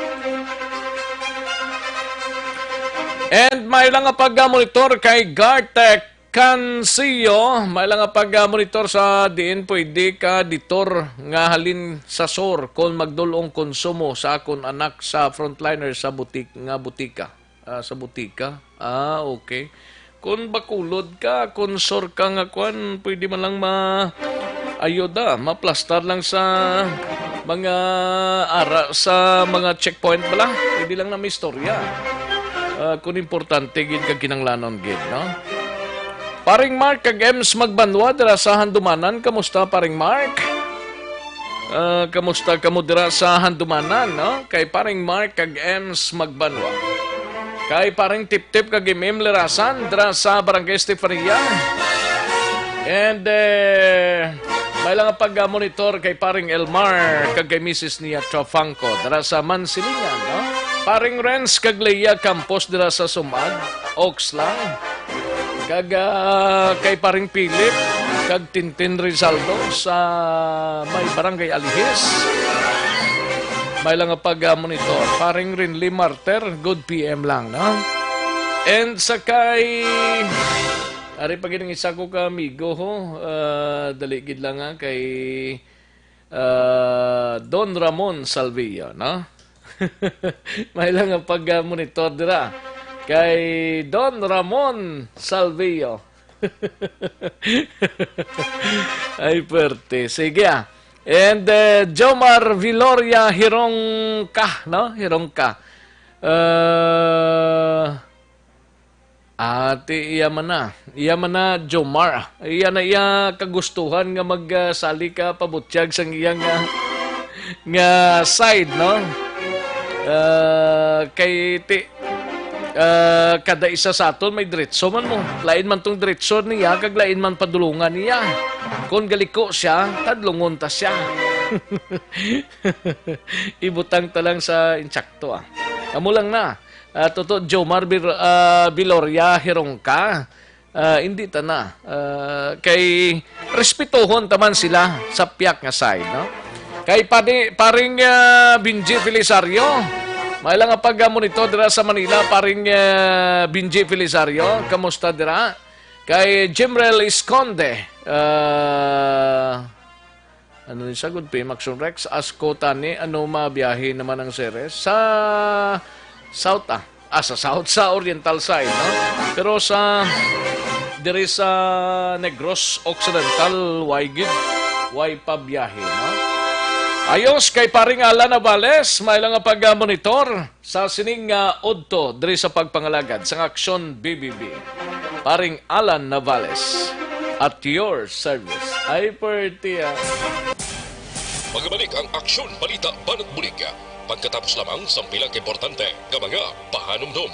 And may lang nga pag-monitor kay Gartec Cancio, may lang nga pag-monitor sa diin pwede ka ditor nga halin sa sur kon magdul-ong konsumo sa akon anak sa frontliner sa butik-, nga butika. Ah, sa butika. Ah, okay. Kung Bacolod ka, kung sur ka nga kwan, pwede man lang ma-, ayuda, maplastar lang sa mga ara, sa mga checkpoint bala. Pwede lang na may istorya. Ah, kung importante gid kag kinanglanon gid, no? Paring Mark kag Ems Magbanwa dira sa Handumanan. Kamusta, Paring Mark? Ah, kamusta kamo dira sa Handumanan, no? Kay Paring Mark kag Ems Magbanwa. Kay Paring Tiptip kag Imim Lerasan dira sa Barangay Estefania. And, eh, may lang pag-monitor kay Paring Elmar kag kay Misis niya Trofangco dira sa Mansilingan, no? Paring Renz kag Leia Campos dira sa Sumag, Oaks lang. Kag, ah, kay Paring Philip, kag Tintin Rizaldo sa may Barangay Alihis. May lang nga pag-monitor. Paring Rinly Marter, good P M lang, no? And sa kay, ari pa gid ang isa ko ka amigo, ho. Ah, dali gid lang, ha, kay ah, Don Ramon Salvio, no? May lang ang pag-monitor dira kay Don Ramon Salvio. Ay, perte. Sige, ah. And, eh, Jomar Viloria Hirongka, no? Hirongka. Ah, Ati, iya man na. Iya man na, Jomar. Iya na iya kagustuhan nga mag, ah, sali ka pabutyag sang iyang, ah, nga side, no? Ah, kay ti, ah, kada isa sa aton may diretso man mo. Lain man tong diretso niya, kag lain man padulungan niya. Kon galiko siya, tadlungon ta siya. Ibutang ta lang sa insakto, ah. Amo lang na. Ah, Toto Jomar Bir-, ah, Biloria Hirongka. Ah, hindi ta na. Ah, kay respetuhon ta man sila sa piyak nga side, no? Kay padi-, paring, ah, Benji Felisario, may lang nga pag-monitor dira sa Manila, paring, ah, Benji Felisario, kamusta dira? Kay Jimrel Esconde, ah, ano ni sagod, Pimax Rex, asko tani, ano mabiyahe naman ang series? Sa South, ah. Ah, sa South, sa Oriental side, no? Pero sa, diri sa Negros Occidental, way gid, way pa biyahe, no? Ayos, kay paring Alan Navales, may lang nga pag-monitor sa sining nga udto diri sa pagpangalagad sang Aksyon B B B. Paring Alan Navales, at your service. Ay, perti, ah. Magbalik ang Aksyon Balita Banat Bulig pagkatapos lamang sang pila ka importante nga mga pahanumdom.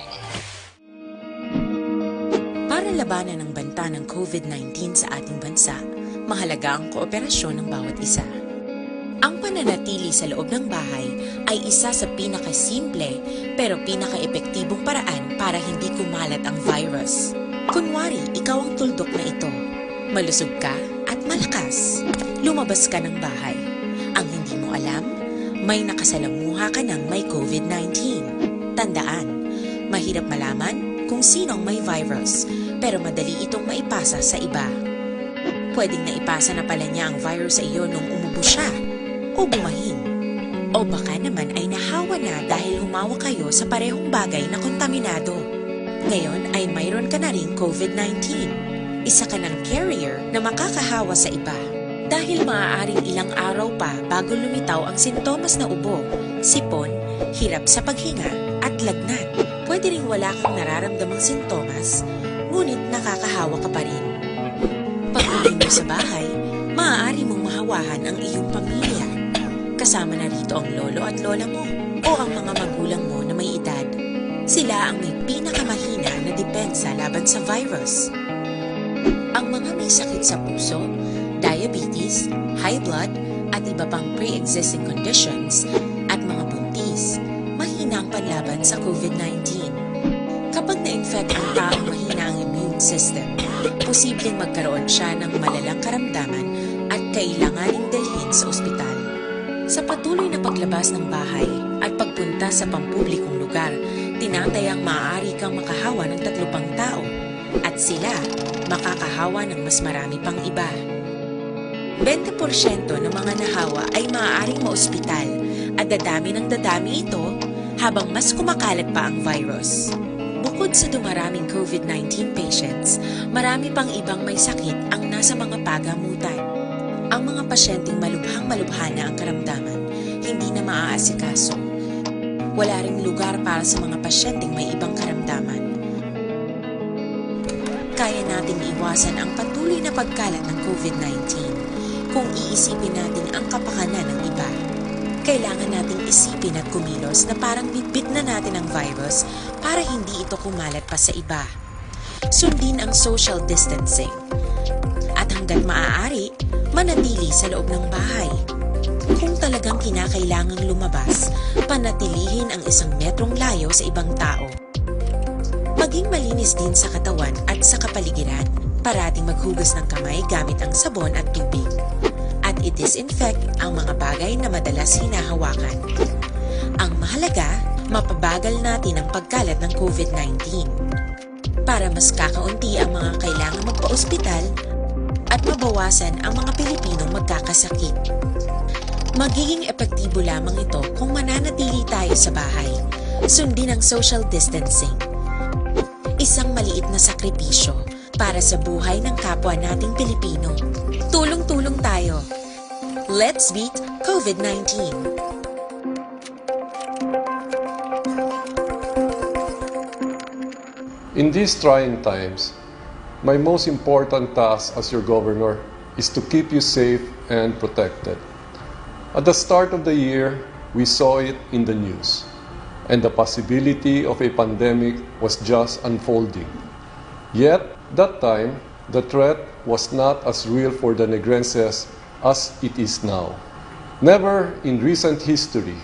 Para labanan ang banta ng COVID nineteen sa ating bansa, mahalaga ang kooperasyon ng bawat isa. Ang pananatili sa loob ng bahay ay isa sa pinakasimple pero pinakaepektibong paraan para hindi kumalat ang virus. Kunwari, ikaw ang tuldok na ito. Malusog ka at malakas. Lumabas ka ng bahay. Ang hindi mo alam, may nakasalamuha ka ng may COVID nineteen. Tandaan, mahirap malaman kung sino ang may virus, pero madali itong maipasa sa iba. Pwedeng naipasa na pala niya ang virus sa iyo nung umubo siya o bumahin. O baka naman ay nahawa na dahil humawak kayo sa parehong bagay na kontaminado. Ngayon ay mayroon ka na ring COVID nineteen. Isa ka ng carrier na makakahawa sa iba. Dahil maaaring ilang araw pa bago lumitaw ang sintomas na ubo, sipon, hirap sa paghinga, at lagnat. Pwede ring wala kang nararamdamang sintomas, ngunit nakakahawa ka pa rin. Pag-uwi mo sa bahay, maaari mong mahawahan ang iyong pamilya. Kasama na rito ang lolo at lola mo o ang mga magulang mo na may edad. Sila ang may pinakamahina na depensa laban sa virus. Ang mga may sakit sa puso, diabetes, high blood, at iba pang pre-existing conditions, at mga buntis, mahina ang panlaban sa COVID nineteen. Kapag na-infect ang taong mahina ang immune system, posibleng magkaroon siya ng malalang karamdaman at kailanganing dalhin sa ospital. Sa patuloy na paglabas ng bahay at pagpunta sa pampublikong lugar, tinatayang maaari kang makahawa ng tatlo pang tao at sila makakahawa ng mas marami pang iba. Twenty porsyento ng mga nahawa ay maaaring maospital at dadami ng dadami ito habang mas kumakalat pa ang virus. Bukod sa dumaraming COVID nineteen patients, marami pang ibang may sakit ang nasa mga pagamutan. Ang mga pasyenteng malubhang-malubha na ang karamdaman, hindi na maaasikaso. Wala ring lugar para sa mga pasyenteng may ibang karamdaman. Kaya nating iwasan ang patuloy na pagkalat ng COVID nineteen kung iisipin natin ang kapakanan ng iba. Kailangan nating isipin at kumilos na parang bitbit na natin ang virus para hindi ito kumalat pa sa iba. Sundin ang social distancing. At hanggat maaari, manatili sa loob ng bahay. Kung talagang kinakailangang lumabas, panatilihin ang isang metrong layo sa ibang tao. Maging malinis din sa katawan at sa kapaligiran. Parating maghugas ng kamay gamit ang sabon at tubig. At i-disinfect ang mga bagay na madalas hinahawakan. Ang mahalaga, mapabagal natin ang pagkalat ng COVID nineteen. Para mas kakaunti ang mga kailangan magpa-ospital at mabawasan ang mga Pilipinong magkakasakit. Magiging epektibo lamang ito kung mananatili tayo sa bahay. Sundin ang social distancing. Isang maliit na sakripisyo para sa buhay ng kapwa nating Pilipino. Tulong-tulong tayo. Let's beat COVID nineteen. In these trying times, my most important task as your governor is to keep you safe and protected. At the start of the year, we saw it in the news, and the possibility of a pandemic was just unfolding. Yet, that time, the threat was not as real for the Negrenses as it is now. Never in recent history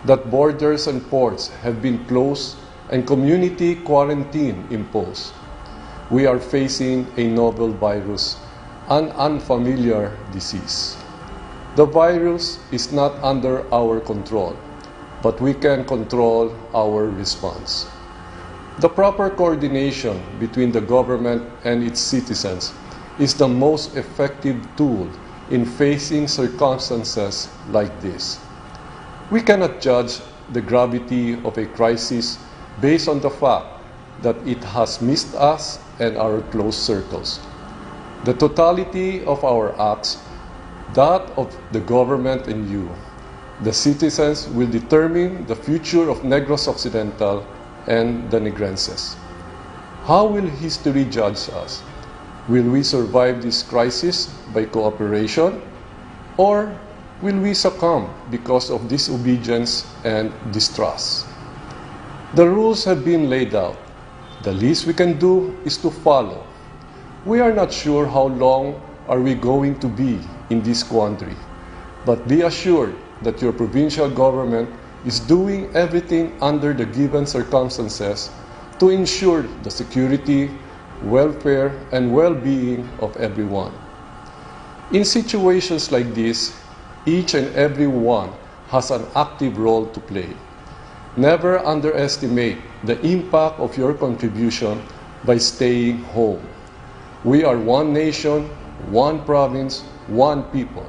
that borders and ports have been closed and community quarantine imposed. We are facing a novel virus, an unfamiliar disease. The virus is not under our control, but we can control our response. The proper coordination between the government and its citizens is the most effective tool in facing circumstances like this. We cannot judge the gravity of a crisis based on the fact that it has missed us and our close circles. The totality of our acts, that of the government and you, the citizens, will determine the future of Negros Occidental and the Negrenses. How will history judge us? Will we survive this crisis by cooperation, or will we succumb because of disobedience and distrust? The rules have been laid out. The least we can do is to follow. We are not sure how long are we going to be in this quandary, but be assured that your provincial government is doing everything under the given circumstances to ensure the security, welfare, and well-being of everyone. In situations like this, each and every one has an active role to play. Never underestimate the impact of your contribution by staying home. We are one nation, one province, one people.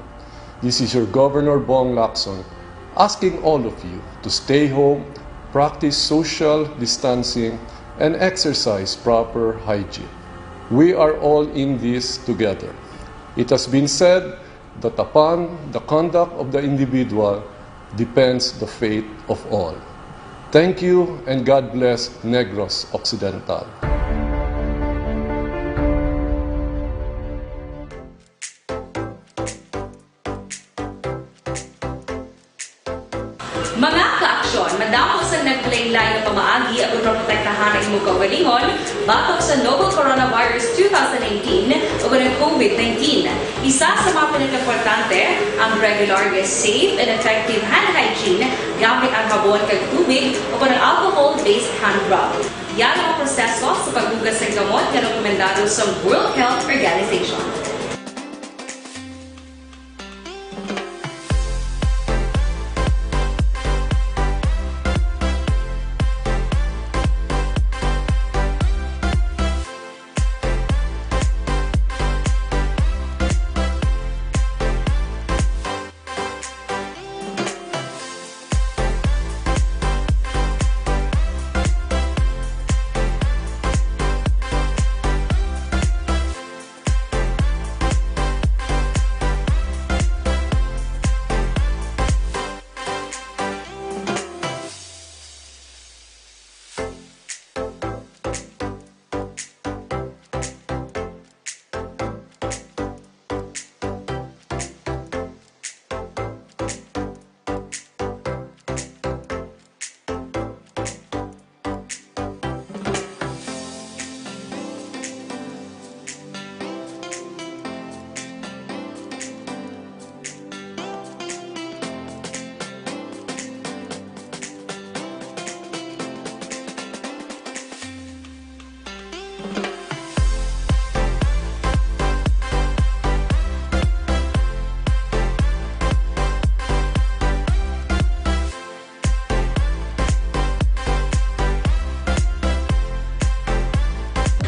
This is your Governor Bong Lacson asking all of you to stay home, practice social distancing, and exercise proper hygiene. We are all in this together. It has been said that upon the conduct of the individual depends the fate of all. Thank you and God bless Negros Occidental. Mga kaaksyon, madamo sang naglain-lain nga pamaagi aron maprotektahan ang imong kaugalingon batok sa novel coronavirus two thousand nineteen o ang COVID nineteen. Isa sa mga pinakaimportante ang regular nga safe and effective hand hygiene gamit ang habon kag tubig o ang alcohol-based hand rub. Yan ang proseso sa paghugas sang gamot nga rekomendado sang World Health Organization.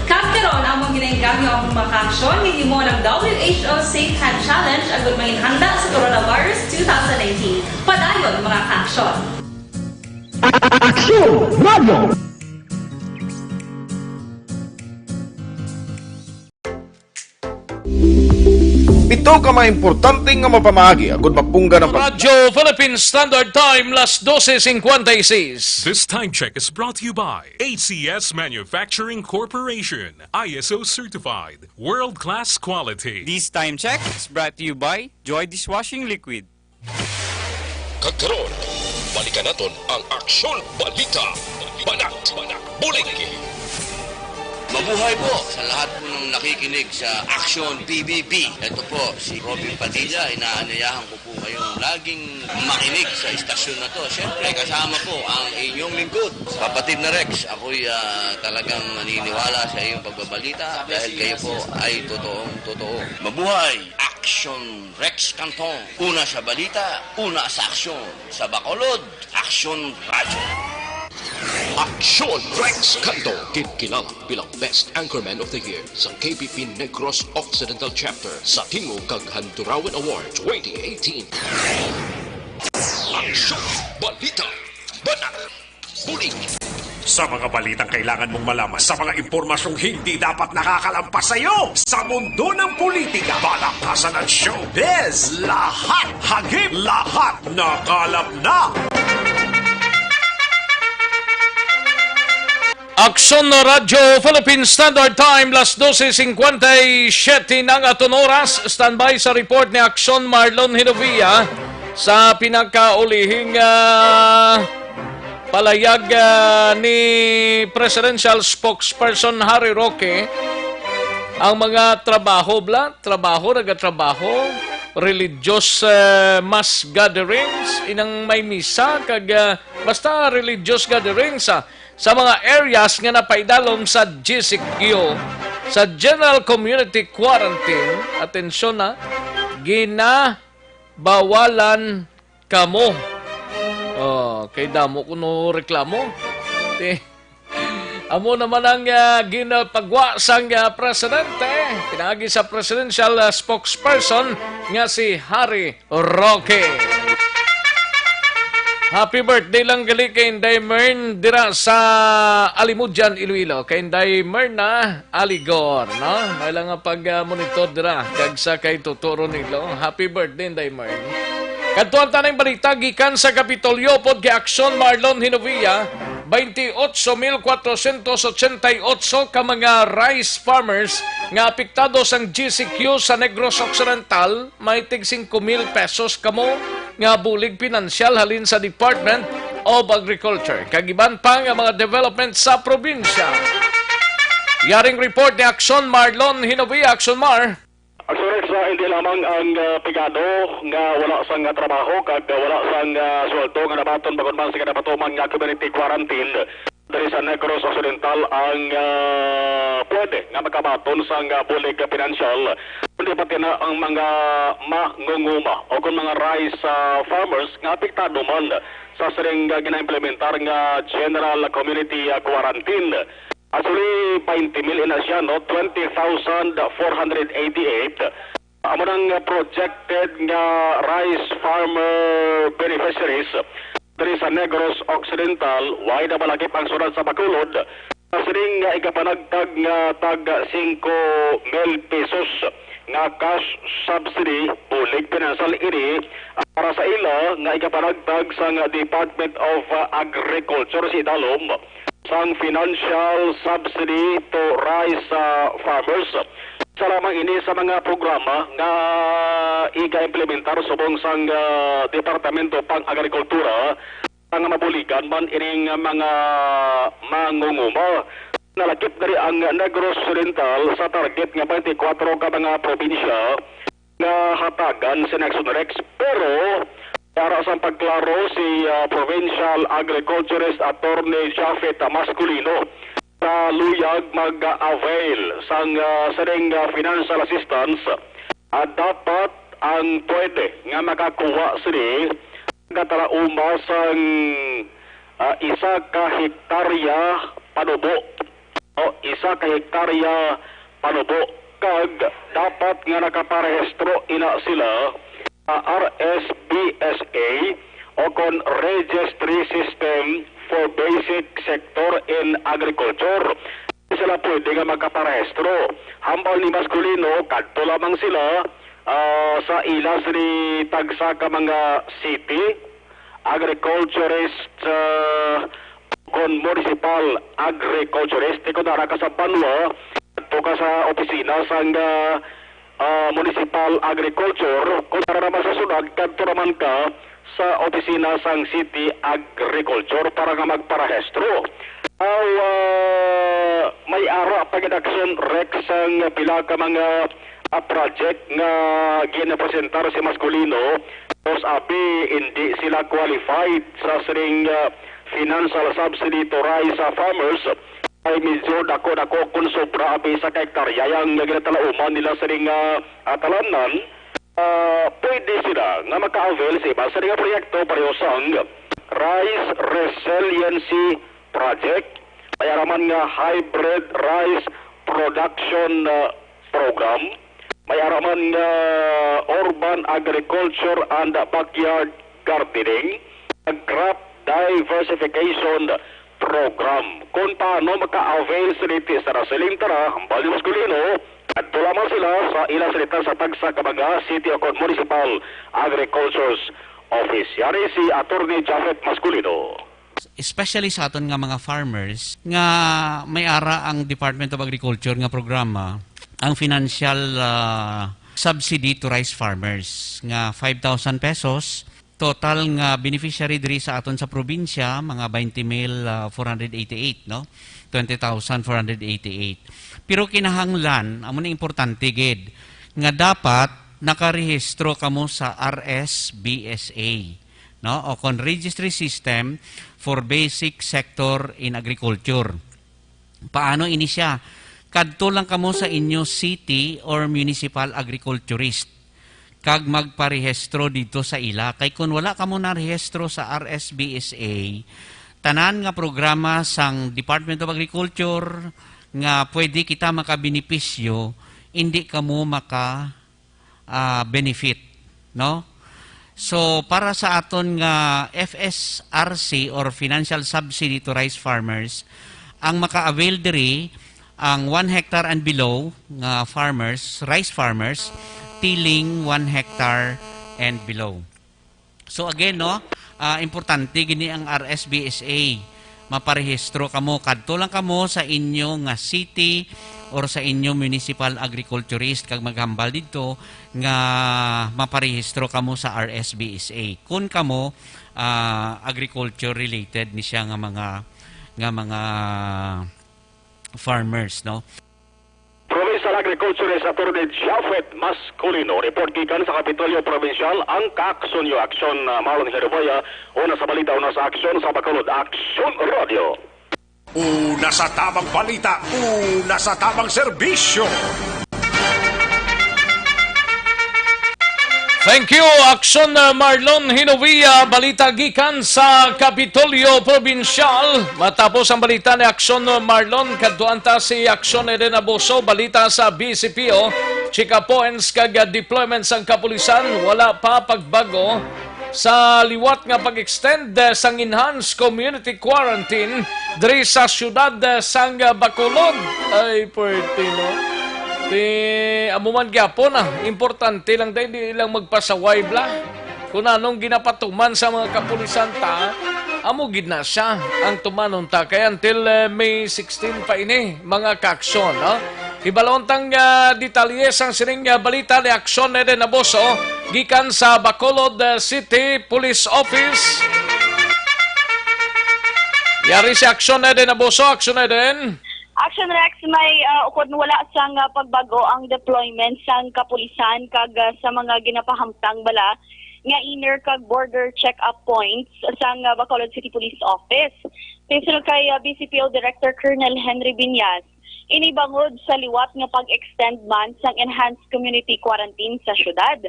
Kag karon, amon ginainggangyo ang mga kaaksyon nga himo ng W H O Safe Hand Challenge agud manginhanda sa coronavirus two thousand nineteen. Padayon, mga kaaksyon. Aksyon Radio! Pito ka mga importante nga mapamaagi agud mapunggan ang pag- Radyo Philippine Standard Time, las doce cincuenta y seis. This time check is brought to you by A C S Manufacturing Corporation, I S O certified, world-class quality. This time check is brought to you by Joy Dishwashing Liquid. Karon, balikan naton ang Aksyon Balita. Banat, Banat, Bulig. Mabuhay po sa lahat po ng nakikinig sa Aksyon P B B. Ito po si Robin Padilla. Inaanyayahan ko po kayong laging makinig sa istasyon na to. Siyempre, kasama po ang inyong lingkod, kapatid na Rex. Ako'y, ah, talagang naniniwala sa iyong pagbabalita dahil kayo po ay totoong totoo. Mabuhay! Aksyon Rex Cantong. Una sa balita, una sa aksyon. Sa Bacolod, Aksyon Radyo. Aksyon Rex Cantong, kinkilala bilang Best Anchorman of the Year sa K P P Negros Occidental Chapter sa Tingog kag Handurawan Award twenty eighteen. Aksyon Balita. Banat. Bulig. Sa mga balitang kailangan mong malaman, sa mga impormasyong hindi dapat nakakalampas sa iyo, sa mundo ng politika, palakasan at showbiz, lahat hagip, lahat nakalap na. Aksyon Radyo Philippine Standard Time, las dose cincuenta y siete ng aton oras. Standby sa report ni Aksyon Marlon Hinovia sa pinakaulihing, ah, palayag, ah, ni Presidential Spokesperson Harry Roque. Ang mga trabaho, bla, trabaho, nagatrabaho, religious, eh, mass gatherings, inang may misa, kag, ah, basta religious gatherings, ah, sa mga areas nga napaidalom sa G C Q, sa General Community Quarantine, atensyon na, ginabawalan kamo. Oh, kay damo kuno reklamo. Ti-, amo naman ang, ah, ginapagwa sang, ah, presidente, pinaagi sa presidential, ah, spokesperson nga si Harry Roque. Happy birthday lang gali kay Inday Mern dira sa Alimodian, Iloilo. Kay Inday Mern na Aligor, no? May lang nga pag, ah, monitor dira kag sa kay Tuturo Nilo. Happy birthday, Inday Mern. Kadtuan ta ning balita gikan sa Kapitolyo upod kay Aksyon Marlon Hinovia, twenty-eight mil cuatrocientos ochenta y ocho ka mga rice farmers nga apektado sang G C Q sa Negros Occidental, may tig singko mil pesos kamo nga bulig pinansyal halin sa Department of Agriculture kag iban pa nga mga development sa probinsya. Yaring report ni Aksyon Marlon Hinovia. Aksyon Mar. Aksyon Rex, ah, hindi lamang ang, ah, pigado nga wala sang, ah, trabaho kag, ah, wala sang, ah, sweldo nga nabaton bangod man sa ginapatuman nga community quarantine diri sa Negros Occidental ang, ah, pwede nga makabaton sang, ah, bulig nga pinansyal, kundi pati na ang mga mangunguma o kon mga rice, ah, farmers nga apektado man sa sining, ah, ginaimplementar nga general community, ah, quarantine. Actually, twenty mil ina siya, no? Twenty thousand four hundred eighty-eight. Amo nang projected nga rice farmer beneficiaries diri sa Negros Occidental, way nabalakip ang syudad sa Bacolod. Sining nga ikapanagtag nga tag singko mil pesos nga cash subsidy, bulig pinansyal ini para sa ila nga ikapanagtag sang Department of Agriculture sa idalom sang financial subsidy to rice, ah, farmers. Isa lamang ini sa mga programa nga iga-implementar subong sang, ah, Departamento pang Agrikultura, nga mabuligan man ining mga mangunguma. Nalakip diri ang Negros Occidental sa target nga twenty-four ka mga probinsya nga hatagan si Nexon Rex, pero para sa pagklaro si, ah, Provincial Agriculturist Attorney Japhet Masculino, sa luyag mag-avail sang, ah, sining, ah, financial assistance, ah, dapat ang pwede nga makakuha sini nagkatalauma sang, ah, isa ka hektarya panubo. O isa ka hektarya panubo, kag dapat nga nakaparehistro ina sila sa R S B S A o kon Registry System for Basic Sector in Agriculture. Sila pwede nga makaparehistro. Hambal ni Masculino, kadto lamang sila, ah, sa ila sini tagsa ka mga city, agriculturist, ah, kon municipal agriculturist, kon ara ka sa banwa, kadto ka sa opisina sang, ah, ah, municipal agriculture, kon ara naman sa syudad, kadto naman ka sa opisina sang City Agriculture para nga magparehistro. Aw, ah, may ara pa gid aksyon, Rex, sang pila ka mga, ah, project nga ginapresentar si Masculino, pero sa abi, hindi sila qualified sa sining, ah, financial subsidy to rice, ah, farmers. Ay medyo dako-dako kon sobra abi sa kahektarya yang ginatalauman nila sining, ah, ah, talamnan. Ah, pwede sila nga maka-avail sa iba sa mga proyekto pareho sang Rice Resiliency Project, may ara man nga Hybrid Rice Production, ah, Program, may ara man nga Urban Agriculture and Backyard Gardening, Crop Diversification Program. Kung paano maka-avail sa niti sa Rasiling Tara, hambal ni Masculino, adto lamang sila sa ila salita sa tagsa ka mga city o kon municipal agriculture's office. Yari si Attorney Japhet Masculino. Especially sa aton nga mga farmers nga may ara ang Department of Agriculture nga programa, ang financial, ah, subsidy to rice farmers nga five thousand pesos. Total nga beneficiary diri sa aton sa probinsya, mga twenty mil, ah, four hundred eighty-eight, no? Twenty thousand four hundred eighty-eight. Pero kinahanglan, amo ni importante gid, nga dapat nakarehistro kamo sa R S B S A, no? O kon Registry System for Basic Sector in Agriculture. Paano ini siya? Kadto lang kamo sa inyo city or municipal agriculturist kag magparehistro didto sa ila. Kay kun wala kamo narehistro sa R S B S A, tanan nga programa sang Department of Agriculture nga pwede kita makabenepisyo, hindi kamo maka, ah, benefit, no? So, para sa aton nga F S R C or financial subsidy to rice farmers, ang maka-avail diri ang one hectare and below nga farmers, rice farmers, tiling one hectare and below. So again, no, ah, importante gini ang R S B S A. Maparehistro kamo, kadto lang kamo sa inyo nga city or sa inyo municipal agriculturist kag maghambal didto nga maparehistro kamo sa R S B S A kun kamo, ah, agriculture related ni siya nga mga, nga mga farmers, no? Provincial Agriculturist Attorney Japhet Masculino. Report gikan sa Kapitolyo Provincial, ang Kaaksyon Yo Aksyon, ah, Marlon Herboya. Una sa balita, una sa aksyon sa Bacolod. Aksyon Radio. Una sa tamang balita, una sa tamang serbisyo. Thank you, Aksyon, uh, Marlon Hinovia. Balita gikan sa Kapitolyo Probinsyal. Matapos ang balita ni Aksyon, uh, Marlon, kadtuan ta si Aksyon Eden Abuso. Balita sa B C P O. Check-up points kag, uh, deployment sang kapulisan. Wala pa pagbago sa liwat nga pag-extend, uh, sang enhanced community quarantine diri sa siyudad, uh, sang, uh, Bacolod. Ay, pwerte, no? Ti, amo man gyapon, ah. Importante lang, day, di lang magpasaway, bla. Kung anong ginapatuman sa mga kapulisan ta, amo gid na siya ang tumanon ta. Kay until, eh, May sixteen pa ini, mga kaaksyon, no? Hibalon tang, ah, detalye sang sining, ah, balita ni Aksyon Eden Abuso gikan sa Bacolod, ah, City Police Office. Yari si Aksyon Eden Abuso, Aksyon Eden. Action Rex, may, ah, ukon wala sang, ah, pagbago ang deployment sang kapulisan kag, ah, sa mga ginapahamtang bala nga inner kag border check-up points sang, ah, Bacolod City Police Office. Sinsino kay, ah, B C P O Director Colonel Henry Binyas, ini bangod sa liwat nga pag-extend man sang enhanced community quarantine sa syudad.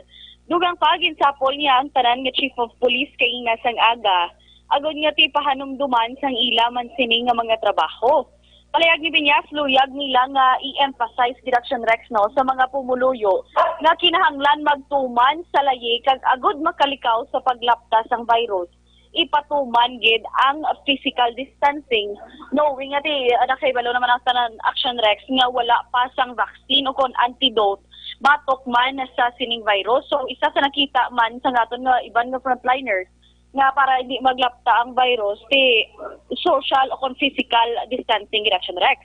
Dugang pa, ginsapol niya ang tanan nga chief of police kaina sang aga, agod nga ti pahanumduman sang ila man sini nga mga trabaho. Palayag ni Binyas, luyag nila nga i-emphasize gid, Action Rex, no, sa mga pumuluyo nga kinahanglan magtuman sa layi kag agud makalikaw sa paglapta sang virus, ipatuman gid ang physical distancing, knowing nga ti, ah, nakahibalo naman ang tanan, Action Rex, nga wala pa sang vaccine o kon antidote batok man sa sining virus. So, isa sa nakita man sa aton nga iban nga frontliners nga para hindi maglapta ang virus, ti social o kon physical distancing gid, Action Rex.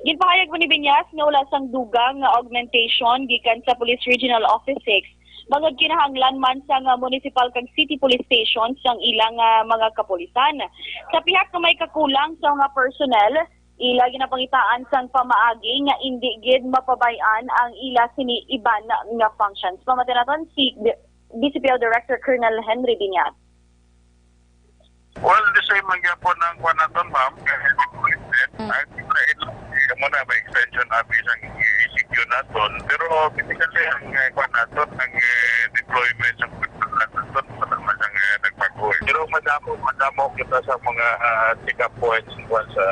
Ginpahayag man ni Binyas nga wala sang dugang nga augmentation gikan sa Police Regional Office six bangod kinahanglan man sang, ah, municipal kag city police stations ang ilang, ah, mga kapulisan. Sa pihak nga may kakulang sa mga personnel, ila ginapangitaan sang pamaagi nga indi gid mapabay-an ang ila sini iban nga functions. Pamati naton si D-, D C P L Director Colonel Henry Binyat. Well, the same man gyapon ang kuan naton, ma'am. Mm. Ang ila, ila, amo na, may extension abi sang E C Q naton. Pero basically, ang, eh, kuan naton, ang, eh, deployment sa kuan naton, wala man sang, eh, nagbago, eh. Pero madamo, madamo kita sa mga, ah, check-up points, kuan sa,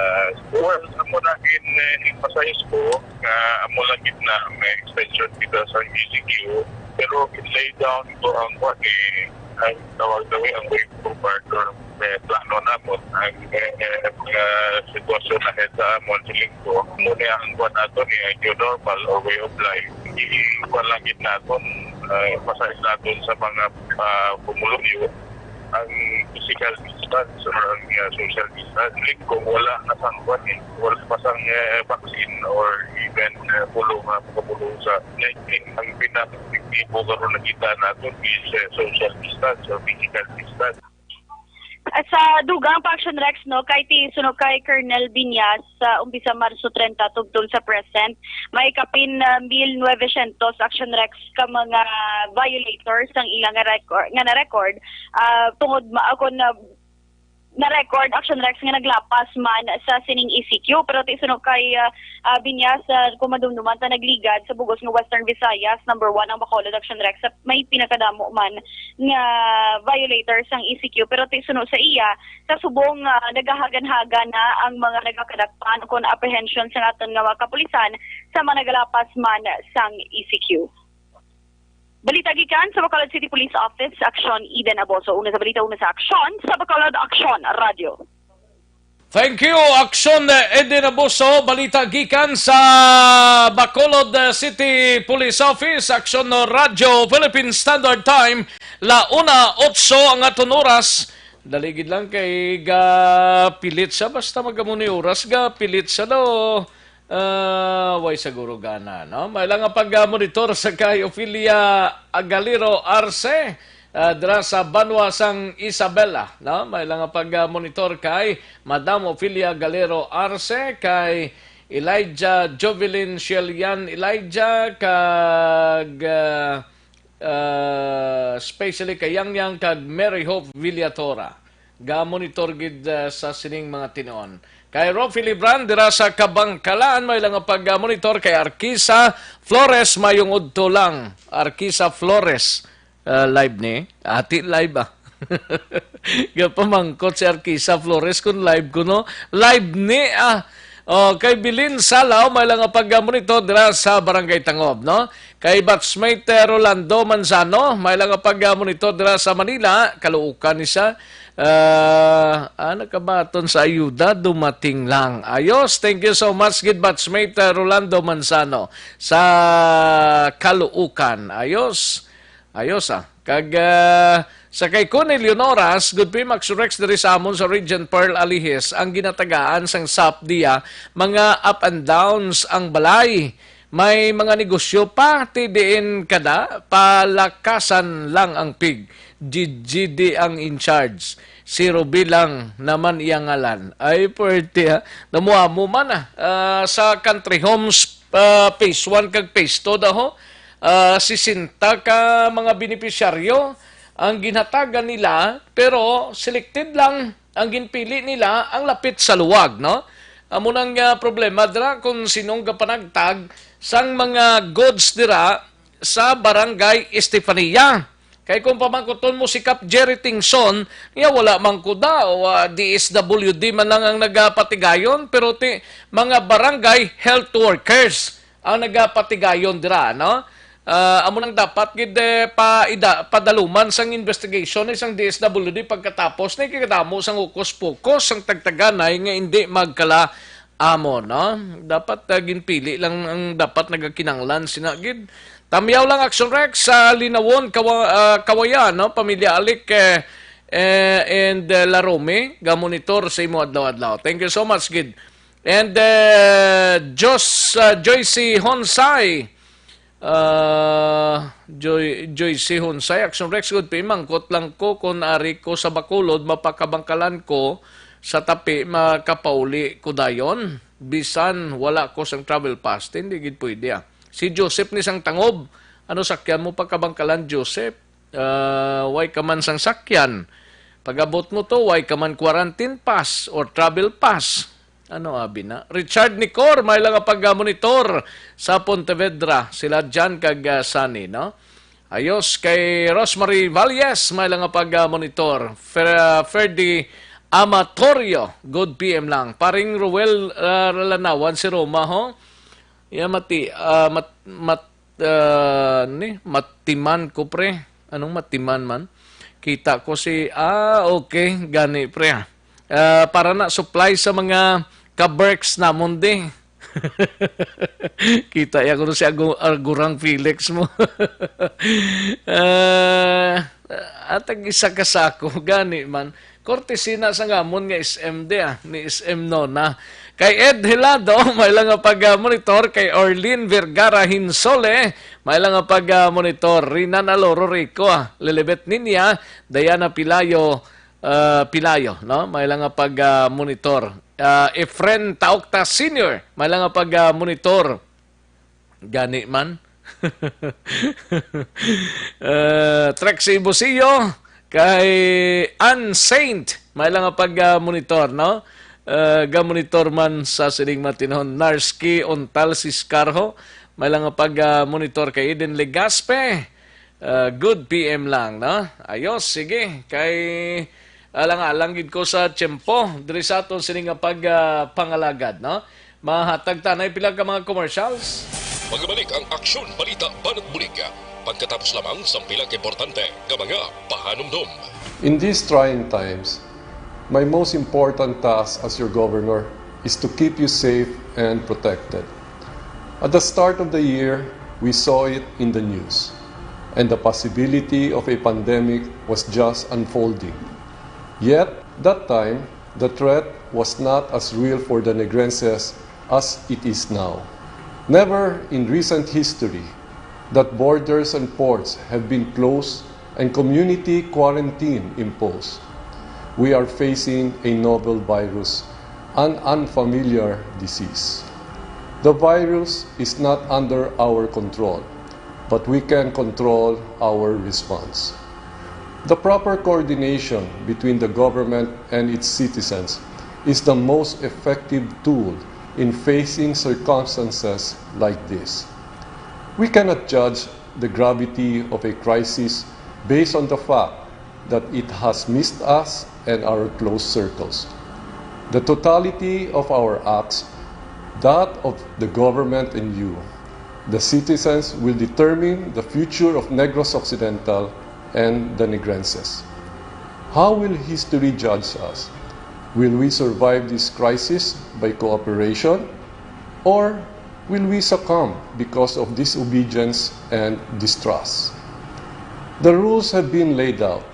well, amo na, in, eh, emphasize ko nga amo lang gid na may extension kita sa E C Q. Pero lay down ko ang kuan, eh, ang tawag daw, eh, ang way forward or may plano namon ang, eh, eh, mga sitwasyon ahead sa amon, siling ko. Amo ni ang kuan naton, eh, ang new normal or way of life. Ikuan lang gid naton, eh, emphasize naton sa mga, ah, pumuluyo ang physical distance or ang, ah, social distance. Siling ko, wala na sang kuan, eh, wala pa sang, eh, vaccine or even, eh, pulo nga makabulong sa nineteen. Ang pinaka-epektibo karon nakita naton is, eh, social distance or physical distance. Sa dugang pa, Action Rex, no, kay ti suno kay Colonel Binyas, sa umpisa Marso treinta tubtol sa present, may kapin, ah, mil novecientos, Action Rex, ka mga violators ang ilang nga record, nga na-record, ah, tungod ma-, ako na na-record, Action Rex, nga naglapas man sa sining E C Q. Pero ti suno kay, ah, ah, Binyas, ah, kung madumduman ta, nagligad sa bug-os nga Western Visayas, number one ang Bacolod, Action Rex, sa may pinakadamo man nga violators sang E C Q. Pero ti suno sa iya, sa subong, ah, nagahagan-hagan na ang mga nagakadakpan kon apprehension sang aton nga mga kapulisan sa mga nagalapas man sang E C Q. Balita gikan sa Bacolod City Police Office, Aksyon Eden Aboso. Una sa balita, una sa aksyon, sa Bacolod Aksyon Radio. Thank you, Aksyon Eden Aboso. Balita gikan sa Bacolod, uh, City Police Office, Aksyon Radio, Philippine Standard Time, la una otso ang aton oras. Dali gid lang kay gapilit siya. Basta magamo ni oras, gapilit siya daw. Ah, way siguro gana, no? May lang nga pag-monitor sa kay Ophelia Agalero Arce, ah, dira sa banwa sang Isabela, no? May lang nga pag-monitor kay Madam Ophelia Galero Arce, kay Elijah Jovelyn Shelian Elijah, kag, ah, ah, especially kay Yang Yang kag Mary Hope Villatora. Ga-monitor gid, ah, sa sining mga tinuon. Kay Rofi Libran dira sa Kabangkalan, may lang nga pag-monitor kay Arkisa Flores, mayong udto lang. Arkisa Flores, ah, live ni? Ati live, ah. Gapamangkot si Arkisa Flores kung live ko, no? Live ni, ah. Oh, kay Bilin Salaw, may lang nga pag-monitor dira sa Barangay Tangob, no? Kay batchmate, eh, Rolando Manzano, may lang nga pag-monitor dira sa Manila, Caloocan ni siya. Ah, ah, nakabaton sa ayuda, dumating lang. Ayos, thank you so much, gid batchmate, eh, Rolando Manzano sa Caloocan. Ayos, ayos, ah. Kag, ah, sa kay Connie Leonoras, good P M Action Rex diri sa amon sa Regent Pearl Alihis, ang ginatagaan sang SAP diya, mga up and downs ang balay. May mga negosyo pa, ti diin kada, palakasan lang ang pig. G G D ang in charge. Si Ruby lang naman iya ngalan. Ay, pwerte, ha. Namuamo man, ah. Ah, sa Country Homes, ah, Phase one kag Phase two daw, ho. Ah, sesenta ka mga benepisyaryo ang ginhatagan nila, pero selected lang ang ginpili nila ang lapit sa luwag, no? Amo nang, ah, problema dira kung sinong gapanagtag sang mga goods dira sa Barangay Estefania. Kay kung pamangkuton mo si Kap Jerry Tingson, niya wala man kuda o, ah, D S W D man lang ang nagapatigayon, pero ti, mga barangay health workers ang nagapatigayon dira, no? Ah, amo nang dapat gid, eh, pa ida, padaluman sang investigation ni sang D S W D pagkatapos ni kay kadamo sang ukos-pukos sang tagtaganay nga indi magkala amo, no? Dapat, ah, ginpili lang ang dapat nagakinanglan sina gid. Tamyaw lang, Action Rex, sa Linawon, Kawa-, ah, Kawayan, no? Pamilya Alik, eh, eh, and, eh, Larome, ga-monitor sa imo adlaw-adlaw. Thank you so much, gid. And, eh, Jos-, ah, Joyce Honsay, Ah, Joy, Joy Sihon, say Action Rex, good P M, mangkot lang ko kung ari ko sa Bacolod, mapakabangkalan ko sa tapi, makapauli ko dayon, bisan wala ko sang travel pass. Hindi gid pwede, ah. Si Joseph ni sang Tangob, ano sakyan mo pagkabangkalan, Joseph? Ah, way ka man sang sakyan. Pag-abot mo to, way ka man quarantine pass or travel pass. Ano abi na? Richard Nicor, may lang pag-monitor sa Pontevedra. Sila Jan kag, ah, Sunny, no? Ayos kay Rosemary Valles, may lang pag-monitor. Fer-, ah, Ferdy Amatorio, good P M lang. Paring Ruel, ah, Ralanawan si Roma, ho? Ya, mati, ah, mat-, mat-, ah, ni, matiman ko, pre. Anong matiman man? Kita ko si, ah, okay, gani, pre, ah. Ah, para na supply sa mga ka-Berks namon, di. Kita ya ko si Agu-, Agurang Felix mo. Ah, atag isa ka sako, gani man. Kortesina sa ngamon nga S M di, ah, ni S M Nona. Kay Ed Hilado, may lang nga pag-monitor. Kay Orlin Vergara Hinsole, may lang nga pag-monitor. Rinan Aloro Rico, ah, Lilibet Ninia, Diana Pilayo, ah, Pilayo, no? May lang nga pag-monitor. Ah, Efren Taokta Senior, may lang nga pag-monitor. Gani man. Eh, Trexie Busio, kay Ann Saint, may lang nga pag-monitor, no? Eh, ga-monitor man sa sining matinhon. Narski Ontal Siscarho, may lang nga pag-monitor. Kay Eden Legaspe, eh, good P M lang, no? Ayos, sige. Kay alang-alang gid ko sa tiyempo diri sa aton sini nga pag, ah, pangalagad, no? Mahatag tanay pila ka mga commercials. Magbalik ang Aksyon Balita Banat Bulig pagkatapos lamang sang pila ka importante nga mga pahanumdom. In these trying times, my most important task as your governor is to keep you safe and protected. At the start of the year, we saw it in the news, and the possibility of a pandemic was just unfolding. Yet, that time, the threat was not as real for the Negrenses as it is now. Never in recent history that borders and ports have been closed and community quarantine imposed. We are facing a novel virus, an unfamiliar disease. The virus is not under our control, but we can control our response. The proper coordination between the government and its citizens is the most effective tool in facing circumstances like this. We cannot judge the gravity of a crisis based on the fact that it has missed us and our close circles. The totality of our acts, that of the government and you, the citizens, will determine the future of Negros Occidental and the Negrenses. How will history judge us? Will we survive this crisis by cooperation, or will we succumb because of disobedience and distrust? The rules have been laid out.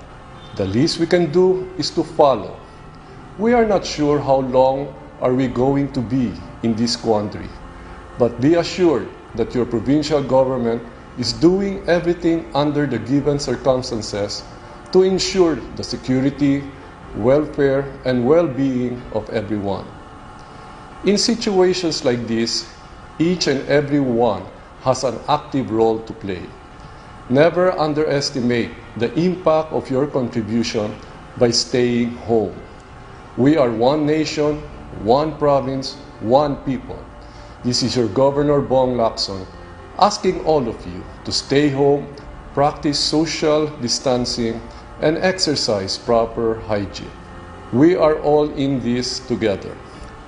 The least we can do is to follow. We are not sure how long are we going to be in this quandary, but be assured that your provincial government is doing everything under the given circumstances to ensure the security, welfare, and well-being of everyone. In situations like this, each and every one has an active role to play. Never underestimate the impact of your contribution by staying home. We are one nation, one province, one people. This is your Governor Bong Lacson asking all of you to stay home, practice social distancing, and exercise proper hygiene. We are all in this together.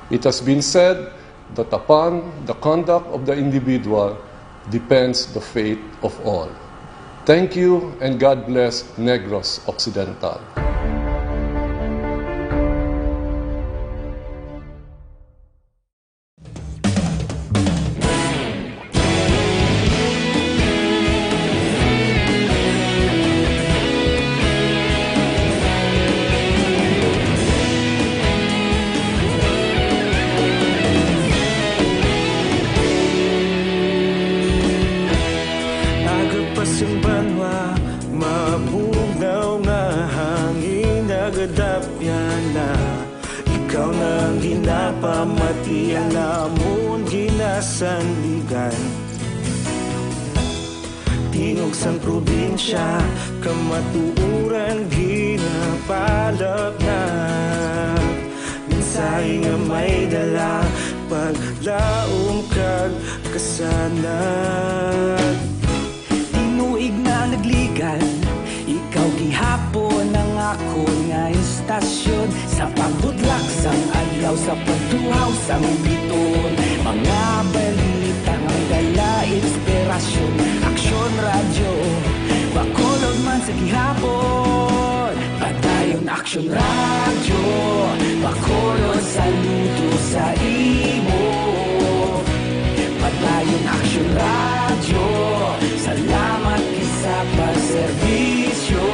It has been said that upon the conduct of the individual depends the fate of all. Thank you and God bless Negros Occidental. Nagadapyan na, ikaw na ang ginapamatian, amon ginasandigan. Tingog sang probinsya, kamatuoran ginapalapnag. Mensahe nga may dala, paglaom kag kasanag. Tinuig na nagligan, ikaw gihapon ang akon nga istasyon. Sa pagbudlak sang adlaw, sa pagtuhaw sang bituon, mga balita nga dala inspirasyon. Aksyon Radyo, Bacolod man sa gihapon. Padayon Aksyon Radyo, Bacolod, saludo sa imo. Padayon Aksyon Radyo, salamat gid sa pagserbisyo.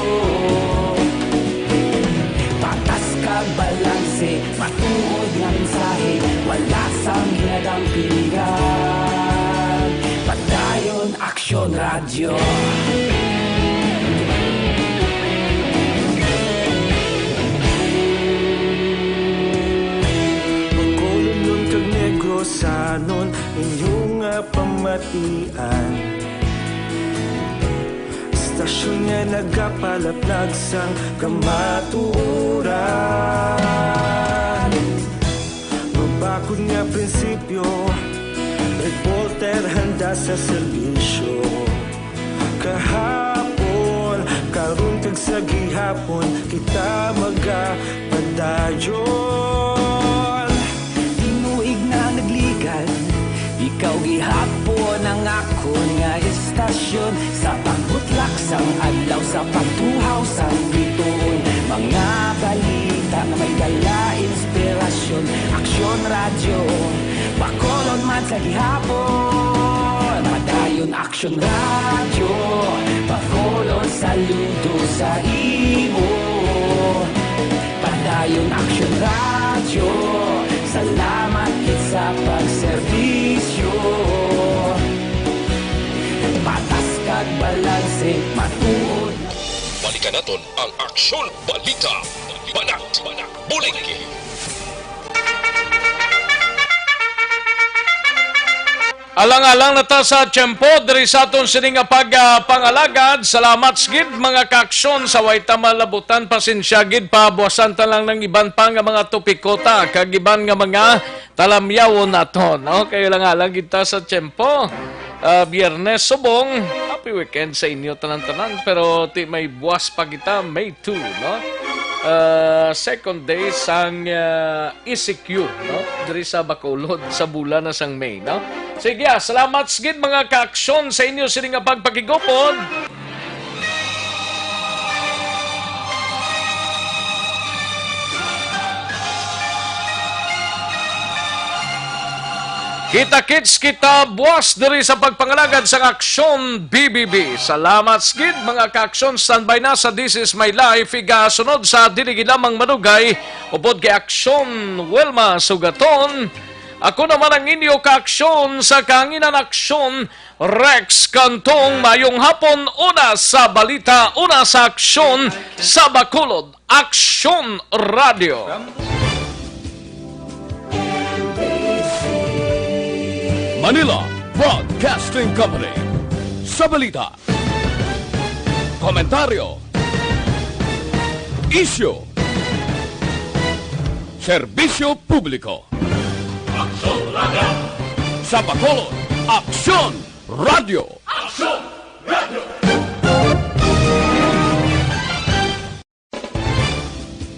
Patas kag balanse, matuod nga mensahe, wala sang ginadampingan. Padayon Aksyon Radyo. Bacolodnon kag Negrosanon, inyo nga pamatian. Istasyon nga nagapalapnag sang kamatuoran. Mabakod nga prinsipyo, reporter handa sa serbisyo. Kahapon, karon kag sa gihapon, kita magapadayon. Tinuig na nagligan, ikaw gihapon ang akon nga istasyon. Sa pagbutlak sang adlaw, sa pagtuhaw sang bituon, mga balita nga may dala inspirasyon. Aksyon Radyo, Bacolod man sa gihapon. Padayon Aksyon Radyo, Bacolod, saludo sa imo. Padayon Aksyon Radyo, salamat gid sa pagserbisyo. Patas kag balanse, matuod. Balikan naton ang Aksyon Balita. Banat, Banat, Bulig. Alang-alang na ta sa tiyempo diri sa aton sini nga pag, ah, pangalagad. Salamat gid, mga kaaksyon, sa way ta malabutan. Pasensya gid, pabuasan ta lang ng iban pa nga mga topiko ta kag iban nga mga talamyawon naton. Okay, alang-alang gid ta sa tiyempo. Ah, Biyernes subong. Happy weekend sa inyo tanan-tanan. Pero ti may buwas pa kita, May two, no? Ah, second day sang, ah, E C Q, no? Diri sa Bacolod, sa bulan na sang May, no? Sige, ah, salamat gid, mga kaaksyon, sa inyo sini nga pagpakigupod. Kita-kits kita buwas diri sa pagpangalagad sang Aksyon B B B. Salamat gid, mga kaaksyon. Standby na sa This Is My Life. Igasunod sa Dili Gid Lamang Madugay, upod kay Aksyon Wilma Sugaton. Ako naman ang inyo kaaksyon sa kahanginan, Aksyon Rex Cantong. Mayong hapon. Una sa balita, una sa aksyon sa Bacolod, Aksyon Radio. Manila Broadcasting Company. Sa balita, komentaryo, isyu, serbisyo publiko. Aksyon Radio. Sa Bacolod, Aksyon Radio. Aksyon